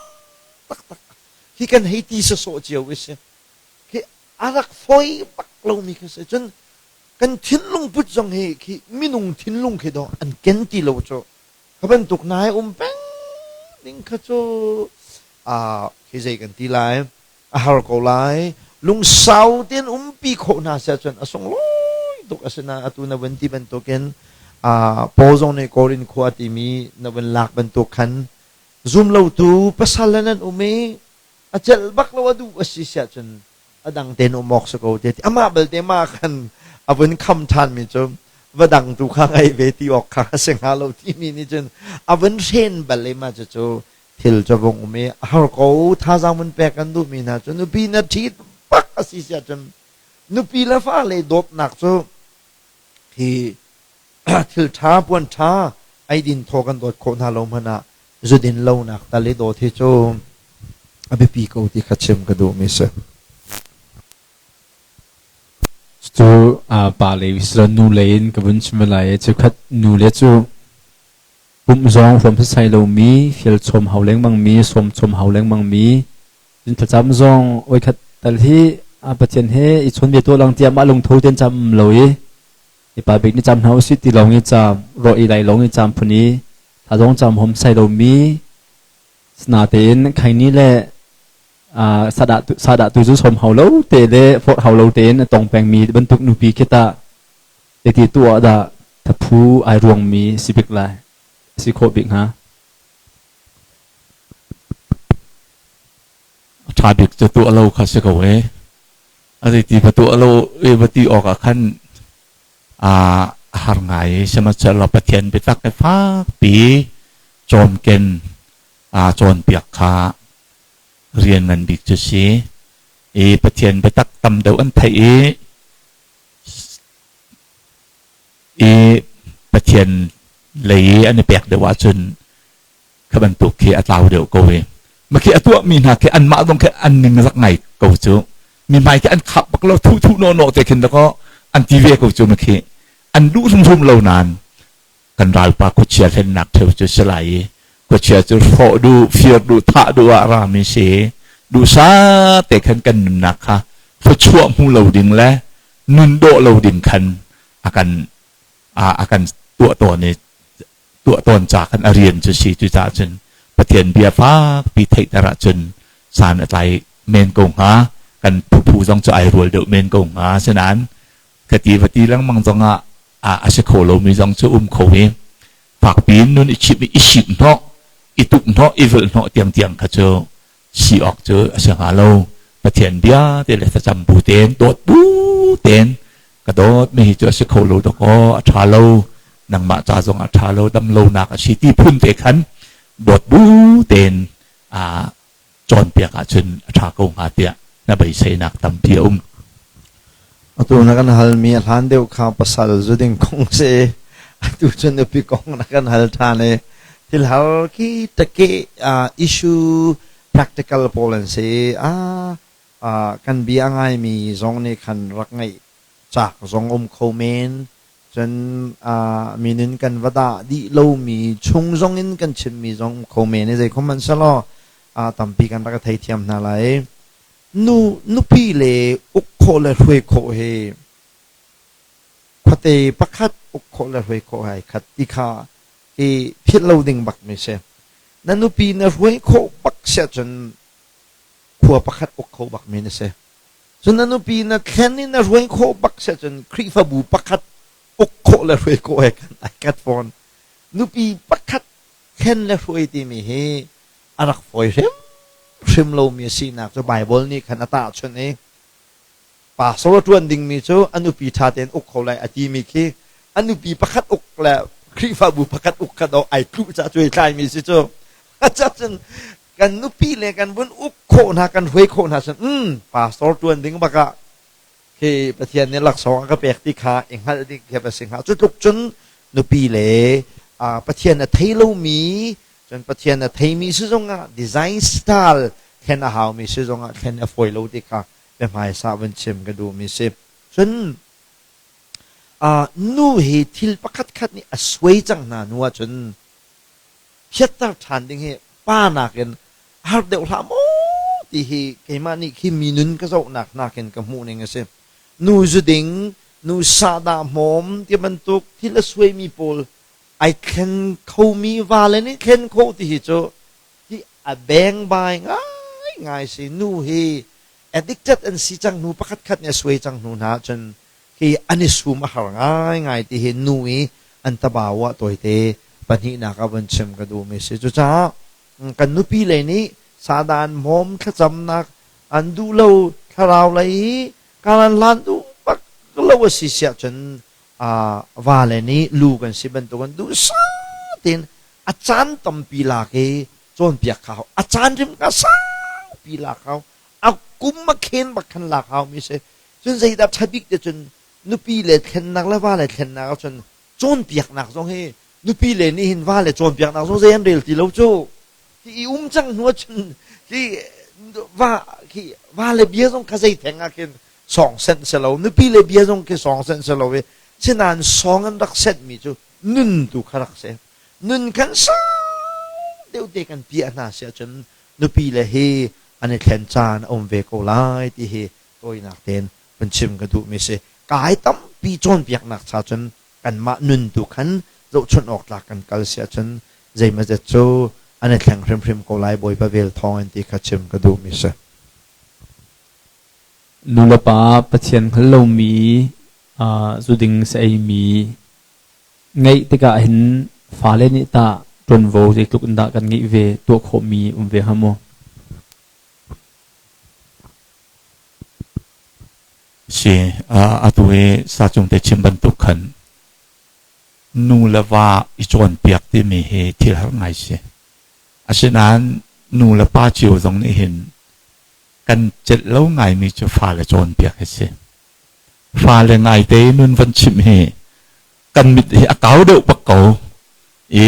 taktak hi kan hei ti sawsawh cio i si. Khi a rak fawi bak lomi khi si. Cun kan thinlung put zong hi khi minung thinlung khi dawh an ken ti lo cu. Kha bantuk hna hi um peng ding kha cu khi zei kan ti lai a har ko lai. Lungsau tein umpi khawh hna seh cun a sunglawi tuk. Asinain atu na vun ti bantukin Paul zong nih Korin khua timi na vun lak bantuk khan zumlotu pasal le nan um i a celh bak lo a duh a si siah cun a dang tein um awk si ko te amah belte mah khan a vun kham ṭhanmi cu va dang tu kha ngei ve ti awk kha a si hnga lo timi nih cun a vun hren bal i mah cucu thil cu vung um i a har ko. Thazaang vun pek kan duhmi hna cu nupi na ṭhit bak a si siah cun nupi le fale dawtnak cu hi thil ṭha puan ṭha eidin thaw kan dawt khawh hna lo hmanh ah zudin lonak tal i dawt hi cu a biapi ko ti kha chim ka duhmi si. Cu pa lei silo nu lei in ka vun chim lai i cheukhat nu le cu pumh zong huam sasai lomi fial chom hau lengmang mi sawm chom hau lengmang mi cun thlacam zong oi khat tal hi Pathian he i chawn bia tuah lang tiah mah lungtho ten cam lo i i pa bik nih cam hna usih ti lawng i caam rawh i lai lawng i caam phun i tha zong caam hom sai lomi sinatein khaini le sadah sadah tu cu som hau lo te le forh hau lo tein a tong pengmi bantuk nupi khi tah zeiti tu ah dah thaphu ai ruangmi si bik lai si khawh bik hnga? A ṭha bik cu tuah lo kha si ko ee. A zeiti va tuah lo i va ti awk ah khan a har ngai i sihmanhsehlaw Pathian biatak he fakpi cawmken aa cawnpiak kha rian ngan bik cu si. I Pathian biatak tam deuh an theih i Pathian lei i an i pek deuh ahcun kha bantuk khi a tlau deuh ko i ma khi a tuahmi hna khi anmah zong khi an ning rak ngai ko cu. Mi hmai khi an khap bak lo, thu thu naw naw te khin dakaw an ti ve ko cu. Ma khi an duh hrimhrim lo nain kan ralpa khuachia hlennak theu cu si lai i khuachia cu hrawh duh, fir duh, thah duh ah rami si. Duhsa te khan kan nunnak kha thluachuah hmu lo ding le nun dawh lo ding khan a kan tuah tawn i tuah tawn ca khan a rian cu si. Cucaah cun Pathian bia fakpi theihter ahcun san a tlai men ko hnga, kan phuphu zong cu ai rual deuh men ko hnga. Asinain khati va ti lengmang zongah a si kho lomi zong cu um kho i fakpi in nun i chimh i i sip hnawh, i tuk hnawh, i vulh hnawh tiangtiang kha cu si awk cu a si hnga lo. Pathian bia te le thlacam bu tein, dawt bu tein, ka dawt mi hi cu a si kho lo dawkaw, a ṭha lo, nangmah ca zong a ṭha lo, dam lonak a si ti phun te khan dawt bu tein a cawnpiak ahcun a ṭha ko hnga tiah na beiseinak tampi a um. Atu na kan halmi a hlan deuh kha pasal zu ding kong si. Atu cu nupi kong na kan hal ṭhan i thil har khi take issue practical pawl an si. Kan bia a ngaimi zong nih khan rak ngaih cak zong um kho men. Cun minin kan va dah dih lomi chung zong in kan chimmi zong um kho men i zeikhom hmanh selaw tampi kan rak i theithiam hna lai. Nu nupi le uk khawh le hruai khawh hi khuate pakhat uk khawh le hruai khawh hai khat ti kha. Hi philh lo ding bak mi si. Na nupi na hruai khawh bak siah cun khua pakhat uk kho bak mi na si. Cun na nupi na thlen i na hruai khawh bak siah cun Khrihfabu pakhat uk khawh le hruai khawh he kan ai khat fawn. Nupi pakhat thlen le hruai timi hi a rak fawi hrimhrim lomi a sinak cu Baibal nih khan a tahchunh i pastor a ṭuan dingmi cu a nupi ṭha tein uk kho lai a timi khi a nupi pakhat uk le Khrihfabu pakhat uk kha do ai tluh ca cuai tlaimi si cu. Cun kan nupi le kan vun uk khawh hna kan hruai khawh hna cun pastor ṭuan ding bak ah khi Pathian nih laksawng a ka pek ti kha i hngalh ding khi va si hnga. Cu tluk cun nupi le Pathian a thei lomi cun Pathian a theimi si zongah design style thlen a haumi si zongah thlen a fawi lo ti kha biahmaisa vun chim ka duhmi si. Cun nu hi thil pakhat khat nih a suai cang hna hnu ahcun phiatter ṭhan ding hi pa nakin a har deuh hlah maw ti hi keimah nih khi mi nun ka zohnak nakin ka hmuh ning a si. Nu zuding, nu sahdah hmawm ti bantuk thil a suaimi pawl ai thlen khomi vale nih thlen khawh ti hi cu hi a bengbai ngaingai si. Nu hi addicted an si cang hnu pakhat khat nih a suai cang hnu hna ahcun hi an i sum a har ngaingai ti hi nu i an tabau ah tawite pahnihnak ah vun chim ka duhmi si. Cucaah kan nupi lei nih sadan hmawm thlacamnak an duh lo thlarau lei hi karan hlan duh bak lo a si siah cun vale nih lu kan si bantukin duhsah tein a caan tampi lak i cawnpiak kha hau. A caan rim kha saupi lak hau. A kum a khen bak khan lak hau mi si. Cun zeidah ṭha bik te cun nupi le thlennak le vale thlennak ahcun cawnpiaknak zong hi nupi le nih hin vale cawnpiaknak zong zei an rel ti lo cu. Hi i um cang hnu ahcun hi va khi vale bia zong kha zei theng ah khin sawng senh si lo nupi le bia zong khi sawng senh si lo i sinain sawng an rak senhmi cu nun tu kha rak si. Nun khan sau deuh te kan piah hna si ahcun nupi le hi an i thlen caan a um ve ko lai ti hi tawinak tein vun chim ka duhmi si. Kai tampi cawnpiaknak cha cun kanmah nun tu khan zohchunh awk tlak kan kal si ahcun zeimazet cu an i thleng hrimhrim ko lai Bawipa vel thawng in ti kha chim ka duhmi si. Nulepa Pathian hngal lomi zuding sa-eimi ngeih tikah hin fale nih tah ṭuanvo zeitluk in dah kan ngeih ve, tuah khawhmi um ve hnga maw? Si, atu i sacung te chim bantuk khan nu le va i cawnpiak timi hi thil har ngai si. Asinain nu le pa cio zong nih hin kan celh lo ngaimi cu fale cawnpiak hi si. Fale ngaite nun van chimh hi kan mit hi a kau deuh bak ko. I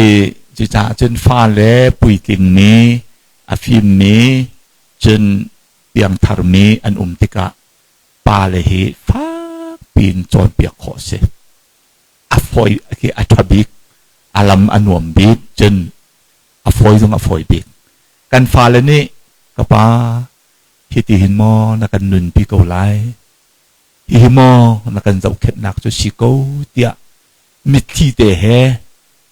cucaah cun fale puitlingmi, a fimmi, cun piangtharmi an um tikah pale hi fak piin cawnpiak khawh a si. A fawi khi a ṭha bik, a lam a nuam bik, cun a fawi zong a fawi bik. Kan fale nih ka pa hiti hin maw na kan nunpi ko lai, hihi maw na kan zohkhenhnak cu si ko tiah mitthli te he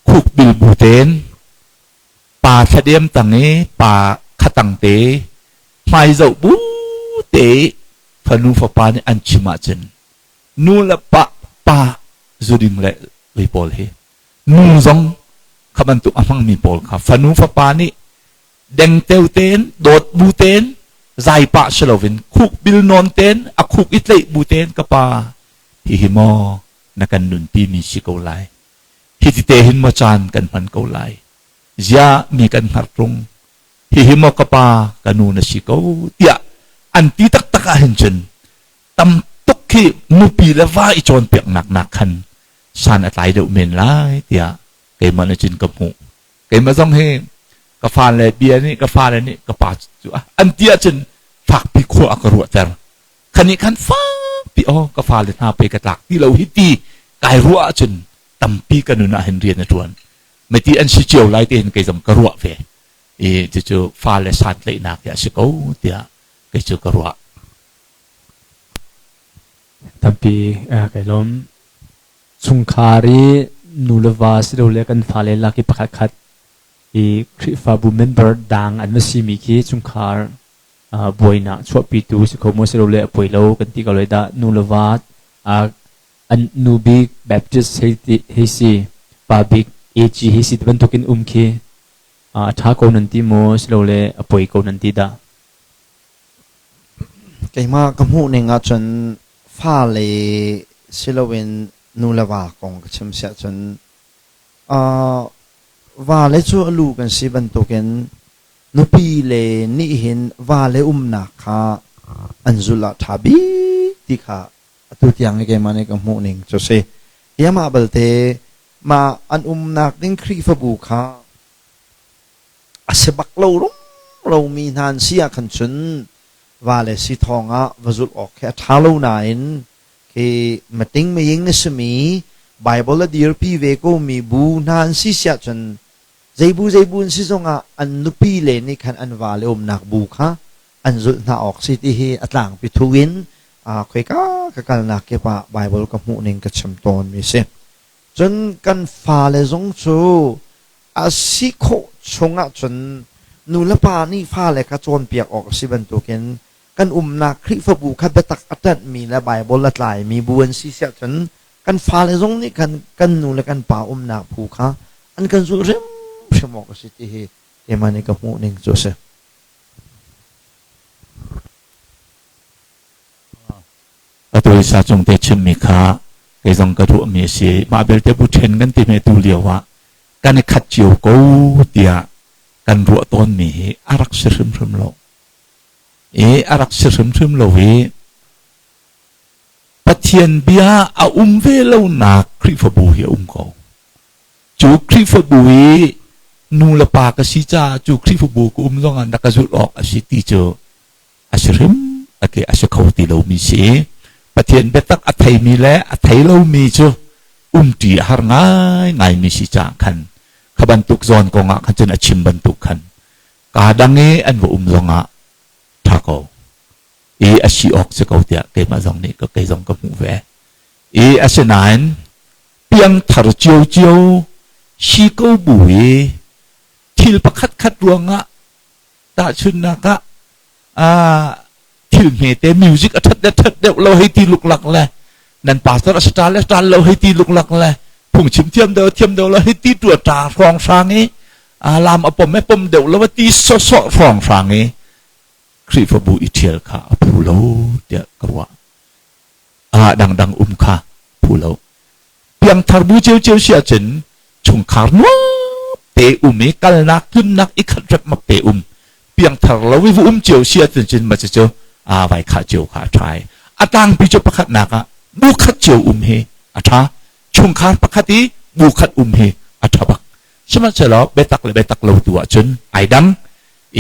khukbil bu tein pa thladem tang i pa khatang te hmai zoh bu te fanu fapa nih an chim ahcun nu le pa pa zuding le ui pawl hi nu zong kha bantuk a hmangmi pawl kha fanu fapa nih dengteo tein dawt bu tein zai pah si loin khukbil nawn tein a khuk i tlaih bu tein ka pa hihi maw na kan nunpi mi si ko lai hiti te hin maw caan kan hman ko lai zia mi kan hngar ṭung hihi maw ka pa ka nu na si ko tiah an ti taktak ah hin cun tam tuk khi nupi le va i cawnpiaknak nak khan san a tlai deuh men lai tiah keimah nih cun ka hmuh. Keimah zong hi ka fale bia nih ka fale nih ka pa cu an ti ahcun fakpi khua a ka ruahter. Khan nih khan fakpi aw ka fale hna pe ka tlak ti lo hi ti kai ruah ahcun tampi ka nun ah hin rian a ṭuan. Mati an si cio lai ti hin kei zong ka ruah ve. I cucu fale santlaihnak hi a si ko tiah kei cu ka ruah. Tampi kai lawm. Chungkhar i Nu le va silole kan fale lak i pakhat khat i Khrihfabu member dang an va simi khi chungkhar buainak chuahpitu si kho maw silole a poi lo kan ti ko lai dah. Nu le va an nu bik Baptist hei si, pa bik AG hei si ti bantukin um khi a ṭha ko nan ti maw silole a poi ko nan ti dah? Keimah ka hmuh ning ahcun fale si loin nu le va kong ka chim siah cun vale cu a lu kan si bantukin nupi le nih hin vale umnak kha an zulh ah ṭha bik ti kha atu tiang i keimah nih ka hmuh ning cu si. Hi amah balte mah an umnak ding Khrihfabu kha a si bak lo rumromi hna an si ah khan cun vale si thawng ah va zulh awk khi a ṭha lo nain khi mating miying na simi Bible a dirpi ve komi bu hna an si siah cun zeibu zeibu an si zongah an nupi le nih khan an vale umnak bu kha an zulh hna awk si ti hi a tlangpi thu in khoika ka kalnak kip ah Bible ka hmuh ning ka chim tawn mi si. Cun kan fale zong cu a si khawh chung ahcun nu le pa nih fale kha cawnpiak awk a si bantukin kan umnak Khrihfabu kha biatak a ṭanhmi le Baibal a tlaimi bu an si siah cun kan fale zong nih khan kan nu le kan pa umnak phu kha an kan zulh hrimhrim awk a si ti hi keimah nih ka hmuh ning cu a si. Atu i sa cung te chimmi kha kei zong ka ruahmi a si. Mah belte bu ṭhen kan ti me tu lio ah kan i khat cio ko tiah kan ruah tawnmi hi a rak si hrimhrim lo. I a rak si hrimhrim lo i Pathian bia a um ve lonak Khrihfabu hi a um ko. Cu Khrihfabu i nu le pa ka si caah cu Khrihfabu ka um zongah na ka zulh awk a si ti cu a si hrim a ke a si kho ti lomi si. Pathian biatak a theimi le a thei lomi cu umṭi a har ngaingaimi si caah khan kha bantuk zawn kong ah khan cun a chim bantuk khan kaa dang i an va um zongah ṭha ko i a si awk si ko tiah keimah zong nih ka kei zong ka hmuh ve. I asinain piangthar ciocio si ko bu i thil pakhat khat ruangah tahchunhnak ah thil hmete music a ṭhat le ṭhat deuh lo hei ti luklak le nan pastor a star le star lo hei ti luklak le phungchim thiam deuh thiam deuh lo hei ti tua ṭa hrawng hrang i lam a pom e pom deuh lo ti sawsawh hrawng hrang i Khrihfabu i ṭhial kha a phu lo tiah ka ruah. Dangdang um kha phu lo. Piangthar bu ciocio si ahcun chungkhar nuam te um i kalnak tlunnak i khat repmap te um. Piangthar lo i va um cio si ahcun cun ma cucu aa vai khah cio kha a ṭha i a tlangpi cu pakhatnak ah bu khat cio um hi a ṭha. Chungkhar pakhat i bu khat um hi a ṭha bak. Sihmanhsehlaw biatak le biatak lo tu ahcun ai dang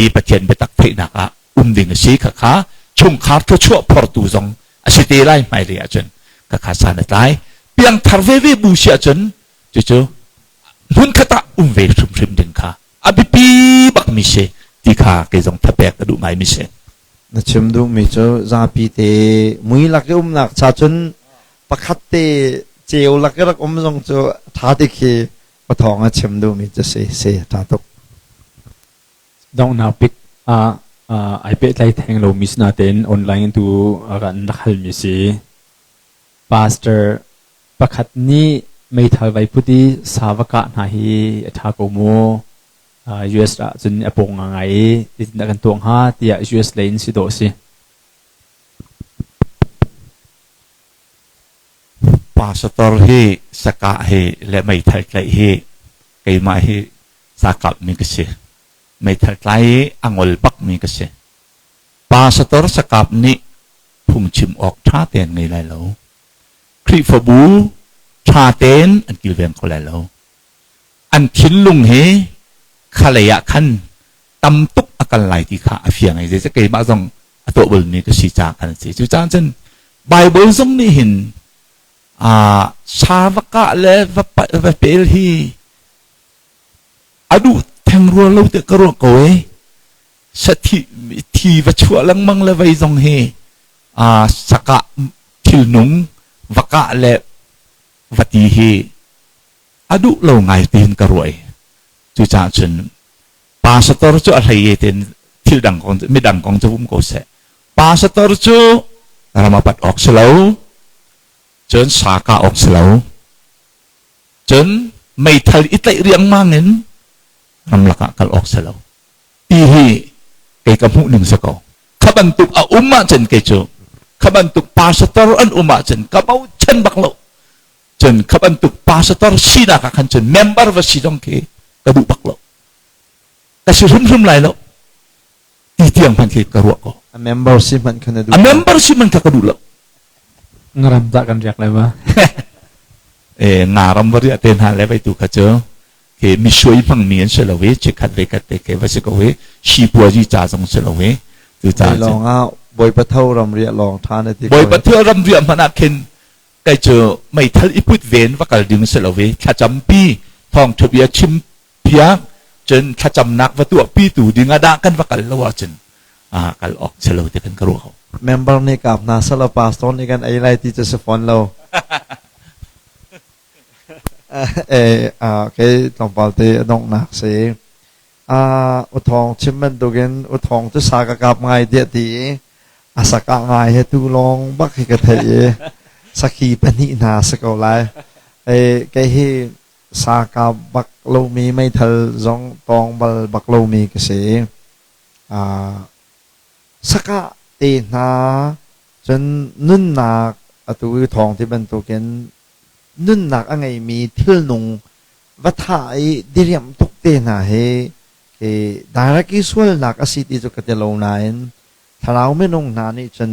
i Pathian biatak theihnak ah um ding a si. Khakha chungkhar thluachuah phortu zong a si te lai hmailei ahcun khakha san a tlai. Piangthar veve bu si ahcun cucu hmunkhat ah um ve hrimhrim ding kha a biapi bakmi si ti kha kei zong thapek ka duh ngaimi si. Na chim duhmi cu zapi te mui lak i umnak cha cun pakhat te ceu lak i rak um zong cu ṭha ti khi pathawng a chim duhmi cu si si ṭha tuk. Donghnak bik ah ai pehtlai theng lomi si natein online tu kan rak halmi si. Pastor pakhat nih meithal vai put i sa va kah hna hi a ṭha ko maw? US ah cun a pawng ngai i zeitindah kan tuah hnga tiah US lei in si dawh a si. Pastor hi sakah hi le meithal tlaih hi keimah hi sakap mi ka si. Meithal tlai i a ngol bak mi ka si. Pastor sakap nih phungchim awk ṭha tein ngei lai lo. Khrihfabu ṭha tein an kilveng kho lai lo. An thinlung hi khalei ah khan tam tuk a kal lai ti kha a fiang i zeicah keimah zong a tuah balmi ka si caah khan a si. Cucaah cun Bible zong nih hin sa va kah le va pel hi a duh theng rua lo tiah ka ruah ko i sathi thi va chuah lengmang le vei zong hi sakah thilnung va kah le va ti hi a A duh lo ngai tiin ka ruah i cucaah cun pastor cu a hlei tein thil dang kong midang kong cu um ko seh. Pastor cu ram a pat awk si lo, cun sa kah awk si lo, cun meithal i tlaih riangmang in ramlak ah kal awk si lo. Ti hi kei ka hmuh ning si ko. Kha bantuk a um ahcun kei cu kha bantuk pastor an um ahcun ka bochan bak lo. Cun kha bantuk pastor sinak ah khan cun member va si zong khi ka duh bak lo. Ka si hrimhrim lai lo. Ti tiang hmanh khi ka ruah ko. A member si hmanh kha na duh. A member si hmanh kha ka duh lo. Ngaram dah kan riak lai ma? E ngaram va riah te hna le vai tu kha cu ke misuai hmangmi an si lo i chikkhat ve khat te ke va si ko i sipuazi ca zong si lo i tu ca lawng ah Bawipa tho ram riah lawng ṭha na ti Bawipa tho ram riah hmanh ah khin kai cu meithal i put ven va kal ding si lo i thlacampi thawngṭha bia chim piak cun thlacamnak va tuah pi tu ding ah dah kan va kal lo ahcun kal awk si lo ti kan ka ruah ko. Member nih kap hna sala pastor nih kan ei lai ti cu si fawn lo. Kei tlawmpal te a donghnak si. Uthawng chim bantukin uthawng cu sa ka kap ngai tiah ti i a saka ngai he tu lawng bak hi ka theih i sakhi pahnih hna si ko lai. Kei hi sa kap bak lomi meithal zong tawng bal bak lomi ka si. Saka te hna cun nunnak atu i thawng ti bantukin nunnak a ngeimi thilnung va thah i diriamh tuk te hna hi direct i sualnak a si ti cu ka ti lo nain thlarau minung hna nih cun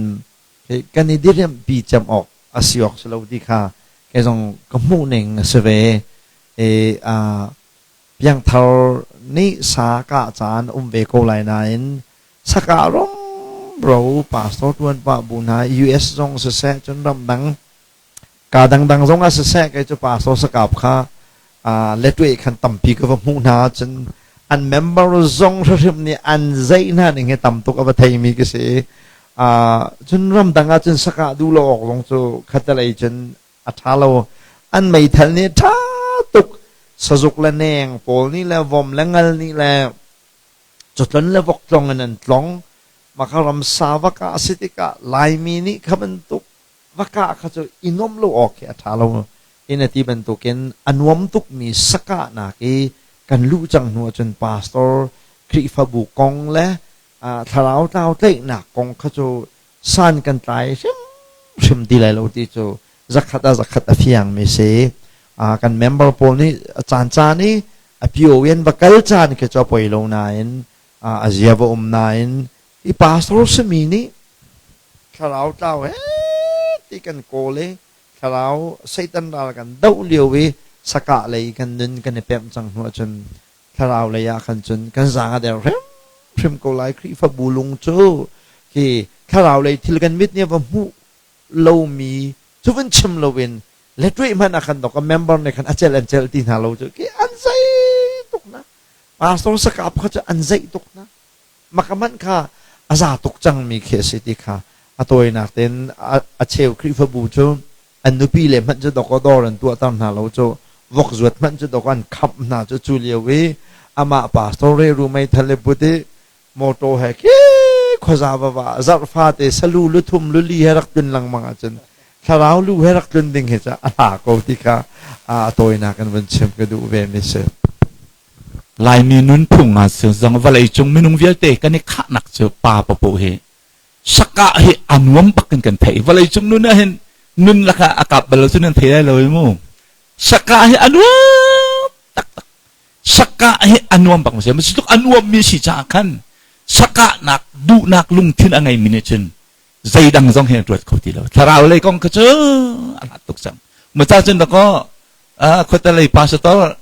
kan i diriamhpi cem awk a si awk si lo ti kha kei zong ka hmuh ning a si ve. Piangthar nih sa kah caan um ve ko lai nain sakah romro pastor tuan pah bu hna US zong siseh cun ramdang Kaa dangdang zong ah siseh kei cu pastor sakap kha letwe khan tampi ka va hmuh hna cun an member zong hrimhrim nih an zeih hna ning hi tam tuk a va theimi ka si. Cun ramdang ah cun sakah duh lo awk zong cu khatalei cun a ṭha lo. An meithal nih ṭha tuk sazuk le neng pawl nih le vom le ngal nih le catlon le vok tlong in an tlong. Maka ramsa vak ah a si tikah Laimi nih kha bantuk va kah kha cu i nuamh lo awk hi a ṭha lo. In a ti bantukin a nuam tukmi sakahnak i kan luh cang hnu ahcun pastor Khrihfabu kong le thlarau tlau tlaihnak kong kha cu san kan tlai hrimhrim ti lai lo ti cu zakhat ah zakhat a fiangmi si. Kan member pawl nih a caancaan i a pio in va kal caan khi cu a poi lo nain a zia va um nain i pastor simi nih thlarau tlau he ti kan kawl i thlarau Satan ral kan doh lio i sakah lei kan nun kan i pemh cang hnu ahcun thlarau lei ah khan cun kan zaang a der hrimhrim ko lai. Khrihfabu lung cu khi thlarau lei thil kan mit nih va hmuh lomi cu vun chim loin letruih hmanh ah khan dok a member nih khan a celh an celh ti hna lo cu khi an zei tuk na pastor sakap kha cu an zeih tuk na maka hmanh kha a za tuk cangmi khi a si ti kha a tawinak tein. A cheu Khrihfabu cu an nupi le hmanh cu dawkaw dawr an tuahter hna lo cu, vok zuat hmanh cu dawkaw an khamh hna cu. Cu lio i amah pastor reru meithal le put i motor he khi khuaza va va zarh fate salu luthum luli he rak tlun lengmang ahcun thlarau lu he rak tlun ding hi cu a hla ko ti kha a tawinak in vun chim ka duh ve mi si. Laimi nunphung ah cun zong vawleicung minung vialte kan i khahnak cu pa papoh hi sakah hi a nuam bak in kan theih. Vawleicung nun ah hin nun lakah a kap bal lo cu nan thei lai lo i mu. Sakah hi a nuam taktak. Sakah hi a nuam bak ma si tuk a nuam mi si caah khan sakahnak duhnak lungthin a ngeimi nih cun zeidang zong hi an ruat kho ti lo. Thlarau lei kong kha cu a hlat tuk cang. Maca cun dakaw khuate lei pastor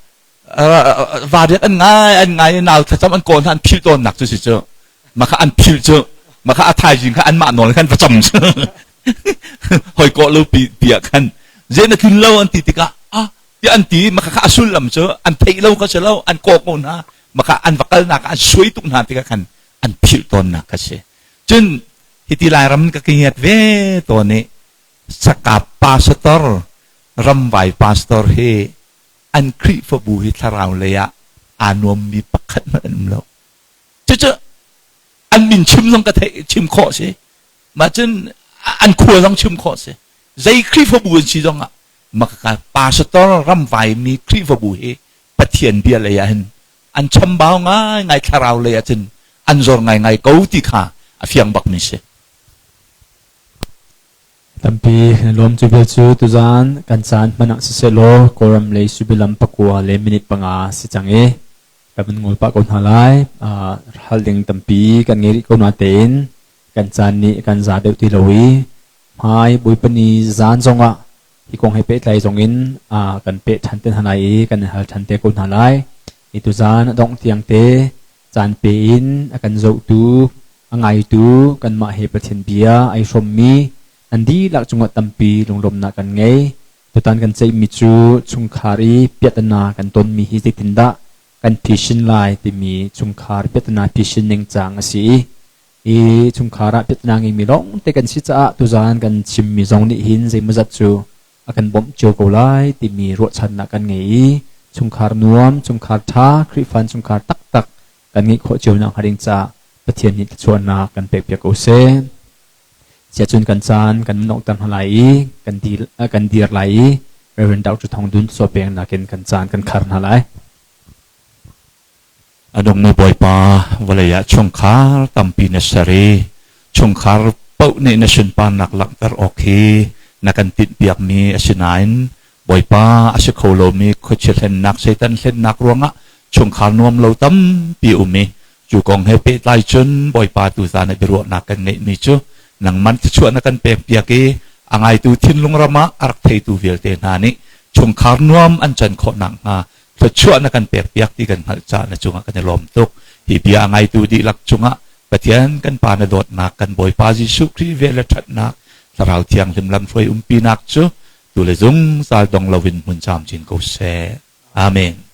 variat an ngai an ngai nau thlacam an kawl hna an phil tawnnak cu si cu maka an phil cu maka a thaizing kha anmah nawl khan va cam cu hoi kawh lo pi tiah khan zei na tlun lo an ti tikah ah ti an ti maka kha a sullam cu an theih lo kha si lo an kaw ko hna maka an va kalnak an suai tuk hna tikah khan an philh tawnnak kha si. Cun hiti Lairam ka kingiat ve tawn i sakap pastor ramvai pastor hi. An Khrihfabu hi thlarau lei ah aa nuammi pakhat hmanh an um lo. Cucu an min chim zong ka theih chim khawh si. Mah cun an khua zong chim khawh si. Zei Khrihfabu an si zong ah maka pastor ramvai mi Khrihfabu hi Pathian bia lei ah hin an chambau ngaingai, thlarau lei ah cun an zor ngaingai ko ti kha a fiang bak mi si. Tampi kan lawm. Cu vial cu tuzaan kan caan hman ah sisehlaw Kawlram lei suimilam 9:05 si cang i kan van ngol pah ko hna lai. Hal ding tampi kan ngei rih ko natein kan caan nih kan za deuh ti lo i hmai Bawipa ni zaan zongah hi kong he pehtlai zongin kan peh ṭhan te hna lai i kan in hal ṭhan te ko hna lai. I tuzaan a dongh tiang te caan pe in a kan zohtu, a ngaitu kanmah he Pathian bia ai hrawmmi an dihlak cungah tampi lunglawmhnak kan ngei. Tutan kan ceihmi cu chungkhar i piahtana kan tonmi hi zeitindah kan phisin lai timi chungkhar piahtana phisin ningcang a si i i chungkhar ah piahtana ngeimi lawngte kan si caah tuzaan kan chimmi zong nih hin zeimawzat cu a kan bawmh cio ko lai timi ruahchannak kan ngei i chungkhar nuam, chungkhar ṭha, Khrihfa chungkhar taktak kan ngeih khawh cio nak hnga ding caah Pathian nih thluachuahnak kan pekpiak ko seh. Siacun kan caan kan nonghter hna lai i kan dir, kan dir lai i Reverend Dr. Thong Dun Sawpeng nakin kan caan kan khar hna lai. A nungmi Bawipa, vawlei ah chungkhar tampi na ser i chungkhar paoh nih na sunparnak langhter awk hi na kan tinhpiakmi a si nain Bawipa, a si kho lomi khuachia hlennak, Satan hlennak ruangah chungkhar nuam lo tampi um i cu kong he pehtlai cun Bawipa tuzaan ah biaruahnak kan ngeihmi cu nangman thluachuah na kan pekpiak i a ngaitu thinlung ram ah a rak theitu vialte hna nih chungkhar nuam an can khawh nakhnga thluachuah na kan pekpiak ti kan hngalh caah na cungah kan i lawm tuk. Hi bia a ngaitu dihlak cungah Pathian kan Pa na dawtnak, kan Bawipa Jesuh Khrih vel le ṭhatnak, Thlarau Thianghlim lamhruai umpinak cu tu le zungzal dong loin hmun camcin ko seh. Amen.